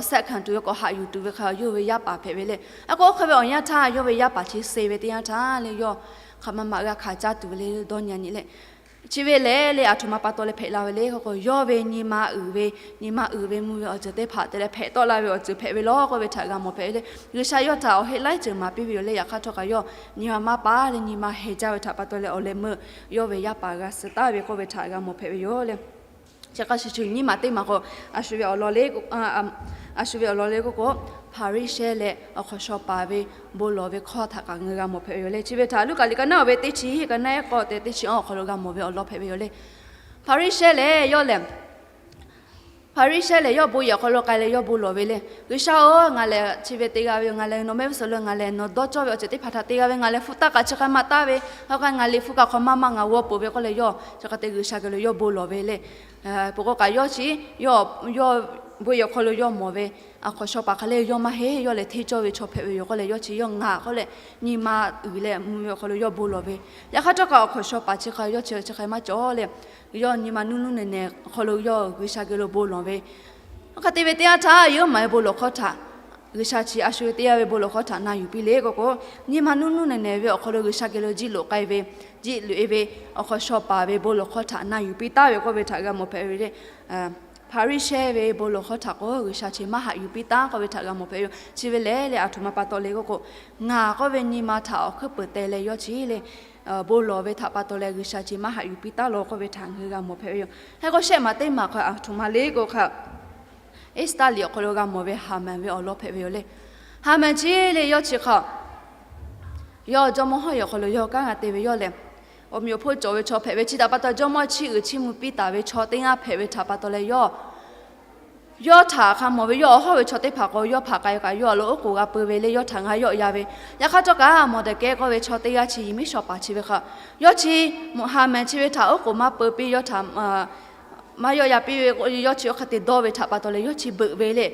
suhˆ hkanˍ tuˬ ve, k'awꞈ haꞈ yuˬ tuˬ ve hk'a yawˇ hui ve yaˇ paˍ hpehꞈ ve le. Hk'e k'o oˇ hk'e ve awˬ yanˇ htaˇ yawˇ ve yaˇ paˍ chi suh ve teˇ yanˇ htaˇ le yawˇ hk'aˬ ma ma g'a hkanˍ caˇ tuˬ ve le dawˇ nyi nyi leh Chi ve lehˬ le, aˬ htoꞈ ma pa taw leh hpehꞈ la ve le k'oˆ k'o, yawˇ ve nyi ma uiˍ ve, nyi ma uiˍ ve mvuh ve awˬ ceuˬ teˇ hpaˍ te leh hpehꞈ tawˆ la ve awˬ ceuˬ hpehꞈ ve law k'oˆ ve htaꞈ g'a mawˬ hpehꞈ ve le. G'uiˬsha yawˇ htaꞈ awˬ heˆ laiˉ ceuˬ maˍ piˇ ve yoˬ le. Yaꞈ hk'aˇ htawˇ kaꞈ yawˇ nyi ma maˇ paˉ leh nyi ma heh jaˇ ve htaꞈ pa taw leh awˬ leh meuˇ yawˇ ve yaˇ paˍ g'a suh taˍ ve k'oˆ ve htaꞈ g'a mawˬ hpehꞈ ve yoˬ le. Chi hk'a shuˍ shuˍ nyiˇ maˬ teˇ maˬ k'o, a shu ve awˬ lawn le, a shu ve awˬ lawn le k'oˆ k'o, Hpaˍriˍsehˇ leh awˬ hk'awꞈ shaw paˍ ve bon lawˬ ve hkawˇ htaꞈ kaꞈ ngaˬ hui g'a mawˬ hpehꞈ ve yoˬ le. Chi ve htaꞈ Luˉkaꞈ liꞈ ka naˉ oˇ ve teˇ chi hiˉ ka naˉ ehˉ k'awˇ tehꞈ teˇ chi awˇ awˬ hk'aw lo g'a mawˬ ve awˬ lawn hpehꞈ ve yoˬ le. Hpaˍriˍsehˇ lehˬ yawˇ lehˬ Hpaˍriˍsehˇ lehˬ, yawˇ bon yehˬ awˬ hk'aw lo k'ai leh yawˇ bon lawˬ ve le. G'uiˬsha-oˬ, ngaˬ lehˬ chi ve te g'a ve yoˬ. Ngaˬ lehˬ nawˬ mehˆ g'uˇ suhˍ lo ngaˬ lehˬ nawˬ dawˇ cawˇ ve awˬ ceuˬ teˇ hpaˍ htaꞈ te g'a ve, ngaˬ lehˬ hpu taˇ kaꞈ chi hk'a maˇ taˍ ve, ha k'a ngaˬ liꞈ hpu kaꞈ hk'aw maˇ maˇ ngaˬ g'aw peuˬ ve k'oˆ leh yawˇ chi hk'a te G'uiˬsha geh lo yawˇ bon lawˬ ve le. Peuˬ k'o kaꞈ yawˇ chi, yawˇ, yawˇ bon yehˬ awˬ hk'aw lo yawˇ mawˬ ve, awˬ hk'awꞈ shaw paˍ hk'a le yawˇ maˇ heˆ, yawˇ lehˬ hteˇ cawˇ ve chaw hpehꞈ ve yoˬ k'oˆ leh yawˇ chi yawˇ ngaˬ k'oˆ leh nyi ma uiˍ leh mvuh ve awˬ hk'aw lo yawˇ bon lawˬ ve. Yaꞈ hk'aˇ htawˇ kaꞈ awˬ hk'awꞈ shaw paˍ chi hk'a yawˇ chi chi hk'a maˇ cawˬ le. Yawˇ nyi ma nuˇ nuˇ nehˬ nehˬ awˬ hk'aw lo yawˇ G'uiˬsha geh lo bon lawˬ ve. Hk'a te ve teˇ yanˇ htaˇ yawˇ maˍ ve bon lawˬ hkawˇ htaꞈ, G'uiˬsha chi a shu ve teˇ yanˇ ve bon lawˬ hkawˇ htaꞈ na yuˬ piˇ le k'oˆ k'o, nyi ma nuˇ nuˇ nehˬ nehˬ ve awˬ hk'aw lo G'uiˬsha geh lo jiˇ loꞈ k'ai ve, jiˇ loꞈ e ve awˬ hk'awꞈ shaw paˍ ve bon lawˬ hkawˇ htaꞈ na yuˬ piˇ taˍ ve k'oˆ ve htaꞈ g'a mawˬ hpehꞈ ve le. Hpaˍriˍsehˇ ve bon lawˬ hkawˇ htaꞈ k'o G'uiˬsha chi maˇ haꞈ yuˬ piˇ taˍ k'oˆ ve htaꞈ g'a mawˬ hpehꞈ ve yoˬ. Chi ve lehˬ le, aˬ htoꞈ ma pa taw le k'oˆ k'o, ngaˬ k'oˆ ve nyi ma htaꞈ awˬ hkuiˉ peuˍ teh leh yawˇ chi le, bon lawˬ ve htaꞈ pa taw leh G'uiˬsha chi maˇ haꞈ yuˬ piˇ taˍ law k'oˆ ve htaꞈ ngaˬ hui g'a mawˬ hpehꞈ ve yoˬ. Hk'e k'o shehˆ maˬ teˇ maˬ hk'a aˬ htoꞈ ma le k'oˆ hk'a, Eˇsaˍtaˆ liꞈ awˬ hk'aw lo g'a mawˬ ve Haˍmanˍ ve awˬ lawn hpehꞈ ve yoˬ le. Haˍmanˍ chi le yawˇ chi hk'a, yawˇ jawˇmawˇ hawˉ yehˬ awˬ hk'aw lo yawˇ kanˉ g'a te ve yawˇ lehˬ, awˬ meꞈ awˬ hponˇ cawˬ ve chaw hpehꞈ ve chi htaꞈ pa taw jawˇmawˇ chiˇ uiˍ chiˇ mvuh piˇ taˍ ve chaw teˇ g'aˇ hpehꞈ ve htaꞈ pa taw leh yawˇ yawˇ htaꞈ hk'a mawˬ ve yawˇ awˬ hawˉ ve chaw teˇ hpaˍ k'o yawˇ hpaꞈ k'ai kaꞈ yawˇ a lo oˉ k'oˍ g'a peu ve le, yawˇ htaꞈ g'a yawˆ ya ve. Yaꞈ hk'aˇ htawˇ kaꞈ Mawˬdehˍkehˇ k'oˆ ve chaw teˇ g'aˇ chi yehˬ miˉ shaw paˍ chi ve hk'a, yawˇ chi Haˍmanˍ chi ve htaꞈ oˉ k'oˍ maˇ peu piˇ, yawˇ htaꞈ maˇ yawˆ ya piˇ ve, yawˇ chi oˇ hk'a te dawˇ ve htaꞈ pa taw leh yawˇ chi beuꞈ ve le.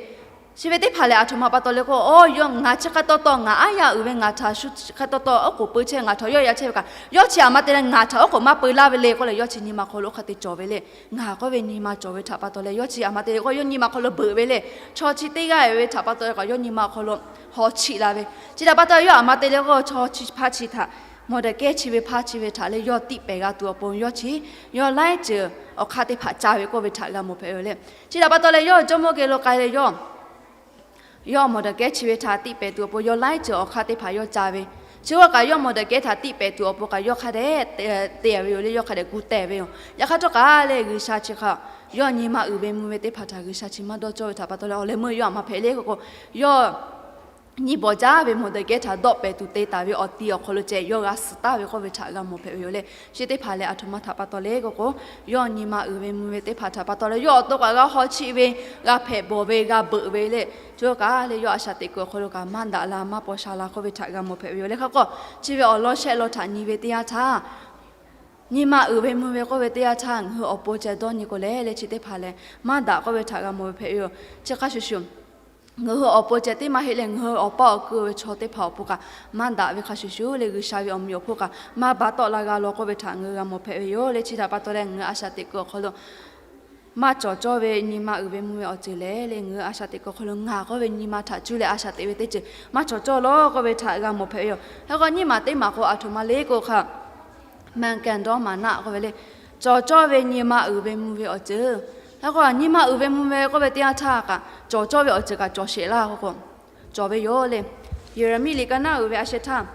Chi ve teˇ hpaˍ lehˬ aˬ htoꞈ ma pa taw le k'o, o, yawˇ ngaˬ chi hk'a taw taw ngaˬ aˉ yaˇ uiˍ ve ngaˬ htaꞈ shu chi hk'a taw taw oˉ k'oˍ peu chehˇ ngaˬ htaꞈ yawˆ ya chehˇ ve kaꞈ, yawˇ chi aˬ ma te leh ngaˬ htaꞈ oˉ k'oˍ maˇ peu laˇ ve le k'oˆ leh yawˇ chi nyi ma hk'aw lo oˇ hk'a te cawˬ ve le. Ngaˬ k'oˆ ve nyi ma cawˬ ve htaꞈ pa taw leh yawˇ chi aˬ ma te leh k'o yawˇ nyi ma hk'aw lo beuꞈ ve le. Chaw chi teˇ g'aˇ ve htaꞈ pa taw leh kaꞈ yawˇ nyi ma hk'aw lo haw chiˆ la ve. Chi htaꞈ pa taw yawˇ aˬ ma te leh k'o chaw chi hpaˇ chi htaꞈ, Mawˬdehˍkehˇ chi ve hpaˇ chi ve htaꞈ leh yawˇ tiˆ pehˍ g'a tuˬ awˬ pon yawˇ chi, yawˇ laiˉ ceuˬ awˬ hk'aˇ teˇ hpaˍ ca ve k'oˆ ve htaꞈ g'a mawˬ hpehꞈ ve le. Chi htaꞈ pa taw leh yawˇ jawˇmawˇ geh lo k'ai leh yawˇ yawˇ Mawˬdehˍkehˇ chi ve htaꞈ tiˆ pehˍ tuˬ awˬ pon yawˇ laiˉ ceuˬ awˬ hk'aˇ teˇ hpaˍ yawˇ ca ve. Chi k'o kaꞈ yawˇ Mawˬdehˍkehˇ htaꞈ tiˆ pehˍ tuˬ awˬ pon kaꞈ yawˇ hk'a dehꞈ te ve yoˬ le, yawˇ hk'a dehꞈ gu teh ve yoˬ. Yaꞈ hk'aˇ htawˇ kaꞈ leh G'uiˬsha chi hk'a, yawˇ nyi ma uiˍ ve mvuh ve teˇ hpaˍ htaꞈ G'uiˬsha chi maˇ dawˇ cawˇ ve htaꞈ pa taw leh awˬ leh meuˇ yawˇ aˬ ma hpehꞈ le k'oˆ k'o, yawˇ nyi bawˬ jaˇ ve Mawˬdehˍkehˇ htaꞈ dawˆ pehˍ tuˬ te taˍ ve awˬ ti awˬ hk'aw lo ceh yawˇ g'a suh taˍ ve k'oˆ ve htaꞈ g'a mawˬ hpehꞈ ve yoˬ le. Chi teˇ hpaˍ lehˬ aˬ htoꞈ ma htaꞈ pa taw le k'oˆ k'o, yawˇ nyi ma uiˍ ve mvuh ve teˇ hpaˍ htaꞈ pa taw leh yawˇ awˬ to kaꞈ g'a haw chiˆ ve, g'a hpehꞈ bawˬ ve, g'a beuꞈ ve le. Chi kaꞈ leh yawˇ a shaꞈ teꞈ kuiˬ awˬ hk'aw lo kaꞈ maˇ daꞈ la maˇ paw sha la k'oˆ ve htaꞈ g'a mawˬ hpehꞈ ve yoˬ le. Hk'e k'o, chi ve awˬ lawn shehˆ lawn htaꞈ nyi ve teˇ yanˇ htaˇ, nyi ma uiˍ ve mvuh ve k'oˆ ve teˇ yanˇ htaˇ ngaˬ hui awˬ pon ceh dawˇ nyi k'o leh leh chi teˇ hpaˍ lehˬ maˇ daꞈ k'oˆ ve htaꞈ g'a mawˬ ve hpehꞈ ve yoˬ. Chi hk'a shuˍ shuˍ ngaˬ hui awˬ pon ceh teˇ maˇ heˆ leh ngaˬ hui awˬ paˇ awˬ ku ve chaw teˇ hpaˍ awˬ pon kaꞈ maˇ daꞈ ve hk'a shuˍ shuˍ leh G'uiˬsha ve awˬ meꞈ awˬ hponˇ kaꞈ maˇ ba tawˆ la g'a law k'oˆ ve htaꞈ ngaˬ hui g'a mawˬ hpehꞈ ve yoˬ le. Chi htaꞈ pa taw leh ngaˬ hui a shaꞈ teꞈ kuiˬ awˬ hk'aw lo maˇ cawˬ cawˇ ve nyi ma uiˍ ve mvuh ve awˬ ceuˬ lehˬ le, ngaˬ hui a shaꞈ teꞈ kuiˬ awˬ hk'aw lo ngaˬ k'oˆ ve nyi ma htaꞈ cuˇ leh a shaꞈ teꞈ ve teˇ ceuˬ maˇ cawˬ cawˇ law k'oˆ ve htaꞈ g'a mawˬ hpehꞈ ve yoˬ. Hk'e k'o nyiˇ maˬ teˇ maˬ k'o aˬ htoꞈ ma le k'oˆ hk'a, မင်္ဂန်တော် မဏ္ဍပ် k'oˆ ve le, cawˬ cawˇ ve nyi ma uiˍ ve mvuh ve awˬ ceuˬ. Hk'e k'o nyi ma uiˍ ve mvuh ve k'oˆ ve teˇ yanˇ htaˇ kaꞈ cawˬ cawˇ ve awˬ ceuˬ kaꞈ cawˬ sheˍ laˇ k'o, cawˬ ve yoˬ le. Yeˍraˍmiˆ liꞈ ka naˉ uiˍ ve a sheh htaˇ,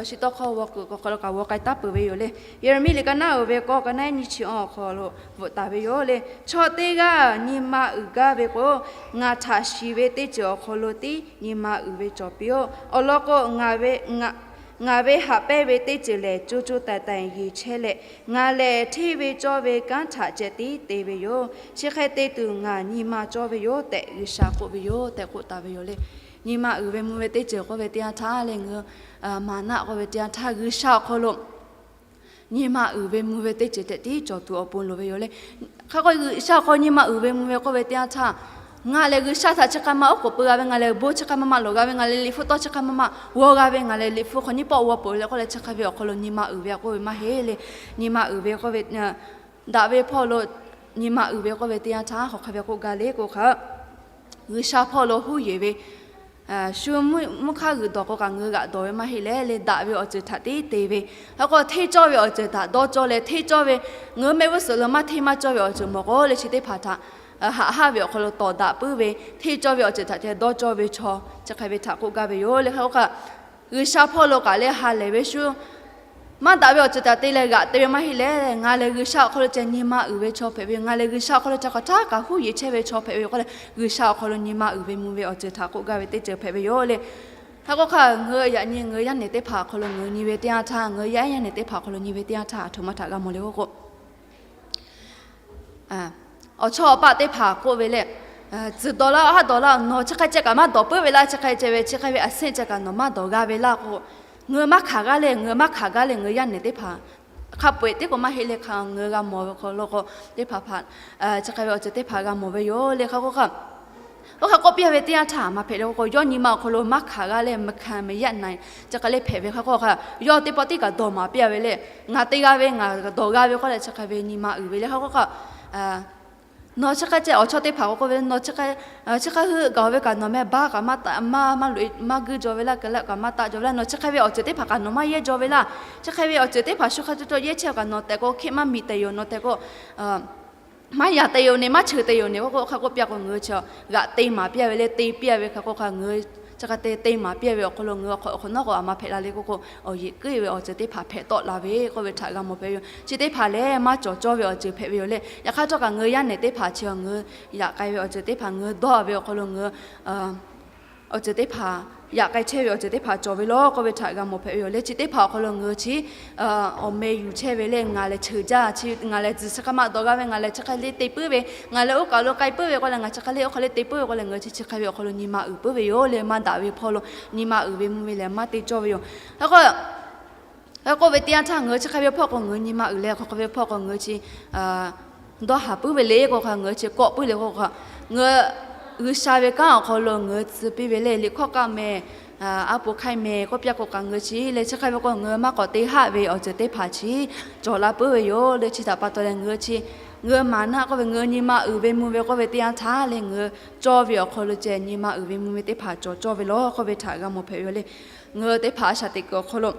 shiˍ tawˇ hkawˇ g'aw kuiˬ awˬ hk'aw lo kaꞈ g'aw k'ai taˉ peuˬ ve yoˬ le. Yeˍraˍmiˆ liꞈ ka naˉ uiˍ ve k'awˇ ka naˉ nyiˇ chi awˬ hk'aw lo bvuhꞈ taˍ ve yoˬ le. Chaw teˇ g'aˇ nyi ma uiˍ gaˇ ve k'o, ngaˬ htaꞈ shiˍ ve teˇ ceuˬ awˬ hk'aw lo tiˉ nyi ma uiˍ ve cawˬ piˇ-oˆ. Awˬ lawn k'o, ngaˬ ve haꞈ pehnˇ ve teˇ ceuˬ lehˬ, co co taiˍ taiˍ yeˬ chehˇ leh, ngaˬ lehˬ hteˇ ve cawˇ ve kanˉ htaꞈ ceh tiˉ te ve yoˬ. Chi hk'e te tuˬ ngaˬ nyi ma cawˇ ve yoˬ tehꞈ G'uiˬsha k'oˆ ve yoˬ tehꞈ k'oˆ taˍ ve yoˬ le. Nyi ma uiˍ ve mvuh ve teˇ ceuˬ k'oˆ ve teˇ yanˇ htaˇ leh ngaˬ hui maˍnaˆ k'oˆ ve teˇ yanˇ htaˇ G'uiˬsha awˬ hk'aw lo nyi ma uiˍ ve mvuh ve teˇ ceuˬ tehꞈ tiˉ cawˬ tuˬ awˬ pon loˍ ve yoˬ le. Hk'e k'o G'uiˬsha awˬ hk'aw nyi ma uiˍ ve mvuh ve k'oˆ ve teˇ yanˇ htaˇ, ngaˬ lehˬ G'uiˬsha htaꞈ chi hk'a ma oˉ k'oˍ peu g'a ve, ngaˬ lehˬ bon chi hk'a ma ma lawˬ g'a ve, ngaˬ lehˬ liꞈ hpu tawˇ chi hk'a ma ma g'aw g'a ve, ngaˬ lehˬ liꞈ hpu hk'aw nyiˇ pawˆ g'aw peuˬ ve le k'oˆ leh chi hk'a ve awˬ hk'aw lo nyi ma uiˍ ve k'oˆ ve maˇ heˆ le. Nyi ma uiˍ ve k'oˆ ve daꞈ ve hpawˇ lo nyi ma uiˍ ve k'oˆ ve teˇ yanˇ htaˇ hk'aˬ hk'a ve k'oˆ gaˇ le k'o hk'a, G'uiˬsha hpawˇ lo huˉ yeˬ ve shu mvuhˇ hk'aˇ g'uiˬ dawˬ k'o kaꞈ ngaˬ hui g'aꞈ dawˬ ve maˇ heˆ leh, leh daꞈ ve awˬ ceuˬ htaꞈ te te ve, hk'e k'o hteˇ cawˇ ve awˬ ceuˬ htaꞈ dawˇ cawˇ leh, hteˇ cawˇ ve ngaˬ hui mehˆ g'uˇ suhˍ lo maˇ hteˇ maˇ cawˇ ve awˬ ceuˬ mawˬ k'o leh chi teˇ hpaˍ htaꞈ haꞈ haˉ ve awˬ hk'aw lo tawˍ daꞈ puiˉ ve, hteˇ cawˇ ve awˬ ceuˬ htaꞈ ceh dawˇ cawˇ ve chaw chi hk'e ve htaꞈ k'oˆ gaˇ ve yoˬ leh. Hk'e k'o kaꞈ G'uiˬsha hpawˇ lo kaꞈ leh ha lehˬ ve shu maˇ daꞈ ve awˬ ceuˬ htaꞈ te leh g'aꞈ te ve maˇ heˆ leh, ngaˬ lehˬ G'uiˬsha awˬ hk'aw lo ceh nyi ma uiˍ ve chaw hpehꞈ ve yoˬ. Ngaˬ lehˬ G'uiˬsha awˬ hk'aw lo ceh hk'aˬ htaˇ kaꞈ huˉ yeˬ chehˇ ve chaw hpehꞈ ve yoˬ k'oˆ leh, G'uiˬsha awˬ hk'aw lo nyi ma uiˍ ve mvuh ve awˬ ceuˬ htaꞈ k'oˆ gaˇ ve teˇ ceuˬ hpehꞈ ve yoˬ leh. Hk'e k'o kaꞈ ngaˬ hui yaꞈ nyi ngaˬ hui yaˇ nehˬ teˇ hpaˍ awˬ hk'aw lo ngaˬ hui nyi ve teˇ yanˇ htaˇ, ngaˬ hui yaˇ ehˉ yaˇ nehˬ teˇ hpaˍ awˬ hk'aw lo nyi ve teˇ yanˇ htaˇ a htoꞈ ma htaꞈ g'a mawˬ le k'oˆ k'o, awˬ chawˇ awˬ paˆ teˇ hpaˍ k'oˆ ve lehˬ, tzuhˬ dawˬ laˇ, haˉ dawˬ laˇ, nawˬ chi hk'e ceh kaꞈ maˇ dawˬ puiˉ ve laˇ, chi hk'e ceh ve chi hk'e ve a sehˆ ceh kaꞈ nawˬ maˇ dawˬ g'a ve laˇ k'o, ngaˬ hui maˇ hkanˍ g'aˇ leh, ngaˬ hui maˇ hkanˍ g'aˇ leh ngaˬ hui yaˇ nehˬ teˇ hpaˍ hk'a peu-eˬ tiˉ k'o maˇ heˆ leh hk'a ngaˬ hui g'a mawˬ ve hk'aw lo k'o, teˇ hpaˍ hpaˍ chi hk'e ve awˬ ceuˬ teˇ hpaˍ g'a mawˬ ve yoˬ leh. Hk'e k'o kaꞈ oˇ hk'e k'oˆ piˇ ve teˇ yanˇ htaˇ maˇ hpehꞈ le k'o, yawˇ nyi ma awˬ hk'aw lo maˇ hkanˍ g'aˇ leh, maˇ hkanˍ maˇ yaꞈ na, chi hk'e le hpehꞈ ve hk'e k'o kaꞈ, yawˇ teˇ pawˆ tiˉ kaꞈ dawˬ maˍ piˇ ve leh, ngaˬ te g'a ve ngaˬ dawˬ g'a ve k'oˆ leh chi hk'e ve nyi ma uiˍ ve leh. Hk'e k'o kaꞈ nawˬ chi hk'e ceh awˬ chawˇ teˇ hpaˍ k'o k'oˆ ve, nawˬ chi hk'e, chi hk'e hui gaˬ ve kaꞈ nawˬ meh baˆ kaꞈ maˇ taˆ, maˇ maˇ loꞈ e maˇ guiˇ jaw ve laˇ, kehˬ laˇ kaꞈ maˇ taˆ jaw ve laˇ, nawˬ chi hk'e ve awˬ ceuˬ teˇ hpaˍ kaꞈ nawˬ maˇ yehˇ jaw ve laˇ, chi hk'e ve awˬ ceuˬ teˇ hpaˍ shu hk'a caw caw yehˇ chehˇ kaꞈ nawˬ tehꞈ k'o hk'eˆ maˇ miˬ te yoˬ, nawˬ tehꞈ k'o maˇ yaꞈ te yoˬ ne, maˇ cheuˬ te yoˬ ne k'oˆ k'o, hk'e k'oˆ piˇ k'o ngaˬ hui chi g'aꞈ te maˍ piˇ ve leh te piˇ ve hk'e k'o kaꞈ ngaˬ hui chi hk'e te te maˍ piˇ ve awˬ hk'aw lo ngaˬ hui awˬ hk'awꞈ nawˉ k'o a maˇ hpehꞈ la le k'oˆ k'o, awˬ yeˬ keuˆ ve awˬ ceuˬ teˇ hpaˍ hpehꞈ tawˆ la ve k'oˆ ve htaꞈ g'a mawˬ hpehꞈ ve yoˬ. Chi teˇ hpaˍ lehˬ maˇ cawˬ cawˇ ve awˬ ceuˬ hpehꞈ ve yoˬ leh. Yaꞈ hk'aˇ htawˇ kaꞈ ngaˬ hui yaˇ nehˬ teˇ hpaˍ chi ngaˬ hui yaꞈ k'ai ve awˬ ceuˬ teˇ hpaˍ ngaˬ hui dawˇ ve awˬ hk'aw lo ngaˬ hui awˬ ceuˬ teˇ hpaˍ yaꞈ k'ai chehˇ ve awˬ ceuˬ teˇ hpaˍ cawˬ ve law k'oˆ ve htaꞈ g'a mawˬ hpehꞈ ve yoˬ leh. Chi teˇ hpaˍ awˬ hk'aw lo ngaˬ hui chi awˬ meh yuˬ chehˇ ve leh ngaˬ lehˬ cheuˬ jaˇ, ngaˬ lehˬ tzuhˬ chi hk'e maˇ dawˬ g'a ve, ngaˬ lehˬ chi hk'e le te puiˉ ve, ngaˬ lehˬ oˇ kaˬ lo k'ai puiˉ ve k'oˆ leh, ngaˬ chi hk'e le oˇ hk'e le te puiˉ ve k'oˆ leh, ngaˬ hui chi chi hk'e ve awˬ hk'aw lo nyi ma uiˍ puiˉ ve yoˬ leh, maˇ daꞈ ve hpawˇ lo nyi ma uiˍ ve mvuh ve lehˬ maˇ te cawˇ ve yoˬ. Hk'e k'o k'oˆ ve teˇ yanˇ htaˇ ngaˬ hui chi hk'e ve hpawˇ k'o ngaˬ hui nyi ma uiˍ leh, hk'aˬ hk'e ve hpawˇ k'o ngaˬ hui chi dawˇ haˍ puiˉ ve le k'o kaꞈ, ngaˬ hui chi kawˆ puiˉ le k'o kaꞈ, ngaˬ hui G'uiˬsha ve kanˉ awˬ hk'aw lo ngaˬ hui tcuh piˇ ve leh, liꞈ hkawˇ kaˆ meh, aˉ po hk'aiˇ meh k'oˆ piˇ k'o kaꞈ, ngaˬ hui chi leh chi hk'e ve k'o ngaˬ hui maˇ k'awꞈ te haˆ ve awˬ ceuˬ teˇ hpaˍ chi cawˬ la puiˉ ve yoˬ leh. Chi htaꞈ pa taw leh ngaˬ hui chi ngaˬ hui maˍ naˆ k'oˆ ve ngaˬ hui nyi ma uiˍ ve mvuh ve k'oˆ ve teˇ yanˇ htaˇ leh, ngaˬ hui cawˇ ve awˬ hk'aw lo ceh nyi ma uiˍ ve mvuh ve teˇ hpaˍ cawˬ cawˇ ve law k'oˆ ve htaꞈ g'a mawˬ hpehꞈ ve yoˬ leh. Ngaˬ hui teˇ hpaˍ a shaꞈ teꞈ kuiˬ awˬ hk'aw lo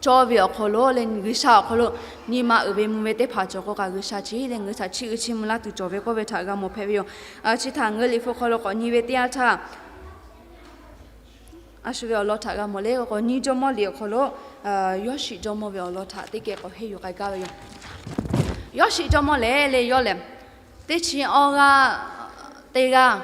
cawˇ ve awˬ hk'aw lo leh G'uiˬsha awˬ hk'aw lo nyi ma uiˍ ve mvuh ve teˇ hpaˍ cawˬ k'o kaꞈ, G'uiˬsha chi leh ngaˬ hui htaꞈ chiˇ uiˍ chiˇ mvuh laˇ tuˬ cawˬ ve k'oˆ ve htaꞈ g'a mawˬ hpehꞈ ve yoˬ. Chi htaꞈ ngaˬ hui liꞈ hpu hk'aw lo k'awꞈ nyi ve teˇ yanˇ htaˇ, a shu ve awˬ lawn htaꞈ g'a mawˬ le k'o, nyiˇ Jawˇmawˇ liꞈ awˬ hk'aw lo Yawˇshiˆ jawˇmawˇ ve awˬ lawn htaꞈ teˇ geh k'awꞈ henˇ yuˬ k'ai gaˇ ve yoˬ. Yawˇshiˆ jawˇmawˇ lehˬ leh yawˇ lehˬ teˇ chi awˇ g'aˇ teˇ g'aˇ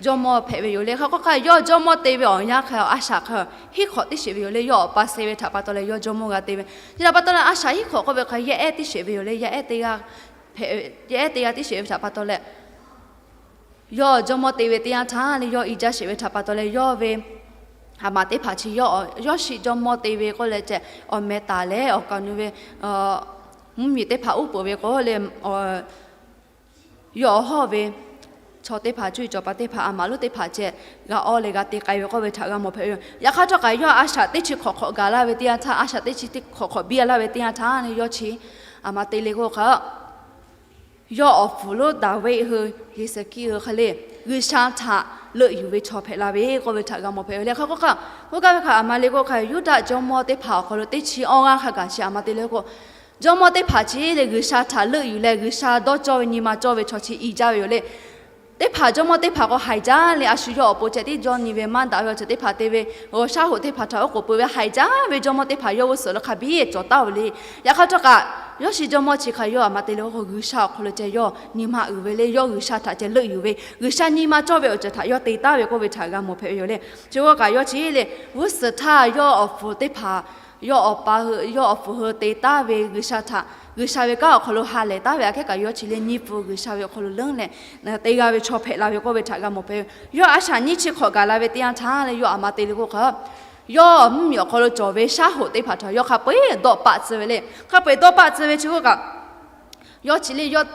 jawˇmawˇ hpehꞈ ve yoˬ leh. Hk'e k'o kaꞈ yawˇ jawˇmawˇ te ve awˬ yanˇ hk'e a shaꞈ hk'e hiˉ hk'awꞈ tiˉ sheˍ ve yoˬ leh, yawˇ awˬ pa suh ve htaꞈ pa taw leh yawˇ jawˇmawˇ g'a te ve. Chi htaꞈ pa taw leh a shaꞈ hiˉ hk'awꞈ k'oˆ ve hk'e yaˇ ehˉ tiˉ sheˍ ve yoˬ leh, yaˇ ehˉ teˇ g'aˇ hpehꞈ, yaˇ ehˉ teˇ g'aˇ tiˉ sheˍ ve htaꞈ pa taw leh, yawˇ jawˇmawˇ te ve teˇ yanˇ htaˇ leh yawˇ i jaˇ sheˍ ve htaꞈ pa taw leh, yawˇ ve a maˍ teˇ hpaˍ chi yawˇ, Yawˇshiˆ jawˇmawˇ te ve k'oˆ leh ceh, awˬ meh taˍ leh awˬ kaˍ nu ve mvuhˇmiˬ teˇ hpaˍ uˉ peunˍ ve k'o leh, yawˇ awˬ hawˇ ve chaw teˇ hpaˍ, cuˇ yiˍ cawˬ paˍ teˇ hpaˍ, a maˍ lonˉ teˇ hpaˍ ceh g'a awˇ leh g'a te k'ai ve k'oˆ ve htaꞈ g'a mawˬ hpehꞈ ve yoˬ. Yaꞈ hk'aˇ htawˇ kaꞈ yawˇ a shaꞈ teˇ chi hk'awꞈ hk'awꞈ gaˬ laˇ ve teˇ yanˇ htaˇ, a shaꞈ teˇ chi teˇ hk'awꞈ hk'awꞈ biˇ laˇ ve teˇ yanˇ htaˇ leh yawˇ chi a maˍ te le k'o hk'e yawˇ awˬ fuˍ lonˉ Daˍviˆ hui, Heˍseˍkiˆ hui hk'e le G'uiˬsha htaꞈ leuˆ yuˬ ve chaw hpehꞈ la ve k'oˆ ve htaꞈ g'a mawˬ hpehꞈ ve leh. Hk'e k'o kaꞈ, oˇ kaˇ ve hk'aꞈ a maˍ le k'o hk'e Yuˇdaꞈ jawˇmawˇ teˇ hpaˍ awˬ hk'aw lo teˇ chi awˇ g'aˇ hk'a gaˬ chi a maˍ te le k'o, jawˇmawˇ teˇ hpaˍ chi leh G'uiˬsha htaꞈ leuˆ yuˬ leh G'uiˬsha dawˇ cawˇ ve nyi ma cawˇ ve chaw chi i jaˇ ve yoˬ leh. Teˇ hpaˍ jawˇmawˇ teˇ hpaˍ k'o haiˬ jaˇ leh a shu yawˇ awˬ pon ceh tiˉ jawˇ nyi ve maˇ daꞈ ve awˬ ceuˬ teˇ hpaˍ te ve, g'awˬ shaˉ hoꞈ teˇ hpaˍ htaꞈ oˉ k'oˍ pui ve haiˬ jaˇ ve jawˇmawˇ teˇ hpaˍ yawˇ g'uˇ suhˍ lo hk'a biˇ cawˬ taˍ ve le. Yaꞈ hk'aˇ htawˇ kaꞈ, Yawˇshiˆ jawˇmawˇ chi hk'e yawˇ a maˍ te le k'o G'uiˬsha awˬ hk'aw lo ceh yawˇ nyi ma uiˍ ve leh yawˇ G'uiˬsha htaꞈ ceh leuˆ yuˬ ve, G'uiˬsha nyi ma cawˇ ve awˬ ceuˬ htaꞈ yawˇ te taˍ ve k'oˆ ve htaꞈ g'a mawˬ hpehꞈ ve yoˬ leh. Chi k'o kaꞈ yawˇ chi leh g'uˇ suhˍ htaˇ yawˇ awˬ fuˍ teˇ hpaˍ, yawˇ awˬ pa, yawˇ awˬ fuˍ hui te taˍ ve G'uiˬsha htaꞈ, G'uiˬsha ve kanˉ awˬ hk'aw lo ha lehˬ taˍ ve aꞈ kehˉ kaꞈ yawˇ chi leh nyiˇ pfuhˍ G'uiˬsha ve awˬ hk'aw lo leuˉ leh te g'a ve chaw hpehꞈ la ve k'oˆ ve htaꞈ g'a mawˬ hpehꞈ ve. Yawˇ a shaꞈ nyiˇ chi hk'awꞈ gaˬ la ve teˇ yanˇ htaˇ leh yawˇ a maˍ te le k'o hk'e, yawˇ mvuhˇmiˬ awˬ hk'aw lo cawˬ ve shaˉ hoꞈ teˇ hpaˍ htaꞈ yawˇ hk'a peu-eˬ dawˆ paˆ tcuh ve le. Hk'a peu-eˬ dawˆ paˆ tcuh ve chi k'o kaꞈ, yawˇ chi leh yawˇ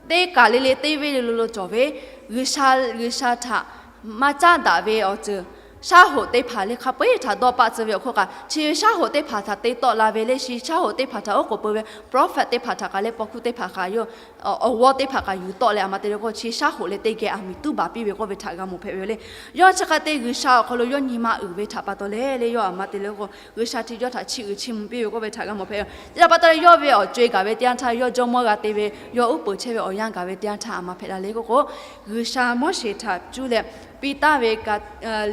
teˇ kaˬ le le teˇ venˇ le lo lo cawˬ ve G'uiˬsha, G'uiˬsha htaꞈ maˇ caˉ daꞈ ve awˬ ceuˬ shaˉ hoꞈ teˇ hpaˍ le hk'a peu-eˬ htaꞈ dawˇ paˆ tcuh ve awˬ hk'oˆ kaꞈ, chi ve shaˉ hoꞈ teˇ hpaˍ htaꞈ te tawˆ la ve le, chi shaˉ hoꞈ teˇ hpaˍ htaꞈ oˉ k'oˍ pui ve prophet teˇ hpaˍ htaꞈ kaꞈ leh paw hkuˇ teˇ hpaˍ htaꞈ yawˇ awˬ g'awˇ teˇ hpaˍ kaꞈ yuˬ tawˆ leh, aˬ ma te leh k'o chi shaˉ hoꞈ leh teˇ geh aˬ miˍ tuˉ baˬ piˇ ve k'oˆ ve htaꞈ g'a mawˬ hpehꞈ ve yoˬ le. Yawˇ chi hk'a te G'uiˬsha awˬ hk'aw lo yawˇ nyi ma uiˍ ve htaꞈ pa taw leh le, yawˇ aˬ ma te leh k'o G'uiˬsha chi yawˇ htaꞈ chiˇ uiˍ chiˇ mvuh piˇ ve k'oˆ ve htaꞈ g'a mawˬ hpehꞈ ve yoˬ. Chi htaꞈ pa taw leh yawˇ ve awˬ co-e gaˬ ve teˇ yanˇ htaˇ, yawˇ jawˇmawˇ g'a te ve yawˇ uˉ peunˍ chehˇ ve awˬ yanˇ gaˬ ve teˇ yanˇ htaˇ aˬ ma hpehꞈ la le k'oˆ k'o, G'uiˬsha Moˉseˍ htaꞈ cuˇ leh piˇ taˍ ve ka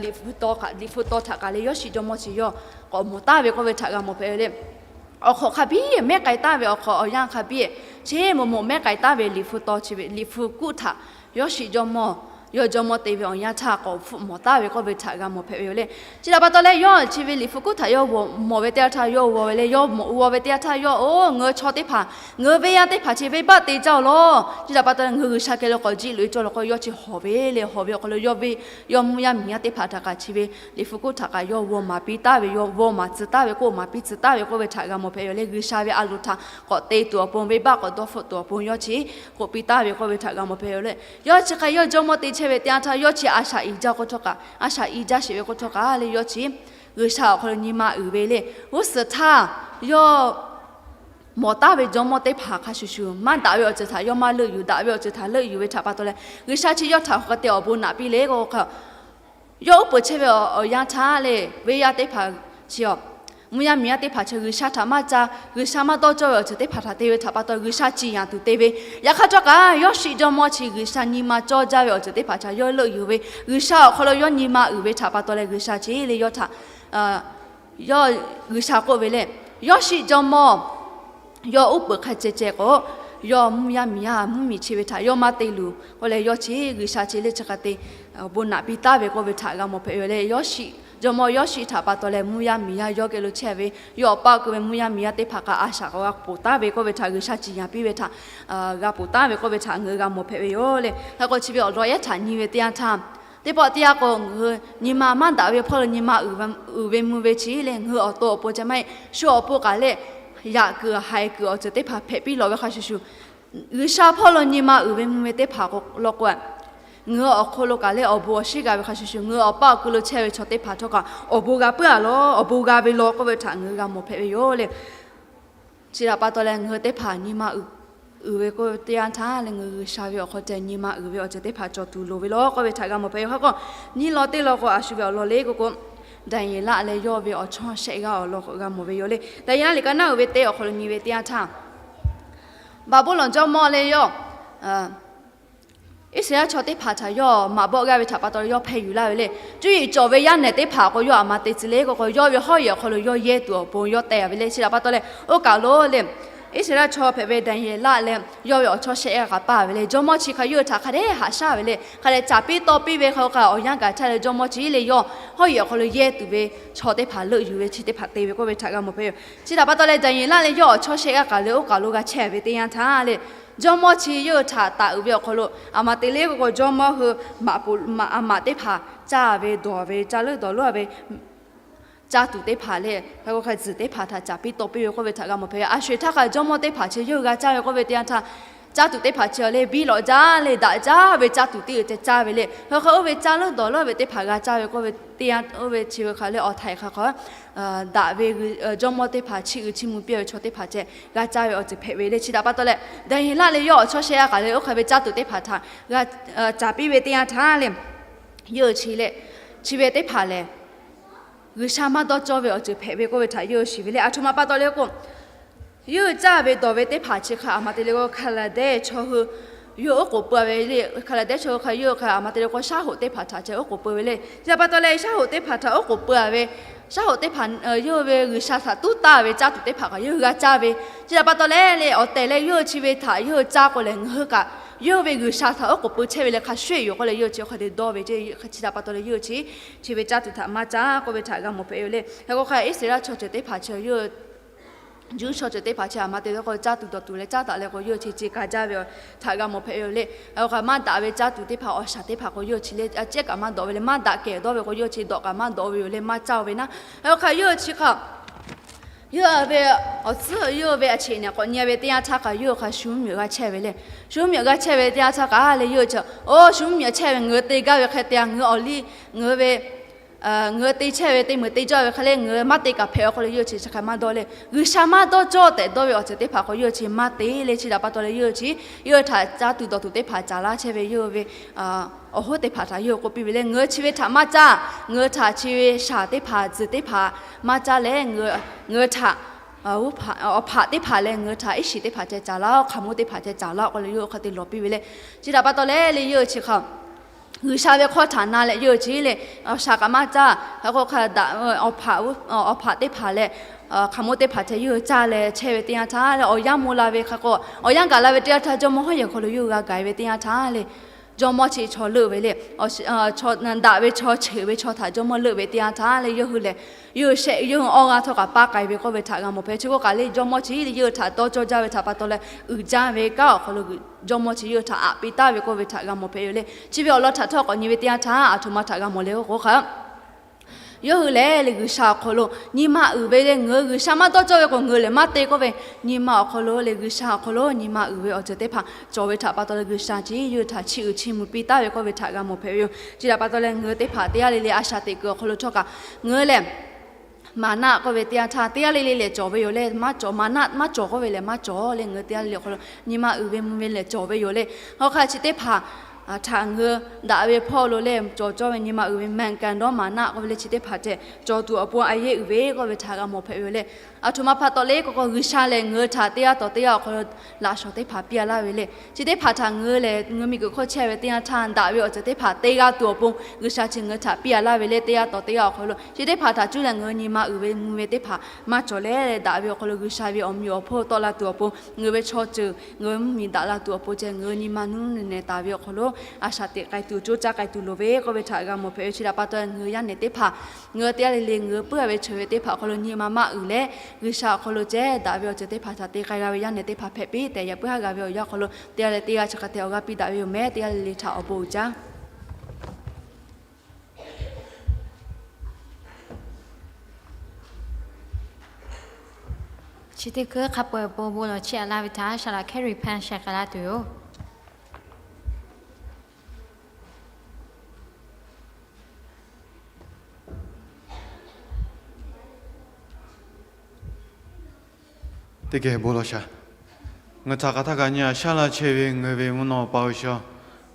Liꞈ hpu taw htaꞈ kaꞈ leh Yawˇshiˆ jawˇmawˇ chi yawˇ k'awꞈ mawˬ taˍ ve k'oˆ ve htaꞈ g'a mawˬ hpehꞈ ve le. Awˬ hk'awꞈ hk'a biˇ mehˉ k'ai taˍ ve awˬ hk'awꞈ awˬ yanˇ hk'a biˇ, chi moˍ moˍ mehˉ k'ai taˍ ve Liꞈ hpu taw chi ve Liꞈ hpu kuˆ htaꞈ Yawˇshiˆ jawˇmawˇ yawˇ jawˇmawˇ te ve awˬ yanˇ htaˇ k'awꞈ hpfuhˆ mawˬ taˍ ve k'oˆ ve htaꞈ g'a mawˬ hpehꞈ ve yoˬ le. Chi htaꞈ pa taw leh yawˇ chi ve Liꞈ hpu kuˆ htaꞈ yawˇ mawˬ ve teˇ yanˇ htaˇ yawˇ g'aw ve le, yawˇ mawˬ g'aw ve teˇ yanˇ htaˇ yawˇ, oˬ, ngaˬ hui chaw teˇ hpaˍ, ngaˬ hui venˇ yaˇ teˇ hpaˍ chi venˇbaˆ te jaˇ-oˬ lawˬ. Chi htaꞈ pa taw leh ngaˬ hui G'uiˬsha geh lo k'awꞈ jiˆ loꞈ-e cawˇ leh k'o, yawˇ chi hawˬ ve le, hawˬ ve awˬ hk'aw lo yawˇ ve yawˇ mvuhˇ yaˇ miˬ yaˇ teˇ hpaˍ htaꞈ kaꞈ chi ve Liꞈ hpu kuˆ htaꞈ kaꞈ yawˇ g'aw maˍ piˇ taˍ ve, yawˇ g'aw maˍ tcuh taˍ ve k'oˆ maˍ piˇ tcuh taˍ ve k'oˆ ve htaꞈ g'a mawˬ hpehꞈ yoˬ le. G'uiˬsha ve a loˍ htaꞈ k'awꞈ te tuˬ awˬ pon, venˇbaˆ k'awꞈ dawˇ hpfuhˆ tuˬ awˬ pon yawˇ chi k'oˆ piˇ taˍ ve k'oˆ ve htaꞈ g'a mawˬ hpehꞈ yoˬ le. Yawˇ chi hk'a yawˇ jawˇmawˇ te chehˇ ve teˇ yanˇ htaˇ yawˇ chi a shaꞈ i jaˇ k'oˆ htawˇ kaꞈ, a shaꞈ i jaˇ sheˍ ve k'oˆ htawˇ kaꞈ le, yawˇ chi G'uiˬsha awˬ hk'aw lo nyi ma uiˍ ve le. G'uˇ suhˍ htaˇ yawˇ mawˬ taˍ ve jawˇmawˇ teˇ hpaˍ hk'a shuˍ shuˍ maˇ daꞈ ve awˬ ceuˬ htaꞈ yawˇ maˇ leuˆ yuˬ, daꞈ ve awˬ ceuˬ htaꞈ leuˆ yuˬ ve htaꞈ pa taw leh, G'uiˬsha chi yawˇ htaꞈ hk'aˬ hk'e te awˬ bon naꞈ piˇ le k'o, yawˇ uˉ peunˍ chehˇ ve awˬ yanˇ htaˇ le, venˇ yaˇ teˇ hpaˍ chi a, mvuhˇ yaˇ miˬ yaˇ teˇ hpaˍ chi G'uiˬsha htaꞈ maˇ ca, G'uiˬsha maˇ dawˇ cawˇ ve awˬ ceuˬ teˇ hpaˍ htaꞈ te ve htaꞈ pa taw G'uiˬsha ciˍ yanˍ tuˬ te ve. Yaꞈ hk'aˇ htawˇ kaꞈ Yawˇshiˆ jawˇmawˇ chi G'uiˬsha nyi ma cawˇ jaˇ ve awˬ ceuˬ teˇ hpaˍ htaꞈ yawˇ leuˆ yuˬ ve, G'uiˬsha awˬ hk'aw lo yawˇ nyi ma uiˍ ve htaꞈ pa taw leh G'uiˬsha chi le yawˇ htaꞈ yawˇ G'uiˬsha k'oˆ ve le, Yawˇshiˆ jawˇmawˇ yawˇ uˉ peunˍ hk'a ceh ceh k'o, yawˇ mvuhˇ yaˇ miˬ yaˇ mvuhˇmiˬ chi ve htaꞈ yawˇ maˇ te luˬ k'oˆ leh, yawˇ chi G'uiˬsha chi le chi hk'a te bon naꞈ piˇ taˍ ve k'oˆ ve htaꞈ g'a mawˬ hpehꞈ ve le. Yawˇshiˆ jawˇmawˇ Yawˇshiˆ htaꞈ pa taw leh mvuhˇ yaˇ miˬ yaˇ yawˇ geh lo chehˇ ve yawˇ awˬ paˆ keu ve mvuhˇ yaˇ miˬ yaˇ teˇ hpaˍ kaꞈ a shaꞈ k'awꞈ g'a poˬ taˍ ve k'oˆ ve htaꞈ G'uiˬsha ciˍ yanˍ piˇ ve htaꞈ g'a poˬ taˍ ve k'oˆ ve htaꞈ ngaˬ hui g'a mawˬ hpehꞈ ve yoˬ le. Hk'e k'o chi ve awˬ lawn ehˉ htaꞈ nyi ve teˇ yanˇ htaˇ, teˇ pawˆ teˇ yanˇ k'o, ngaˬ hui nyi ma maˇ daꞈ ve hpawˇ lo nyi ma uiˍ ve mvuh ve chi leh, ngaˬ hui awˬ to awˬ pon ceh maˇ heˆ, shu awˬ pon kaꞈ leh, yaꞈ kuiˬ haiˬ kuiˬ awˬ ceuˬ teˇ hpaˍ hpehꞈ piˇ lawˬ ve hk'a shuˍ shuˍ, G'uiˬsha hpawˇ lo nyi ma uiˍ ve mvuh ve teˇ hpaˍ law k'o, ngaˬ hui awˬ hk'aw lo kaꞈ leh awˬ bon awˬ shinˉ g'a ve hk'a shuˍ shuˍ, ngaˬ hui awˬ paˆ awˬ keu lo chehˇ ve chaw teˇ hpaˍ htawˇ kaꞈ awˬ bon g'a puiˉ-a lawˬ, awˬ bon g'a ve lawˬ k'oˆ ve htaꞈ ngaˬ hui g'a mawˬ hpehꞈ ve yoˬ le. Chi htaꞈ pa taw leh ngaˬ hui teˇ hpaˍ nyi ma uiˍ ve k'oˆ ve teˇ yanˇ htaˇ leh, ngaˬ hui G'uiˬsha ve awˬ hk'aw ceh nyi ma uiˍ ve awˬ ceuˬ teˇ hpaˍ cawˬ tuˬ loˍ ve lawˬ k'oˆ ve htaꞈ g'a mawˬ hpehꞈ yoˬ. Hk'e k'o, nyiˇ lawn teˇ lawn k'o a shu ve awˬ lawn le k'o k'o, Daˍyeˍlaˆ leh yawˇ ve awˬ chawˇ shehˆ g'aˇ awˬ lawn k'o g'a mawˬ ve yoˬ le. Daˍyeˍlaˆ liꞈ ka naˉ uiˍ ve teˇ awˬ hk'aw lo nyi ve teˇ yanˇ htaˇ, Baˍbuˍlonˍ jawˇmawˇ leh yawˇ Iˉsaˍreˍlaˆ chaw teˇ hpaˍ htaꞈ yawˇ maꞈ bawˆ g'aˇ ve htaꞈ pa taw yawˇ hpeh yuˬ laˇ ve le. Cuˇ yiˍ cawˬ ve yaˇ nehˬ teˇ hpaˍ k'o yawˇ aˬ ma te tcuh le k'o k'o, yawˇ ve hawˉ yehˬ awˬ hk'aw lo yawˇ yehˇ tuˬ awˬ pon yawˇ teh-a ve le. Chi htaꞈ pa taw leh, oˇ kaˬ lo le, Iˉsaˍreˍlaˆ chaw hpehꞈ ve Daˍyeˍlaˆ leh yawˇ ve awˬ chawˇ shehˆ g'aˇ kaꞈ paˇ ve le. Jawˇmawˇ chi hk'a yawˇ hui htaꞈ hk'a dehꞈ haꞈ shaˉ ve le. Hk'a dehꞈ caˍ piˇ tawˆ piˇ ve hk'a, oˇ kaˬ awˬ yanˇ gaˬ htaˇ leh jawˇmawˇ chi leh yawˇ hawˉ yehˬ awˬ hk'aw lo yehˇ tuˬ ve chaw teˇ hpaˍ leuˆ yuˬ ve chi teˇ hpaˍ te ve k'oˆ ve htaꞈ g'a mawˬ hpehꞈ yoˬ. Chi htaꞈ pa taw leh Daˍyeˍlaˆ leh yawˇ awˬ chawˇ shehˆ g'aˇ kaꞈ leh oˇ kaˬ lo g'a chehˇ ve teˇ yanˇ htaˇ le, jawˇmawˇ chi yawˇ hui htaꞈ taˍ uiˍ ve awˬ hk'aw lo aˬ ma te le k'o k'o, jawˇmawˇ hui maꞈ poˍ maꞈ a maꞈ teˇ hpaˍ caˇ ve dawˬ ve caˇ leuˆ dawˬ leuˆ ve caˇ tuˬ teˇ hpaˍ leh hk'a k'o hk'a tzuhˬ teˇ hpaˍ htaꞈ caˍ piˇ tawˆ piˇ ve k'oˆ ve htaꞈ g'a mawˬ hpehꞈ ve. A sho-eˬ htaˇ kaꞈ jawˇmawˇ teˇ hpaˍ chi yawˇ hui g'a caˇ ve k'oˆ ve teˇ yanˇ htaˇ, caˇ tuˬ teˇ hpaˍ chi awˬ leh biˇ lawꞈ jaˇ leh daꞈ jaˇ ve caˇ tuˬ teˇ uiˍ ceh caˇ ve le. Hk'a k'o oˇ ve caˇ leuˆ dawˬ leuˆ ve teˇ hpaˍ g'a caˇ ve k'oˆ ve teˇ yanˇ, oˇ ve chi ve hk'a leh awˬ htaiˍ hk'a k'o daꞈ ve jawˇmawˇ teˇ hpaˍ chiˇ uiˍ chiˇ mvuh piˇ ve chaw teˇ hpaˍ ceh g'a caˇ ve awˬ ceuˬ hpehꞈ ve le. Chi htaꞈ pa taw leh Daˍyeˍlaˆ leh yawˇ awˬ chawˇ shehˆ g'aˇ kaꞈ leh oˇ hk'a ve caˇ tuˬ teˇ hpaˍ htaꞈ g'a caˍ piˇ ve teˇ yanˇ htaˇ le, yawˇ hui chi leh chi ve teˇ hpaˍ lehˬ G'uiˬsha maˇ dawˇ cawˇ ve awˬ ceuˬ hpehꞈ ve k'oˆ ve htaꞈ yawˇ hui shiˍ ve le. Aˬ htoꞈ ma pa taw le k'o, yawˇ hui caˇ ve dawˬ ve teˇ hpaˍ chi hk'a aˬ ma te le k'o, Hkaˍlaˍdehˇ chaw hui yawˇ hui oˉ k'oˍ pui-a ve le. Hkaˍlaˍdehˇ chaw hui hk'a yawˇ hui hk'a aˬ ma te le k'o, shaˉ hoꞈ teˇ hpaˍ htaꞈ ceh oˉ k'oˍ pui ve le. Chi htaꞈ pa taw leh shaˉ hoꞈ teˇ hpaˍ htaꞈ oˉ k'oˍ pui-a ve, shaˉ hoꞈ teˇ hpaˍ yawˇ hui ve G'uiˬsha htaꞈ tuˉ taˍ ve caˇ tuˬ teˇ hpaˍ kaꞈ yawˇ hui g'a caˇ ve. Chi htaꞈ pa taw leh le awˬ tehˬ leh yawˇ hui chi ve htaꞈ yawˇ hui caˇ k'o lehˬ, ngaˬ hui kaꞈ yawˇ hui ve G'uiˬsha htaꞈ oˉ k'oˍ pui chehˇ ve leh hk'a shuˍ yoˬ k'oˆ leh yawˇ hui chi hk'a te dawˇ ve. Chi htaꞈ pa taw leh yawˇ hui chi chi ve caˇ tuˬ htaꞈ maˇ caˇ k'oˆ ve htaꞈ g'a mawˬ hpehꞈ ve le. Hk'e k'o hk'a Iˉsaˍreˍlaˆ chaw ceuˬ teˇ hpaˍ chi yawˇ hui Juˇ chaw ceuˬ teˇ hpaˍ chi aˬ ma te le k'o caˇ tuˬ dawˬ tuˬ leh caˇ taˍ leh k'o yawˇ hui chi ce ka jaˇ ve htaꞈ g'a mawˬ hpehꞈ ve yoˬ le. Hk'e k'o hk'a maˇ daꞈ ve caˇ tuˬ teˇ hpaˍ awˬ shaˍ teˇ hpaˍ k'o yawˇ hui chi leh a cehˉ kaꞈ maˇ dawꞈ ve le, maˇ daꞈ kehˬ dawˇ ve k'o yawˇ hui chi dawꞈ kaꞈ maˇ dawꞈ ve yoˬ le, maˇ caˇ-o ve naˉ. Hk'e k'o hk'a yawˇ hui chi hk'a yawˇ hui ve awˬ tcuhˉ yawˇ hui ve a cheꞈ nehˬ k'awꞈ nyi ve teˇ yanˇ htaˇ kaꞈ yawˇ hui hk'a shu mvuhˇmiˬ g'a chehˇ ve le. Shu mvuhˇmiˬ g'a chehˇ ve teˇ yanˇ htaˇ kaꞈ le yawˇ hui chi, oˇ shu mvuhˇmiˬ chehˇ ve ngaˬ hui te gaˇ ve hk'e te-a, ngaˬ hui awˬ liˇ ngaˬ hui ve ngaˬ hui te chehˇ ve teˇ meunˍ te jawˇ ve hk'e le, ngaˬ hui maˇ te kaꞈ hpehꞈ awˬ hk'aw lo yawˇ hui chi chi hk'a maˇ dawˇ le. G'uiˬsha maˇ dawˇ cawˇ tehꞈ dawˇ ve awˬ ceuˬ teˇ hpaˍ k'o yawˇ hui chi maˇ te le. Chi htaꞈ pa taw leh yawˇ hui chi, yawˇ hui htaꞈ caˇ tuˬ dawˬ tuˬ teˇ hpaˍ caˍ laˇ chehˇ ve yawˇ hui ve awˬ hoˉ teˇ hpaˍ htaꞈ yawˇ hui k'oˆ piˇ ve le. Ngaˬ hui chi ve htaꞈ maˇ caˇ. Ngaˬ hui htaꞈ chi ve shaˍ teˇ hpaˍ, tzuhˬ teˇ hpaˍ maˇ caˇ leh, ngaˬ hui htaꞈ awˬ hpaꞈ teˇ hpaˍ leh ngaˬ hui htaꞈ iˉ shiˍ teˇ hpaˍ ceh caˍ laˇ-oˆ, hk'aˬ moˇ teˇ hpaˍ ceh caˍ laˇ-oˆ k'oˆ leh yawˇ hui hk'a te lawˬ piˇ ve le. Chi htaꞈ pa taw leh le yawˇ hui chi hk'a G'uiˬsha ve hkawˇ htaꞈ na leh yawˇ hui chi le, awˬ shaˍ kaꞈ maˇ caˇ. Hk'e k'o hk'a daꞈ, awˬ hpaꞈ teˇ hpaˍ leh hk'aˬ moˇ teˇ hpaˍ ceh yawˇ hui caˇ leh chehˇ ve teˇ yanˇ htaˇ leh awˬ yanˇ maw la ve hk'a k'o, awˬ yanˇ gaˬ la ve teˇ yanˇ htaˇ jawˇmawˇ hawˉ yehˬ hk'aw lo yawˇ hui g'a gaˬ ve teˇ yanˇ htaˇ le, jawˇmawˇ chi chaw leuˆ ve le. Daꞈ ve chaw, cheuˬ ve chaw htaꞈ jawˇmawˇ leuˆ ve teˇ yanˇ htaˇ le, yawˇ hui lehˬ, yawˇ hui shehˆ, yawˇ hui awˇ g'aˇ htawˇ kaꞈ paˇ k'ai ve k'oˆ ve htaꞈ g'a mawˬ hpehꞈ. Chi k'oˆ kaꞈ le, jawˇmawˇ chi le yawˇ hui htaꞈ dawˇ cawˇ jaˇ ve htaꞈ pa taw leh, uiˍ jaˇ ve kanˉ awˬ hk'aw lo jawˇmawˇ chi yawˇ hui htaꞈ aꞈ piˇ taˍ ve k'oˆ ve htaꞈ g'a mawˬ hpehꞈ ve le. Chi ve awˬ lawn htaꞈ htawˇ k'awꞈ nyi ve teˇ yanˇ htaˇ, aˬ htoꞈ ma htaꞈ g'a mawˬ le k'o hk'a Yawˇ hui lehˬ le G'uiˬsha awˬ hk'aw lo nyi ma uiˍ ve le, ngaˬ hui G'uiˬsha maˇ dawˇ cawˇ ve k'o ngaˬ hui lehˬ maˇ te k'oˆ ve, nyi ma awˬ hk'aw lo le G'uiˬsha awˬ hk'aw lo nyi ma uiˍ ve awˬ ceuˬ teˇ hpaˍ cawˬ ve htaꞈ pa taw leh G'uiˬsha chi yawˇ hui htaꞈ chiˇ uiˍ chiˇ mvuh piˇ taˍ ve k'oˆ ve htaꞈ g'a mawˬ hpehꞈ ve yoˬ. Chi htaꞈ pa taw leh ngaˬ hui teˇ hpaˍ teˇ g'aˇ le le a shaꞈ teꞈ kuiˬ awˬ hk'aw lo htawˇ kaꞈ ngaˬ hui lehˬ maˍnaˆ k'oˆ ve teˇ yanˇ htaˇ teˇ g'aˇ le le lehˬ cawˬ ve yoˬ le, maˇ cawˬ, maˍnaˆ maˇ cawˬ k'oˆ ve lehˬ maˇ cawˬ le, ngaˬ hui teˇ g'aˇ le le awˬ hk'aw lo nyi ma uiˍ ve mvuh ve lehˬ cawˬ ve yoˬ le. Hk'aˬ hk'e chi teˇ hpaˍ htaꞈ ngaˬ hui daꞈ ve hpawˇ lo le cawˬ cawˇ ve nyi ma uiˍ ve แมงกะพรุน maˍnaˆ k'oˆ ve le chi teˇ hpaˍ ceh cawˬ tuˬ awˬ pon a yehˉ uiˍ ve k'oˆ ve htaꞈ g'a mawˬ hpehꞈ ve yoˬ le. Aˬ htoꞈ ma pa taw le k'o k'o G'uiˬsha lehˬ ngaˬ hui htaꞈ teˇ g'aˇ tawˍ teˇ g'aˇ awˬ hk'aw lo laꞈ shawnˍ teˇ hpaˍ piˇ a laˇ ve le. Chi teˇ hpaˍ htaꞈ ngaˬ hui lehˬ ngaˬ hui miˬguiˬ hk'oˆ chehˇ ve teˇ yanˇ htaˇ daꞈ ve awˬ ceuˬ teˇ hpaˍ te g'a tuˬ awˬ pon G'uiˬsha chi ngaˬ hui htaꞈ piˇ a laˇ ve le. Teˇ g'aˇ tawˍ teˇ g'aˇ awˬ hk'aw lo chi teˇ hpaˍ htaꞈ cuˇ leh ngaˬ hui nyi ma uiˍ ve mvuh ve teˇ hpaˍ maˇ cawˬ leh, daꞈ ve awˬ hk'aw lo G'uiˬsha ve awˬ meꞈ awˬ hponˇ tawˆ la tuˬ awˬ pon, ngaˬ hui ve chaw ceuˬ ngaˬ hui mvuhˇmiˬ daꞈ la tuˬ awˬ pon ceh ngaˬ hui nyi ma nuˇ nehˬ taˍ ve awˬ hk'aw lo a shaꞈ teꞈ k'ai tuˬ coˇ caˇ k'ai tuˬ loˍ ve k'oˆ ve htaꞈ g'a mawˬ hpehꞈ ve. Chi htaꞈ pa taw ngaˬ hui yaˇ nehˬ teˇ hpaˍ ngaˬ hui teˇ g'aˇ le le ngaˬ hui puiˉ a ve cheuˬ ve teˇ hpaˍ awˬ hk'aw lo nyi ma maˇ uiˍ leh, G'uiˬsha awˬ hk'aw lo ceh daꞈ ve awˬ ceuˬ teˇ hpaˍ htaꞈ te k'ai g'a ve yaˇ nehˬ teˇ hpaˍ hpehꞈ piˇ tehꞈ yaꞈ puiˉ haˉ g'a ve awˬ yanˇ hk'aw lo teˇ g'aˇ leh teˇ g'aˇ chi hk'a te awˬ g'aˇ piˇ daꞈ ve yoˬ meh. Teˇ g'aˇ le le htaꞈ awˬ bon uiˍ jaˇ. Chi teˇ hkui hk'a peu-eˬ awˬ pon bon lawˬ chiˇ aꞈ laˇ ve htaꞈ a shaꞈ laꞈ hkehˉ ri hpaˇ sheh k'ai laˇ tuˬ yoˬ. Teˇ geh bon lawˬ shaˍ. Ngaˬ hui htaꞈ hk'aˬ htaˇ kaꞈ nyi a shaˉ laˇ chehˇ ve ngaˬ hui ve mvuhˇ naw pa G'uiˬsha,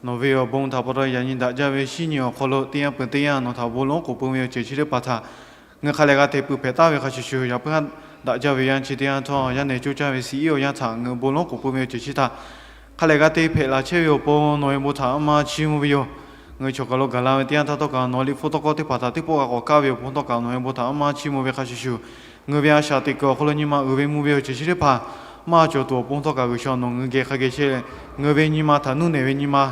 nawˬ ve awˬ bon htaꞈ pa taw yaꞈ nyi daꞈ jaˇ ve shinˉ nyi awˬ hk'aw lo teˇ yanˇ peuˬ teˇ yanˇ nawˬ htaꞈ bon lonˉ k'oˍ pui ve awˬ ceuˬ chi teˇ hpaˍ htaꞈ ngaˬ hui hk'a lehˬ g'a te pui hpehꞈ taˍ ve hk'a shuˍ shuˍ, yaꞈ puiˉ haˉ daꞈ jaˇ ve yanˇ chi teˇ yanˇ htawˇ yaˇ nehˬ coˇ caˇ ve shiˍ iˉ awˬ yanˇ htaꞈ ngaˬ hui bon lonˉ k'oˍ pui ve awˬ ceuˬ chi htaꞈ hk'a lehˬ g'a te hpehꞈ la chehˇ ve awˬ pon nawˬ ve bon htaꞈ maˇ chiˇ mvuh ve yoˬ. Ngaˬ hui chaw kaˬ lo gaˬ la ve teˇ yanˇ htaˇ htawˇ kaꞈ nawˬ liꞈ hpu tawˇ hkawˇ teˇ hpaˍ htaꞈ teˇ pawˆ g'a k'awꞈ kaˇ ve awˬ pon htawˇ kaꞈ nawˬ ve bon htaꞈ maˇ chiˇ mvuh ve hk'a shuˍ shuˍ, ngaˬ hui ve a shaꞈ teꞈ kuiˬ awˬ hk'aw lo nyi ma uiˍ ve mvuh ve awˬ ceuˬ chi teˇ hpaˍ maˇ cawˬ tuˬ awˬ pon htawˇ kaꞈ G'uiˬsha nawˬ ngaˬ hui geh hk'a geh chehˇ leh, ngaˬ hui ve nyi ma htaꞈ nuˇ nehˬ ve nyi ma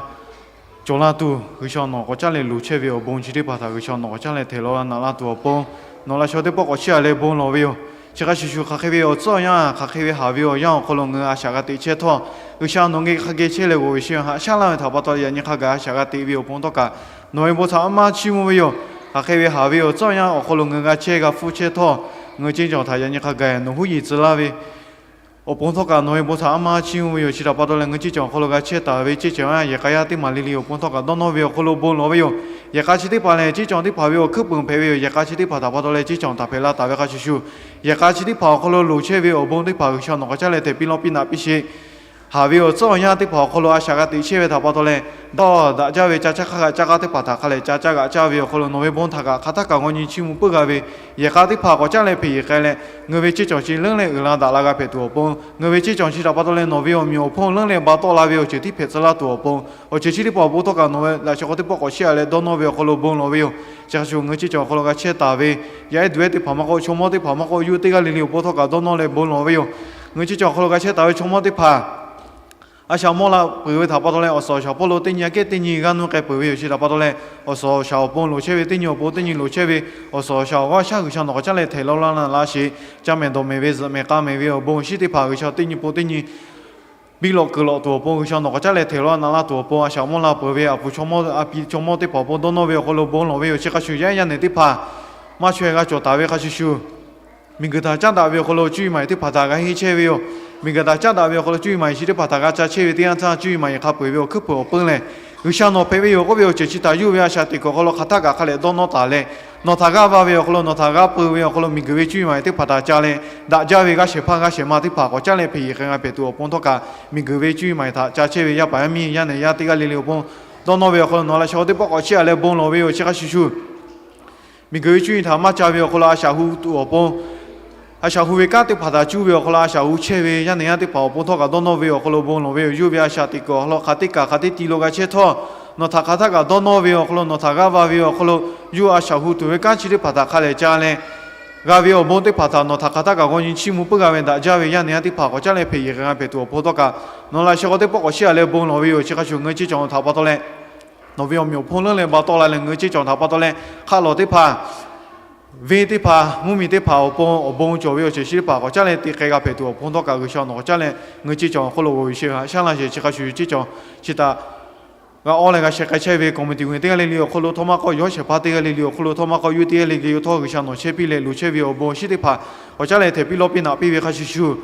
cawˬ la tuˬ G'uiˬsha nawˬ k'awꞈ caˉ leh loˍ chehˇ ve awˬ bon chi teˇ hpaˍ htaꞈ G'uiˬsha nawˬ k'awꞈ caˉ leh htehꞈ law naꞈ la tuˬ awˬ pon, nawˬ laꞈ shaw teˇ pawˆ k'awꞈ chiˇ aꞈ leh bon lawˬ ve yoˬ. Chi hk'a shuˍ shuˍ hk'aˬ hk'e ve awˬ tcuhˉ awˬ yanˇ, hk'aˬ hk'e ve haˍ ve awˬ yanˇ awˬ hk'aw lo ngaˬ hui a shaꞈ g'a teꞈ chehˇ htawˇ, G'uiˬsha nawˬ ngaˬ hui hk'a geh chehˇ leh g'oꞈ ve shehˍ haꞈ shaˉ laˇ ve htaꞈ pa taw leh yaꞈ nyi hk'a gaˬ a shaꞈ g'a teꞈ ve awˬ pon htawˇ kaꞈ nawˬ ve bon htaꞈ maˇ chiˇ mvuh ve yoˬ. Hk'aˬ hk'e ve haˍ ve awˬ tcuhˉ awˬ yanˇ awˬ hk'aw lo ngaˬ hui g'a chehˇ g'a hpfuhˇ chehˇ htawˇ, ngaˬ hui ceˇ cawˬ htaꞈ yaꞈ nyi hk'a gaˬ nawˬ huˉ yiˍ tcuh laˇ ve awˬ pon htawˇ kaꞈ nawˬ ve bon htaꞈ a maˇ chiˇ mvuh ve yoˬ. Chi htaꞈ pa taw leh ngaˬ hui ceˇ cawˬ awˬ hk'aw lo g'a chehˇ taˍ ve ceˇ cawˬ a yehˬ k'a yaˇ teˇ maˬ le le awˬ pon htawˇ kaꞈ dawˇ nawˇ ve awˬ hk'aw lo bon lawˬ ve yoˬ. Yehˬ k'a chi teˇ hpaˍ lehˬ ceˇ cawˬ teˇ hpaˍ ve awˬ hkuiˉ puiˍ hpehꞈ ve yoˬ. Yehˬ k'a chi teˇ hpaˍ htaꞈ pa taw leh ceˇ cawˬ taˍ hpehꞈ la taˍ ve hk'a shuˍ shuˍ, yehˬ k'a chi teˇ hpaˍ awˬ hk'aw lo loˍ chehˇ ve awˬ bon teˇ hpaˍ G'uiˬsha nawˬ k'awꞈ caˉ leh htehꞈ piˇ lawˇ piˇ naꞈ piˇ sheˍ. Haˍ ve awˬ tcuhˉ awˬ yanˇ teˇ hpaˍ awˬ hk'aw lo a shaꞈ g'a teꞈ chehˇ ve htaꞈ pa taw leh, dawˇ daꞈ jaˇ ve ca caˇ hk'a g'a caˇ k'aˇ teˇ hpaˍ htaꞈ hk'a lehˬ ca caˇ g'aꞈ caˇ ve awˬ hk'aw lo nawˬ ve bon htaꞈ kaꞈ hk'aˬ htaˇ kaꞈ g'aw nyi chiˇ mvuh puiˉ g'a ve, yehˬ k'a teˇ hpaˍ k'awꞈ caˉ leh hpeꞈ yeˬ k'ai leh, ngaˬ hui ve ceˇ cawˬ chi leuˉ leh uiˍ la daꞈ la g'a hpehꞈ tuˬ awˬ pon, ngaˬ hui ve ceˇ cawˬ chi htaꞈ pa taw leh nawˬ ve awˬ meꞈ awˬ hponˇ leuˉ leh ba tawˆ la ve awˬ ceuˬ tiˉ hpehꞈ tcuh laˇ tuˬ awˬ pon, awˬ ceuˬ chi teˇ hpaˍ awˬ pon htawˇ kaꞈ nawˬ ve laꞈ shaw k'aw teˇ pawˆ k'awꞈ chiˇ aꞈ leh dawˇ nawˇ ve awˬ hk'aw lo bon lawˬ ve yoˬ. Chi hk'a shuˍ ngaˬ hui ceˇ cawˬ awˬ hk'aw lo g'a chehˇ taˍ ve yaˇ ehˉ duˬ ehˉ teˇ hpaˍ maˇ k'oˆ, chaw mawˇ teˇ hpaˍ maˇ k'oˆ, yawˇ teˇ g'aˇ le le awˬ pon htawˇ kaꞈ dawˇ nawˇ leh bon lawˬ ve yoˬ. Ngaˬ hui ceˇ cawˬ awˬ hk'aw lo g'a chehˇ taˍ ve chaw mawˇ teˇ hpaˍ a shaꞈ mawˇ la peuˬ ve htaꞈ pa taw leh awˬ suhˍ awˬ shaˍ awˬ hpawˇ lo teˇ nyi aꞈ kehˉ teˇ nyi g'aˇ nuˇ k'ai peuˬ ve yoˬ. Chi htaꞈ pa taw leh awˬ suhˍ awˬ shaˍ awˬ pon loˍ chehˇ ve teˇ nyi awˬ pon teˇ nyi loˍ chehˇ ve awˬ suhˍ awˬ shaˍ awˬ g'aˇ shaˉ G'uiˬsha nawˬ k'awꞈ caˉ leh htehꞈ law laˇ naꞈ laˇ sheˍ. Ca mehˍ dawˬ mehˍ ve zuhꞈ mehˍ k'a mehˍ ve awˬ bon awˬ shinˉ teˇ hpaˍ G'uiˬsha teˇ nyi pon teˇ nyi biˇ lawꞈ kuiˬ lawꞈ tuˬ awˬ pon G'uiˬsha nawˬ k'awꞈ caˉ leh htehꞈ law laˇ naꞈ laˇ tuˬ awˬ pon a shaꞈ mawˇ la peuˬ ve a pu chaw mawˇ a pi chaw mawˇ teˇ hpaˍ awˬ pon dawˇ nawˇ ve awˬ hk'aw lo bon lawˬ ve yoˬ. Chi hk'a shuˍ yaˇ ehˉ yaˇ nehˬ teˇ hpaˍ maˇ chaweh g'a cawˬ taˍ ve hk'a shuˍ shuˍ, miˬguiˬ htaꞈ caˉ daꞈ ve awˬ hk'aw lo cuˇ yiˍ maˍ teˇ hpaˍ htaꞈ g'a henˇ chehˇ ve yoˬ. Miˬguiˬ htaꞈ caˉ daꞈ ve awˬ hk'aw lo cuˇ yiˍ maˍ yeˬ chi teˇ hpaˍ htaꞈ g'a ca chehˇ ve teˇ yanˇ htaˇ, cuˇ yiˍ maˍ yeˬ hk'a peu-eˬ ve awˬ hkuiˉ puiˍ awˬ peuˇ lehˬ, G'uiˬsha nawˬ hpehꞈ ve yoˬ k'oˆ ve awˬ ceuˬ chi htaꞈ yuˇ ve a shaꞈ teꞈ kuiˬ awˬ hk'aw lo hk'aˬ htaˆ kaꞈ hk'a leh dawˇ nawˇ taˍ leh, nawˬ htaꞈ g'aˇ va ve awˬ hk'aw lo, nawˬ htaꞈ g'aˇ peu ve awˬ hk'aw lo miˬguiˬ ve cuˇ yiˍ maˬ teˇ hpaˍ htaꞈ ca leh, daꞈ jaˇ ve g'aˇ shehˍ hpaˇ g'aˇ shehˍ ma teˇ hpaˍ k'awꞈ caˉ leh hpehꞈ yeˬ k'ai g'a hpehꞈ tuˬ awˬ pon htawˇ kaꞈ, miˬguiˬ ve cuˇ yiˍ maˬ htaꞈ ca chehˇ ve yaˇ paˍ yaˇ miˇ yaˇ nehˬ yaˇ teˇ g'aˇ le le awˬ pon dawˇ nawˇ ve awˬ hk'aw lo nawˬ laꞈ sheh k'aw teˇ pawˆ k'awꞈ chiˇ aꞈ leh bon lawˬ ve yoˬ. Chi hk'a shuˍ shuˍ, miˬguiˬ ve cuˇ yiˍ htaꞈ maˇ ca ve awˬ hk'aw lo a shaꞈ hu tuˬ awˬ pon, a shaꞈ hu ve kanˉ teˇ hpaˍ htaꞈ cuˇ ve awˬ hk'aw lo a shaꞈ hu chehˇ ve yaˇ nehˬ yaˇ teˇ hpaˍ awˬ pon htawˇ kaꞈ dawˇ nawˇ ve awˬ hk'aw lo bon lawˬ ve yoˬ. Yuˇ ve a shaꞈ teꞈ kuiˬ awˬ hk'aw lo hk'aˬ teˇ kaꞈ hk'aˬ teˇ ti lo g'a chehˇ htawˇ, nawˬ htaꞈ hk'aˬ htaˆ kaꞈ dawˇ nawˇ ve awˬ hk'aw lo, nawˬ htaꞈ g'aˇ va ve awˬ hk'aw lo, yuˇ a shaꞈ hu tuˬ ve kanˉ chi teˇ hpaˍ htaꞈ hk'a leh ca leh, g'a ve awˬ bon teˇ hpaˍ htaꞈ nawˬ htaꞈ hk'aˬ htaˆ kaꞈ g'aw nyi chiˇ mvuh puiˉ g'a ve daꞈ jaˇ ve yaˇ nehˬ yaˇ teˇ hpaˍ k'awꞈ caˉ leh hpehꞈ yeˬ k'ai g'a hpehꞈ tuˬ awˬ pon htawˇ kaꞈ, nawˬ laꞈ sheh k'aw teˇ pawˆ k'awꞈ chiˇ aꞈ leh bon lawˬ ve yoˬ. Chi hk'a shuˍ ngaˬ hui ceˇ cawˬ htaꞈ pa taw leh, nawˬ ve awˬ meꞈ awˬ hponˇ leuˉ leh ba tawˆ la leh ngaˬ hui ceˇ cawˬ htaꞈ pa taw leh, hk'aˆ lawˬ teˇ hpaˍ, venˇ teˇ hpaˍ, mvuhˇmiˬ teˇ hpaˍ awˬ pon awˬ bon cawˬ ve awˬ ceuˬ chi teˇ hpaˍ k'awꞈ caˉ leh te k'ai g'a hpehꞈ tuˬ awˬ pon htawˇ kaꞈ G'uiˬsha nawˬ k'awꞈ caˉ leh ngaˬ hui ceˇ cawˬ awˬ hk'aw lo g'aw ve sheˍ haꞈ shaˉ laˇ sheˍ. Chi hk'a shuˍ ceˇ cawˬ chi htaꞈ g'a awˇ leh g'a sheh k'ai chehˇ ve committee teˇ g'aˇ le le awˬ hk'aw lo htawˇ maˇ k'oˆ, yawˇ shehˍ hpaˇ teˇ g'aˇ le le awˬ hk'aw lo htawˇ maˇ k'oˆ, yuˇ teˇ g'aˇ le le awˬ htawˇ G'uiˬsha nawˬ chehˇ piˇ leh loˍ chehˇ ve awˬ bon awˬ shinˉ teˇ hpaˍ k'awꞈ caˉ leh htehꞈ piˇ lawˇ piˇ naꞈ piˇ ve hk'a shuˍ shuˍ,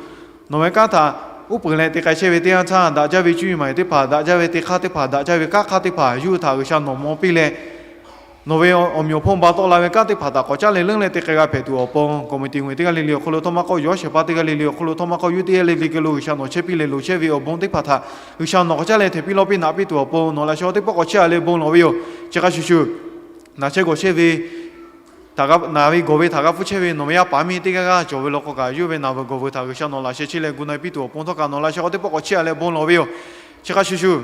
nawˬ ve kanˉ htaꞈ uˉ peunˍ leh te k'ai chehˇ ve teˇ yanˇ htaˇ, daꞈ jaˇ ve cuˇ yiˍ maˬ teˇ hpaˍ, daꞈ jaˇ ve teˇ hk'aˇ teˇ hpaˍ, daꞈ jaˇ ve kanˉ hk'aˇ teˇ hpaˍ yuˇ htaꞈ G'uiˬsha nawˬ maw piˇ leh, nawˬ ve awˬ meꞈ awˬ hponˇ ba tawˆ la ve kanˉ teˇ hpaˍ htaꞈ k'awꞈ caˉ leh leuˉ leh te k'ai g'a hpehꞈ tuˬ awˬ pon, committee teˇ g'aˇ le le awˬ hk'aw lo htawˇ maˇ k'oˆ, yawˇ shehˍ hpaˇ teˇ g'aˇ le le awˬ hk'aw lo htawˇ maˇ k'oˆ, yuˇ teˇ g'aˇ le le geh lo G'uiˬsha nawˬ chehˇ piˇ leh loˍ chehˇ ve awˬ bon teˇ hpaˍ htaꞈ G'uiˬsha nawˬ k'awꞈ caˉ leh htehꞈ piˇ lawˇ piˇ naꞈ piˇ tuˬ awˬ pon nawˬ laꞈ sheh k'aw teˇ pawˆ k'awꞈ chiˇ aꞈ leh bon lawˬ ve yoˬ. Chi hk'a shuˍ shuˍ, naˬ chehˇ gawˬ chehˇ ve, naˬ ve gawˬ ve htaꞈ g'a hpfuhˇ chehˇ ve nawˬ ve yaˇ paˍ miˇ teˇ g'aˇ g'aˇ cawˬ ve law k'o kaꞈ, yuˇ ve naˬ veuˬ gawˬ veuˬ htaꞈ G'uiˬsha nawˬ laꞈ sheh chehˇ leh gu na piˇ tuˬ awˬ pon htawˇ kaꞈ nawˬ laꞈ sheh k'aw teˇ pawˆ k'awꞈ chiˇ aꞈ leh bon lawˬ ve yoˬ. Chi hk'a shuˍ shuˍ,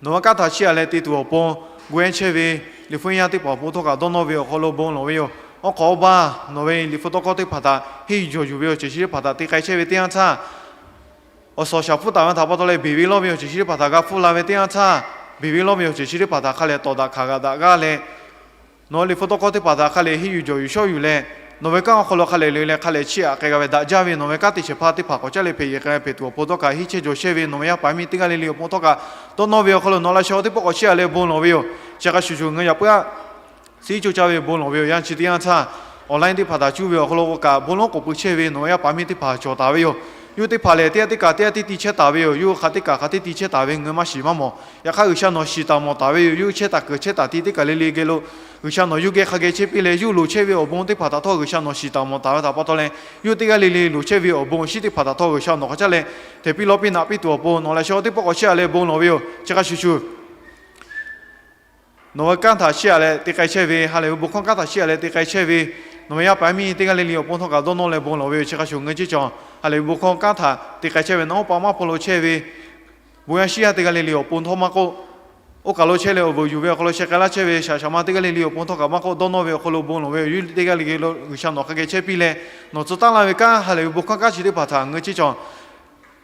nawˬ ve kanˉ htaꞈ chiˇ aꞈ leh te tuˬ awˬ pon gu ehˉ chehˇ ve liꞈ hpu yaˇ teˇ hpaˍ awˬ pon htawˇ kaꞈ dawˇ nawˇ ve awˬ hk'aw lo bon lawˬ ve yoˬ. Awˬ hk'awꞈ awˬ baˇ nawˬ ve liꞈ hpu tawˇ hkawˇ teˇ hpaˍ htaꞈ henˇ yuˬ jawˬ yuˬ ve awˬ ceuˬ chi teˇ hpaˍ htaꞈ te k'ai chehˇ ve teˇ yanˇ htaˇ, awˬ suhˍ awˬ shaˍ hpfuhˇ taˍ ve htaꞈ pa taw leh beˬ ve lawˇ ve awˬ ceuˬ chi teˇ hpaˍ htaꞈ g'a hpfuhˇ la ve teˇ yanˇ htaˇ, beˬ ve lawˇ ve awˬ ceuˬ chi teˇ hpaˍ htaꞈ hk'a lehˬ tawˍ daꞈ hkanˍ g'aꞈ daꞈ g'aˇ leh, nawˬ ve liꞈ hpu tawˇ hkawˇ teˇ hpaˍ htaꞈ hk'a lehˬ henˇ yuˬ jawˬ yuˬ shawˉ yuˬ leh, nawˬ ve kanˉ awˬ hk'aw lo hk'a lehˬ le leh hk'a lehˬ chiˇ aꞈ k'ai g'a ve daꞈ jaˇ ve nawˬ ve kanˉ te shehˍ hpaˇ teˇ hpaˍ k'awꞈ caˉ leh hpehꞈ yeˬ k'ai g'a hpehꞈ tuˬ awˬ pon htawˇ kaꞈ, henˇ chehˇ jawˬ chehˇ ve nawˬ ve yaˇ paˍ miˇ teˇ g'aˇ le le awˬ pon htawˇ kaꞈ, dawˇ nawˇ ve awˬ hk'aw lo nawˬ laꞈ sheh k'aw teˇ pawˆ k'awꞈ chiˇ aꞈ leh bon lawˬ ve yoˬ. Chi hk'a shuˍ shuˍ, ngaˬ hui yaꞈ puiˉ aꞈ suhˉ coˇ caˇ ve bon lawˬ ve awˬ yanˇ chi teˇ yanˇ htaˇ, online teˇ hpaˍ htaꞈ cuˇ ve awˬ hk'aw lo k'o kaꞈ bon lawˉ k'oˍ pui chehˇ ve nawˬ ve yaˇ paˍ miˇ teˇ hpaˍ cawˬ taˍ ve yoˬ. Yuˇ teˇ hpaˍ lehˬ teˇ yanˇ teˇ kaꞈ teˇ yanˇ teˇ ti chehˇ taˍ ve yoˬ. Yuˇ hk'aˬ teˇ kaꞈ hk'aˬ teˇ ti chehˇ taˍ ve ngaˬ hui maˇ shiˍ maˇ mawˬ. Yaꞈ hk'aˇ G'uiˬsha nawˬ shiˍ taˍ mawˬ taˍ ve yoˬ. Yuˇ chehˇ taˍ kuiˬ chehˇ taˍ ti teˇ kaˬ le le geh lo G'uiˬsha nawˬ yuˇ geh hk'a geh chehˇ piˇ leh, yuˇ loˍ chehˇ ve awˬ bon teˇ hpaˍ htaꞈ htawˇ G'uiˬsha nawˬ shiˍ taˍ mawˬ taˍ ve htaꞈ pa taw leh, yuˇ teˇ g'aˇ le le loˍ chehˇ ve awˬ bon awˬ shinˉ teˇ hpaˍ htaꞈ htawˇ G'uiˬsha nawˬ k'awꞈ caˉ leh htehꞈ piˇ lawˇ piˇ naꞈ piˇ tuˬ awˬ pon nawˬ laꞈ sheh k'aw teˇ pawˆ k'awꞈ chiˇ aꞈ leh bon lawˬ ve yoˬ. Chi hk'a shuˍ shuˍ, nawˬ ve kanˉ htaꞈ chiˇ aꞈ leh te k'ai chehˇ ve, ha lehˬ ve bon hkawˇ kanˉ htaꞈ chiˇ aꞈ leh te k'ai chehˇ ve nawˬ ve yaˇ paˍ yaˇ miˇ teˇ g'aˇ le le awˬ pon htawˇ kaꞈ dawˇ nawˇ leh bon lawˬ ve yoˬ. Chi hk'a shuˍ ngaˬ hui ceˇ cawˬ ha lehˬ ve bon hkawˇ kanˉ htaꞈ te k'ai chehˇ ve nawˬ oˇ pa maˇ hpaw lo chehˇ ve bon yaˇ shinˉ yaˇ teˇ g'aˇ le le awˬ pon htawˇ maˇ k'oˆ, oˇ kaˬ lo chehˇ leh awˬ vuiˬ yuˬ ve awˬ hk'aw lo sheh k'ai laˇ chehˇ ve shaˍ shaˍ ma teˇ g'aˇ le le awˬ pon htawˇ kaꞈ maˇ k'oˆ, dawˇ nawˇ ve awˬ hk'aw lo bon lawˬ ve yoˬ. Yuˇ teˇ g'aˇ le le lo G'uiˬsha nawˬ hk'a geh chehˇ piˇ leh, nawˬ tcuh taˉ laˇ ve kanˉ ha lehˬ ve bon hkawˇ kanˉ chi teˇ hpaˍ htaꞈ ngaˬ hui ceˇ cawˬ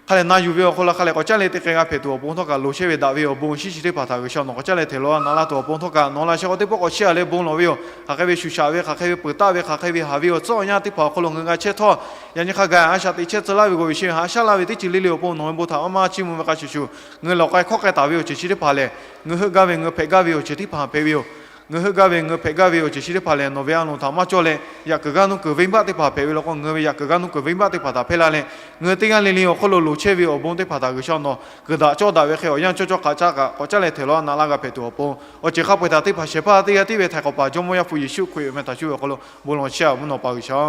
hk'a lehˬ na yuˬ ve awˬ hk'aw lo hk'a lehˬ k'awꞈ caˉ leh te k'ai g'a hpehꞈ tuˬ awˬ pon htawˇ kaꞈ, loˍ chehˇ ve daꞈ ve awˬ bon awˬ shinˉ chi teˇ hpaˍ htaꞈ G'uiˬsha nawˬ k'awꞈ caˉ leh htehꞈ lawˇ naꞈ laˇ tuˬ awˬ pon htawˇ kaꞈ, nawˬ laꞈ sheh k'aw teˇ pawˆ k'awꞈ chiˇ aꞈ leh bon lawˬ ve yoˬ. Hk'aˬ hk'e ve shuˍ shaꞈ ve, hk'aˬ hk'e ve peuˬ taˆ ve, hk'aˬ hk'e ve haˍ ve awˬ tcuhˉ awˬ yanˇ teˇ hpaˍ awˬ hk'aw lo ngaˬ hui g'a chehˇ htawˇ, yaꞈ nyi hk'a gaˬ a shaꞈ teꞈ chehˇ tcuh laˇ ve g'aw ve sheˍ haꞈ shaˉ laˇ ve teˇ ceuˬ le le awˬ pon nawˬ ve bon htaꞈ maˇ maˇ chiˇ mvuh ve hk'a shuˍ shuˍ, ngaˬ hui lawˬ k'ai hkawˇ k'ai taˍ ve awˬ ceuˬ chi teˇ hpaˍ lehˬ, ngaˬ hui heuˆ gaˇ ve ngaˬ hui hpehꞈ gaˇ ve awˬ ceuˬ teˇ hpaˍ hpehꞈ ve yoˬ. Ngaˬ hui heuˆ gaˇ ve ngaˬ hui hpehꞈ gaˇ ve awˬ ceuˬ chi teˇ hpaˍ lehˬ, nawˬ ve a loˍ htaꞈ maˇ cawˇ leh, yaꞈ kuiˬ g'aˇ nuˇ kuiˬ venˇbaˆ teˇ hpaˍ hpehꞈ ve law k'o, ngaˬ hui ve yaꞈ kuiˬ g'aˇ nuˇ kuiˬ venˇbaˆ teˇ hpaˍ htaꞈ hpehˇ laˇ leh, ngaˬ hui teˇ g'aˇ le le awˬ hk'aw lo loˍ chehˇ ve awˬ bon teˇ hpaˍ htaꞈ G'uiˬsha nawˬ kuiˬ daꞈ cawˇ daꞈ ve hk'e awˬ yanˇ cawˇ cawˇ hk'aˬ caˇ kaꞈ k'awꞈ caˉ leh htehꞈ lawˇ naꞈ laˇ g'a hpehꞈ tuˬ awˬ pon, awˬ ceuˬ hk'a peu-eˬ htaꞈ teˇ hpaˍ shehˍ hpaˇ teˇ g'aˇ tiˉ ve htaiˍ hk'awꞈ paˍ Jawˇmawˇ Yaˇ hpu Yeˍsuˆ Hkriꞈ awˬ meh htaꞈ cuˇ ve awˬ hk'aw lo bon lawˬ chehˇ-a mvuhˇ naw pa G'uiˬsha.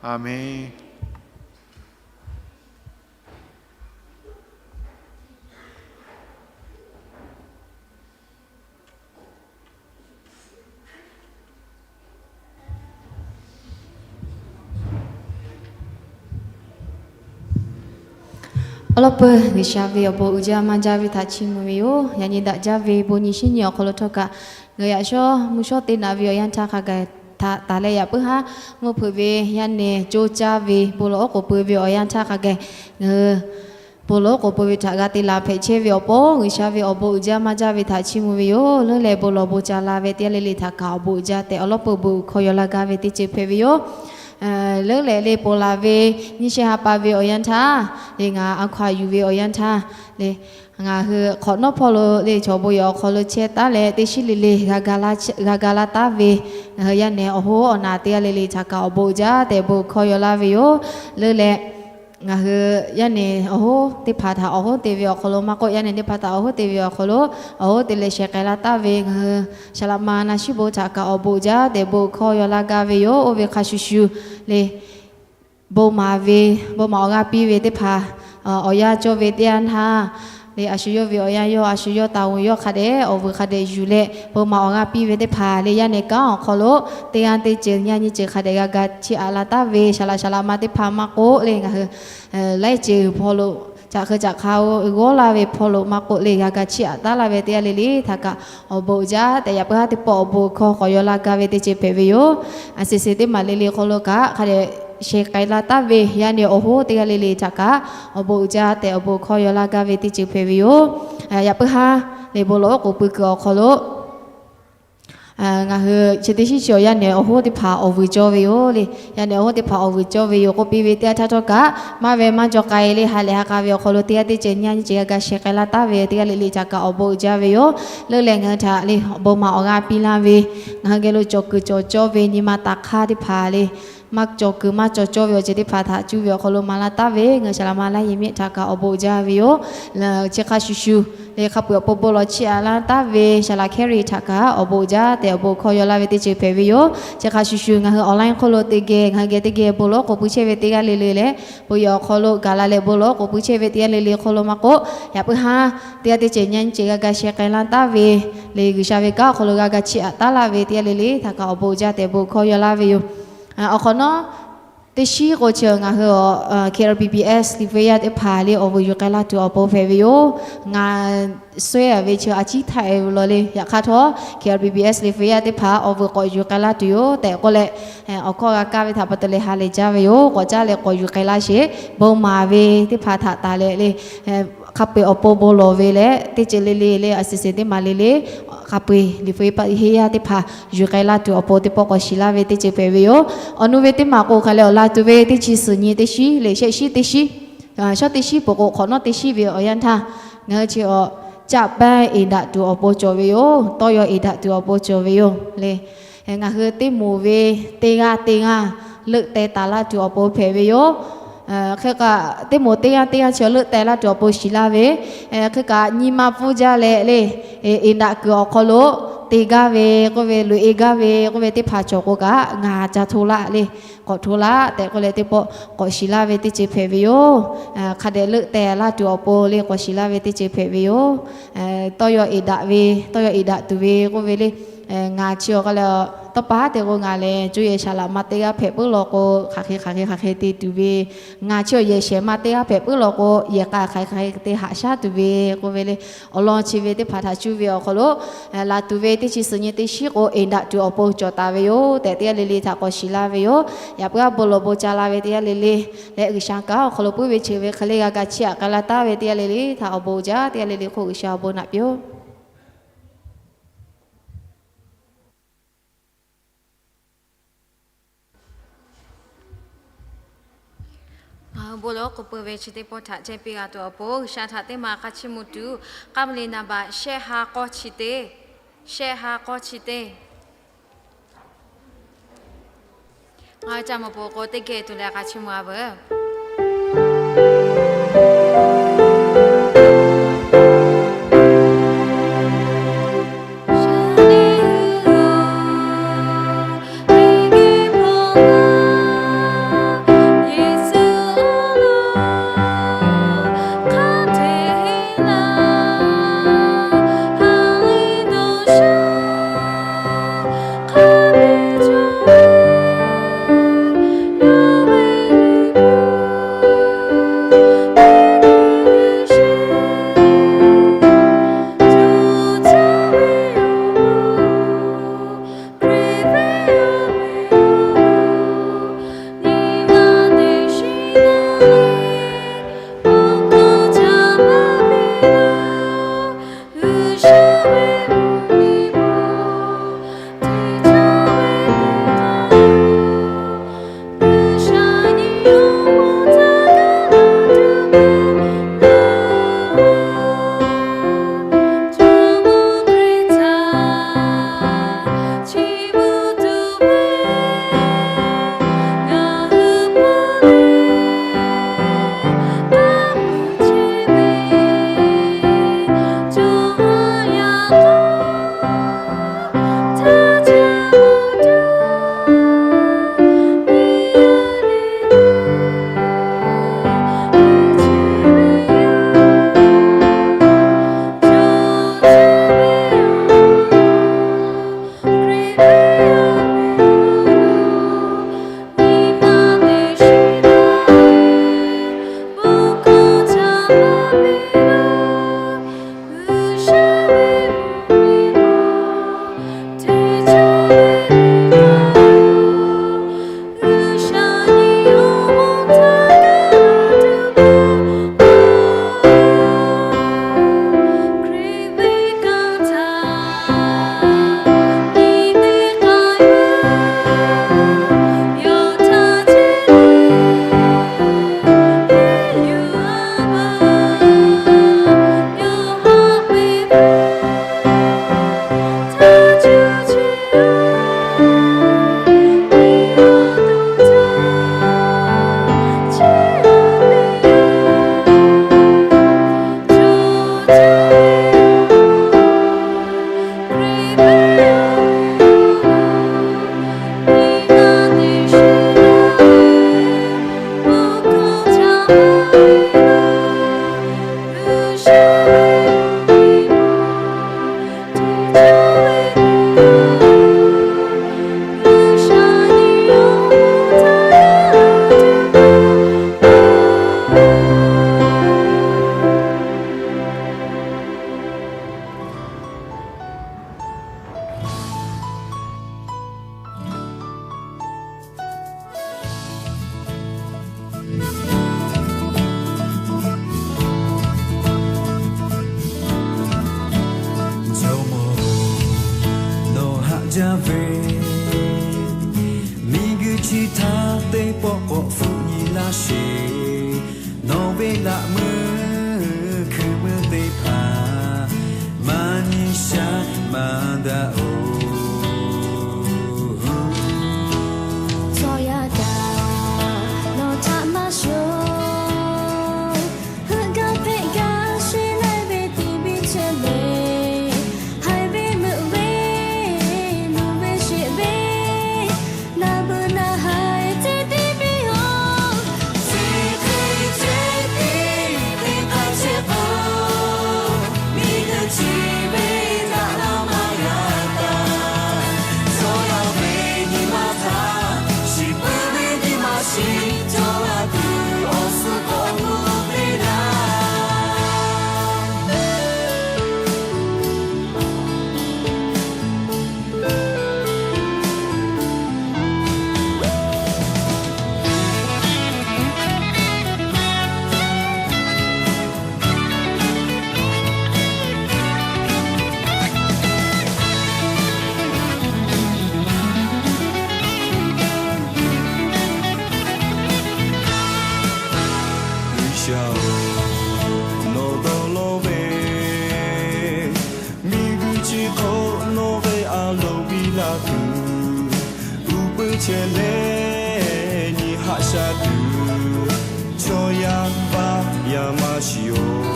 Aˍmenˍ. Awˬ lawn peuˬ G'uiˬsha ve awˬ bon uiˍ jaˇ maˇ jaˇ ve htaꞈ chiˇ mvuh ve yoˬ. Yaꞈ nyi daꞈ jaˇ ve bon nyi shinˉ nyi awˬ hk'aw lo htawˇ kaꞈ, ngaˬ hui yaꞈ shawˉ mvuhˇ shawˉ te naꞈ ve awˬ yanˇ htaˇ hk'a gaˬ htaꞈ taˍ leh yaꞈ puiˉ haˉ mvuhˇ hpeuꞈ ve yaˇ nehˬ coˇ caˇ ve bon lawˬ oˉ k'oˍ pui ve awˬ yanˇ htaˇ hk'a gaˬ ngaˬ hui bon lawˬ oˉ k'oˍ pui ve htaꞈ g'a te laˬ hpehꞈ chehˇ ve awˬ pon, G'uiˬsha ve awˬ bon uiˍ jaˇ maˇ jaˇ ve htaꞈ chiˇ mvuh ve yoˬ. Leuˉ leh bon lawˬ bon ca la ve teˇ g'aˇ le le htaꞈ kaꞈ awˬ bon uiˍ jaˇ tehꞈ awˬ lawn peuˬ bon hkawˇ yaw laˇ gaˇ ve teˇ ceuˬ hpehꞈ ve yoˬ. Leuˉ leh le ponˬ laˬ ve nyiˇ shehˆ ha pa ve awˬ yanˇ htaˇ le, ngaˬ a hkaw-a yuˬ ve awˬ yanˇ htaˇ le, ngaˬ hui hk'awꞈ nawˉ hpawˇ lo le chaw bon yehˬ awˬ hk'aw lo chehˇ taˉ leh teˇ shiˉ le le g'a ga laˇ taˉ ve, ngaˬ hui yaˇ nehˬ awˬ hoˉ awˬ naˍ teˇ g'aˇ le le htaꞈ kaꞈ awˬ bon uiˍ jaˇ tehꞈ bon hkawˇ yaw laˇ ve yoˬ. Leuˉ leh Ngaˬ hui yaˇ nehˬ awˬ hoˉ teˇ hpaˍ htaꞈ awˬ hoˉ te ve awˬ hk'aw lo maˇ k'oˆ, yaˇ nehˬ teˇ hpaˍ htaꞈ awˬ hoˉ te ve awˬ hk'aw lo awˬ hoˉ te leh sheh k'ai laˇ taˍ ve ngaˬ hui Saˍ laꞈ ma na shiˉ bon htaꞈ kaꞈ awˬ bon uiˍ jaˇ tehꞈ bon hkawˇ yaw laˇ gaˇ ve yoˬ. Oˇ ve hk'a shuˍ shuˍ le, bon maˍ ve, bon maˍ awˬ g'aˇ piˇ ve teˇ hpaˍ, awˬ yanˇ cawˇ ve teˇ yanˇ htaˇ le, a shu yawˇ ve awˬ yanˇ yawˇ, a shu yawˇ taˍ uˍ yawˇ hk'a dehꞈ awˬ vuiˬ hk'a dehꞈ yuˬ leh bon maˍ awˬ g'aˇ piˇ ve teˇ hpaˍ le, yaˇ nehˬ kanˉ awˬ hk'aw lo teˇ g'aˇ teˇ ceuˬ nyaˇ nyi ceuˬ hk'a dehꞈ g'a ga chiˇ aꞈ la taˍ ve Saˍ laꞈ, Saˍ laꞈ ma teˇ hpaˍ maˇ k'oˆ le, ngaˬ hui laiˉ ceuˬ hpawˇ lo, caꞈ hk'eu caꞈ hk'a-o g'awˇ laˇ ve hpawˇ lo maˇ k'oˆ le, g'a ga chiˇ aꞈ taˉ laˇ ve teˇ g'aˇ le le htaꞈ kaꞈ awˬ bon uiˍ jaˇ tehꞈ, yaꞈ puiˉ haˉ teˇ pawˆ awˬ bon hkawˇ k'awꞈ yaw laˇ gaˇ ve teˇ ceuˬ hpehꞈ ve yoˬ. A sehˍ sehˍ teˇ maˬ le le hk'aw lo kaꞈ hk'a dehꞈ sheh k'ai laˇ taˍ ve yaˇ nehˬ awˬ hoˉ teˇ g'aˇ le le htaꞈ kaꞈ awˬ bon uiˍ jaˇ tehꞈ awˬ bon hkawˇ yaw laˇ gaˇ ve teˇ ceuˬ hpehꞈ ve yoˬ. Yaꞈ puiˉ haˉ le, bon lawˬ oˉ k'oˍ pui kuiˬ awˬ hk'aw lo ngaˬ hui chi teˇ shinˉ chi awˬ yaˇ nehˬ awˬ hoˉ teˇ hpaˍ awˬ vuiˬ cawˇ ve yoˬ le. Yaˇ nehˬ awˬ hoˉ teˇ hpaˍ awˬ vuiˬ cawˇ ve yoˬ k'oˆ piˇ ve teˇ yanˇ htaˇ htawˇ kaꞈ, maˇ ve maˇ jaw k'ai le, ha lehˬ ha k'a ve awˬ hk'aw lo teˇ g'aˇ teˇ ceuˬ nyaˇ nyi ceuˬ g'a ga sheh k'ai laˇ taˍ ve teˇ g'aˇ le le htaꞈ kaꞈ awˬ bon uiˍ jaˇ ve yoˬ. Leuˉ leh ngaˬ hui htaꞈ le bon maˍ awˬ g'aˇ piˇ laˇ ve, ngaˬ hui geh lo cawˬ kuiˬ cawˬ cawˇ ve nyi ma taˍ hk'aˇ teˇ hpaˍ le, maˇ cawˬ kuiˬ maˇ cawˬ cawˇ ve awˬ ceuˬ teˇ hpaˍ htaꞈ cuˇ ve awˬ hk'aw lo maˍ laˇ taˇ ve ngaˬ hui Saˍ laꞈ ma Laˇ yehˬ miˆ htaꞈ kaꞈ awˬ bon uiˍ jaˇ ve yoˬ. Chi hk'a shuˍ shuˍ le, hk'a peu-eˬ awˬ pon bon lawˬ chiˇ aꞈ laˇ taˍ ve Saˍ laꞈ Hkehˇ riˍ htaꞈ kaꞈ awˬ bon uiˍ jaˇ tehꞈ awˬ bon hkawˇ yaw laˇ ve teˇ ceuˬ hpehꞈ ve yoˬ. Chi hk'a shuˍ shuˍ ngaˬ hui online hk'oˆ lo teˇ geh ngaˬ hui geh teˇ geh bon lawˬ oˉ k'oˍ pui chehˇ ve teˇ g'aˇ le le leh, bon yehˬ awˬ hk'aw lo gaˬ la leh bon lawˬ oˉ k'oˍ pui chehˇ ve teˇ g'aˇ le le hk'aw lo maˇ k'oˆ, yaꞈ puiˉ haˉ teˇ g'aˇ teˇ ceuˬ nyaˇ nyi ceuˬ g'a ga sheh k'ai laˇ taˍ ve le, G'uiˬsha ve kanˉ awˬ hk'aw lo g'a ga chiˇ aꞈ taˉ laˇ ve teˇ g'aˇ le le htaꞈ kaꞈ awˬ bon uiˍ jaˇ tehꞈ bon hkawˇ yaw laˇ ve yoˬ. Awˬ hk'awꞈ nawˉ teˇ shinˉ k'o chi ngaˬ hui K R B B S liꞈ hpu yaˇ teˇ hpaˍ le awˬ vuiˬ yuˬ k'ai laˇ tuˬ awˬ pon hpehꞈ ve yoˬ. Ngaˬ suhˉ a ve chi a ciˉ htaˇ e ve law le, yaꞈ hk'aˇ htawˇ K R B B S liꞈ hpu yaˇ teˇ hpaˍ awˬ vuiˬ k'awꞈ yuˬ k'ai laˇ tuˬ yoˬ tehꞈ k'oˆ leh, awˬ hkawˇ g'a kaˇ ve htaꞈ pa taw leh ha lehˬ jaˇ ve yoˬ. K'awꞈ caˉ leh k'awꞈ yuˬ k'ai laˇ sheˍ. Bon maˍ ve teˇ hpaˍ htaꞈ taˍ leh le, hk'a peu-eˬ awˬ pon bon lawˬ ve leh teˇ ceuˬ le le le, a sehˍ sehˍ teˇ maˬ le le, hk'a peu-eˬ liꞈ hpu heˆ yaˇ teˇ hpaˍ yuˬ k'ai laˇ tuˬ awˬ pon teˇ pawˆ k'awꞈ shiˍ laˇ ve teˇ ceuˬ hpehꞈ ve yoˬ. Awˬ nu ve teˇ maˬ k'o hk'a leh awˬ la tuˬ ve teˇ chi suhˍ nyi teˇ shinˉ le, shehˆ shinˉ teˇ shinˉ, shawˉ teˇ shinˉ peuˬ k'o hk'awꞈ nawˉ teˇ shinˉ ve awˬ yanˇ htaˇ, ngaˬ hui chi awˬ caˆ paˇ eˍ daꞈ tuˬ awˬ pon cawˬ ve yoˬ. Tawˇ yaw eˍ daꞈ tuˬ awˬ pon cawˬ ve yoˬ le. Ngaˬ hui teˇ moˍ ve teˇ g'aˇ teˇ g'aˇ leuˆ teh taˍ laˇ tuˬ awˬ pon hpehꞈ ve yoˬ. Hk'e kaꞈ teˇ moˍ teˇ g'aˇ teˇ g'aˇ chi leuˆ teh laˇ tuˬ awˬ pon shiˍ laˇ ve, hk'e kaꞈ nyi ma pfuhˇ jaˇ leh le, eˍ daꞈ kuiˬ awˬ hk'aw lo te gaˇ ve k'oˆ ve, loꞈ e gaˇ ve k'oˆ ve teˇ hpaˍ cawˬ k'o kaꞈ ngaˬ ca hto laˇ le, k'awꞈ hto laˇ tehꞈ k'oˆ leh teˇ pawˆ k'awꞈ shiˍ laˇ ve teˇ ceuˬ hpehꞈ ve yoˬ. Hk'a dehꞈ leuˆ teh laˇ tuˬ awˬ pon le k'awꞈ shiˍ laˇ ve teˇ ceuˬ hpehꞈ ve yoˬ. Tawˇ yaw eˍ daꞈ ve, tawˇ yaw eˍ daꞈ tuˬ ve k'oˆ ve le, ngaˬ chi awˬ k'a leh tawˇ pa haˉ te k'o ngaˬ lehˬ cuˇ yehˬ Saˍ laꞈ ma teˇ g'aˇ hpehꞈ puiˉ law k'o hk'aˬ hk'e hk'aˬ hk'e hk'aˬ hk'e te tuˬ ve, ngaˬ chi awˬ yehˬ shehˍ ma teˇ g'aˇ hpehꞈ puiˉ law k'o yehˬ k'a hk'aˬ hk'e hk'aˬ hk'e te haꞈ shaˉ tuˬ ve k'oˆ ve le, awˬ lawn chi ve teˇ hpaˍ htaꞈ cuˇ ve awˬ hk'aw lo laˬ tuˬ ve teˇ chi suhˍ nyi teˇ shinˉ k'o eˍ daꞈ tuˬ awˬ pon cawˬ taˍ ve yoˬ tehꞈ teˇ g'aˇ le le htaꞈ k'awꞈ shiˍ laˇ ve yoˬ. Yaꞈ puiˉ haˉ bon lawˬ bon ca la ve teˇ g'aˇ le le leh G'uiˬsha kanˉ awˬ hk'aw lo puiˉ ve chi ve hk'e le g'a ga chiˇ aꞈ k'ai laˇ taˍ ve teˇ g'aˇ le le htaꞈ awˬ bon uiˍ jaˇ, teˇ g'aˇ le le hk'oˆ G'uiˬsha awˬ bon naꞈ piˇ-oˆ. Ngaˬ hui bon lawˬ oˉ k'oˍ pui ve chi teˇ pawˆ htaꞈ ceh piˇ g'a tuˬ awˬ pon G'uiˬsha htaꞈ teˇ ma hk'a chiˇ mvuh tuˬ, k'aˉ ma le naˍ baꞈ shehˆ ha k'awˇ chi teˇ, shehˆ ha k'awˇ chi teˇ. Ngaˬ hui ca mawˬ peuˬ k'o teˇ geh tuˬ leh hk'a chiˇ mvuh a veuˬ. jaˇ ve, miˬguiˬ chi htaˇ teˇ pawˆ k'awꞈ hpfuhˆ nyi laˇ sheˍ. Nawˬ ve laꞈ meuˇ hkui meuˇ teˇ hpaˍ maˇ nyi sha maˇ daꞈ-oˬ. Chaw yaˇ kaꞈ nawˬ htaꞈ maˇ shuˍ, heuˆ gaˇ hpehꞈ gaˇ sheˍ leh ve tiˍ biˇ chehˇ le. Haiˬ ve meuꞈ ve luˬ ve sheˍ ve, naˬ beuꞈ naˬ haiˬ ceh tiˉ piˇ-oˬ. Chi hk'e ceh tiˉ teˇ k'ai chehˇ k'o, miˬguiˬ chi ve daꞈ la maˇ g'a taˍ. Chaw yaˇ ve nyi ma htaꞈ shiˍ puiˉ ve nyi ma shiˍ cawˬ la tuˬ awˬ suhˍ k'awꞈ gu teˇ g'aˇ G'uiˬsha-oˬ, nawˬ dawˇ law ve, miˬguiˬ chi hk'oˆ nawˬ ve a loˍ biˇ la tuˬ, uˉ peunˍ chehˇ leh nyi haꞈ sha tuˬ, chaw yaˇ paˍ yaˇ maˇ shiˍ-oˬ.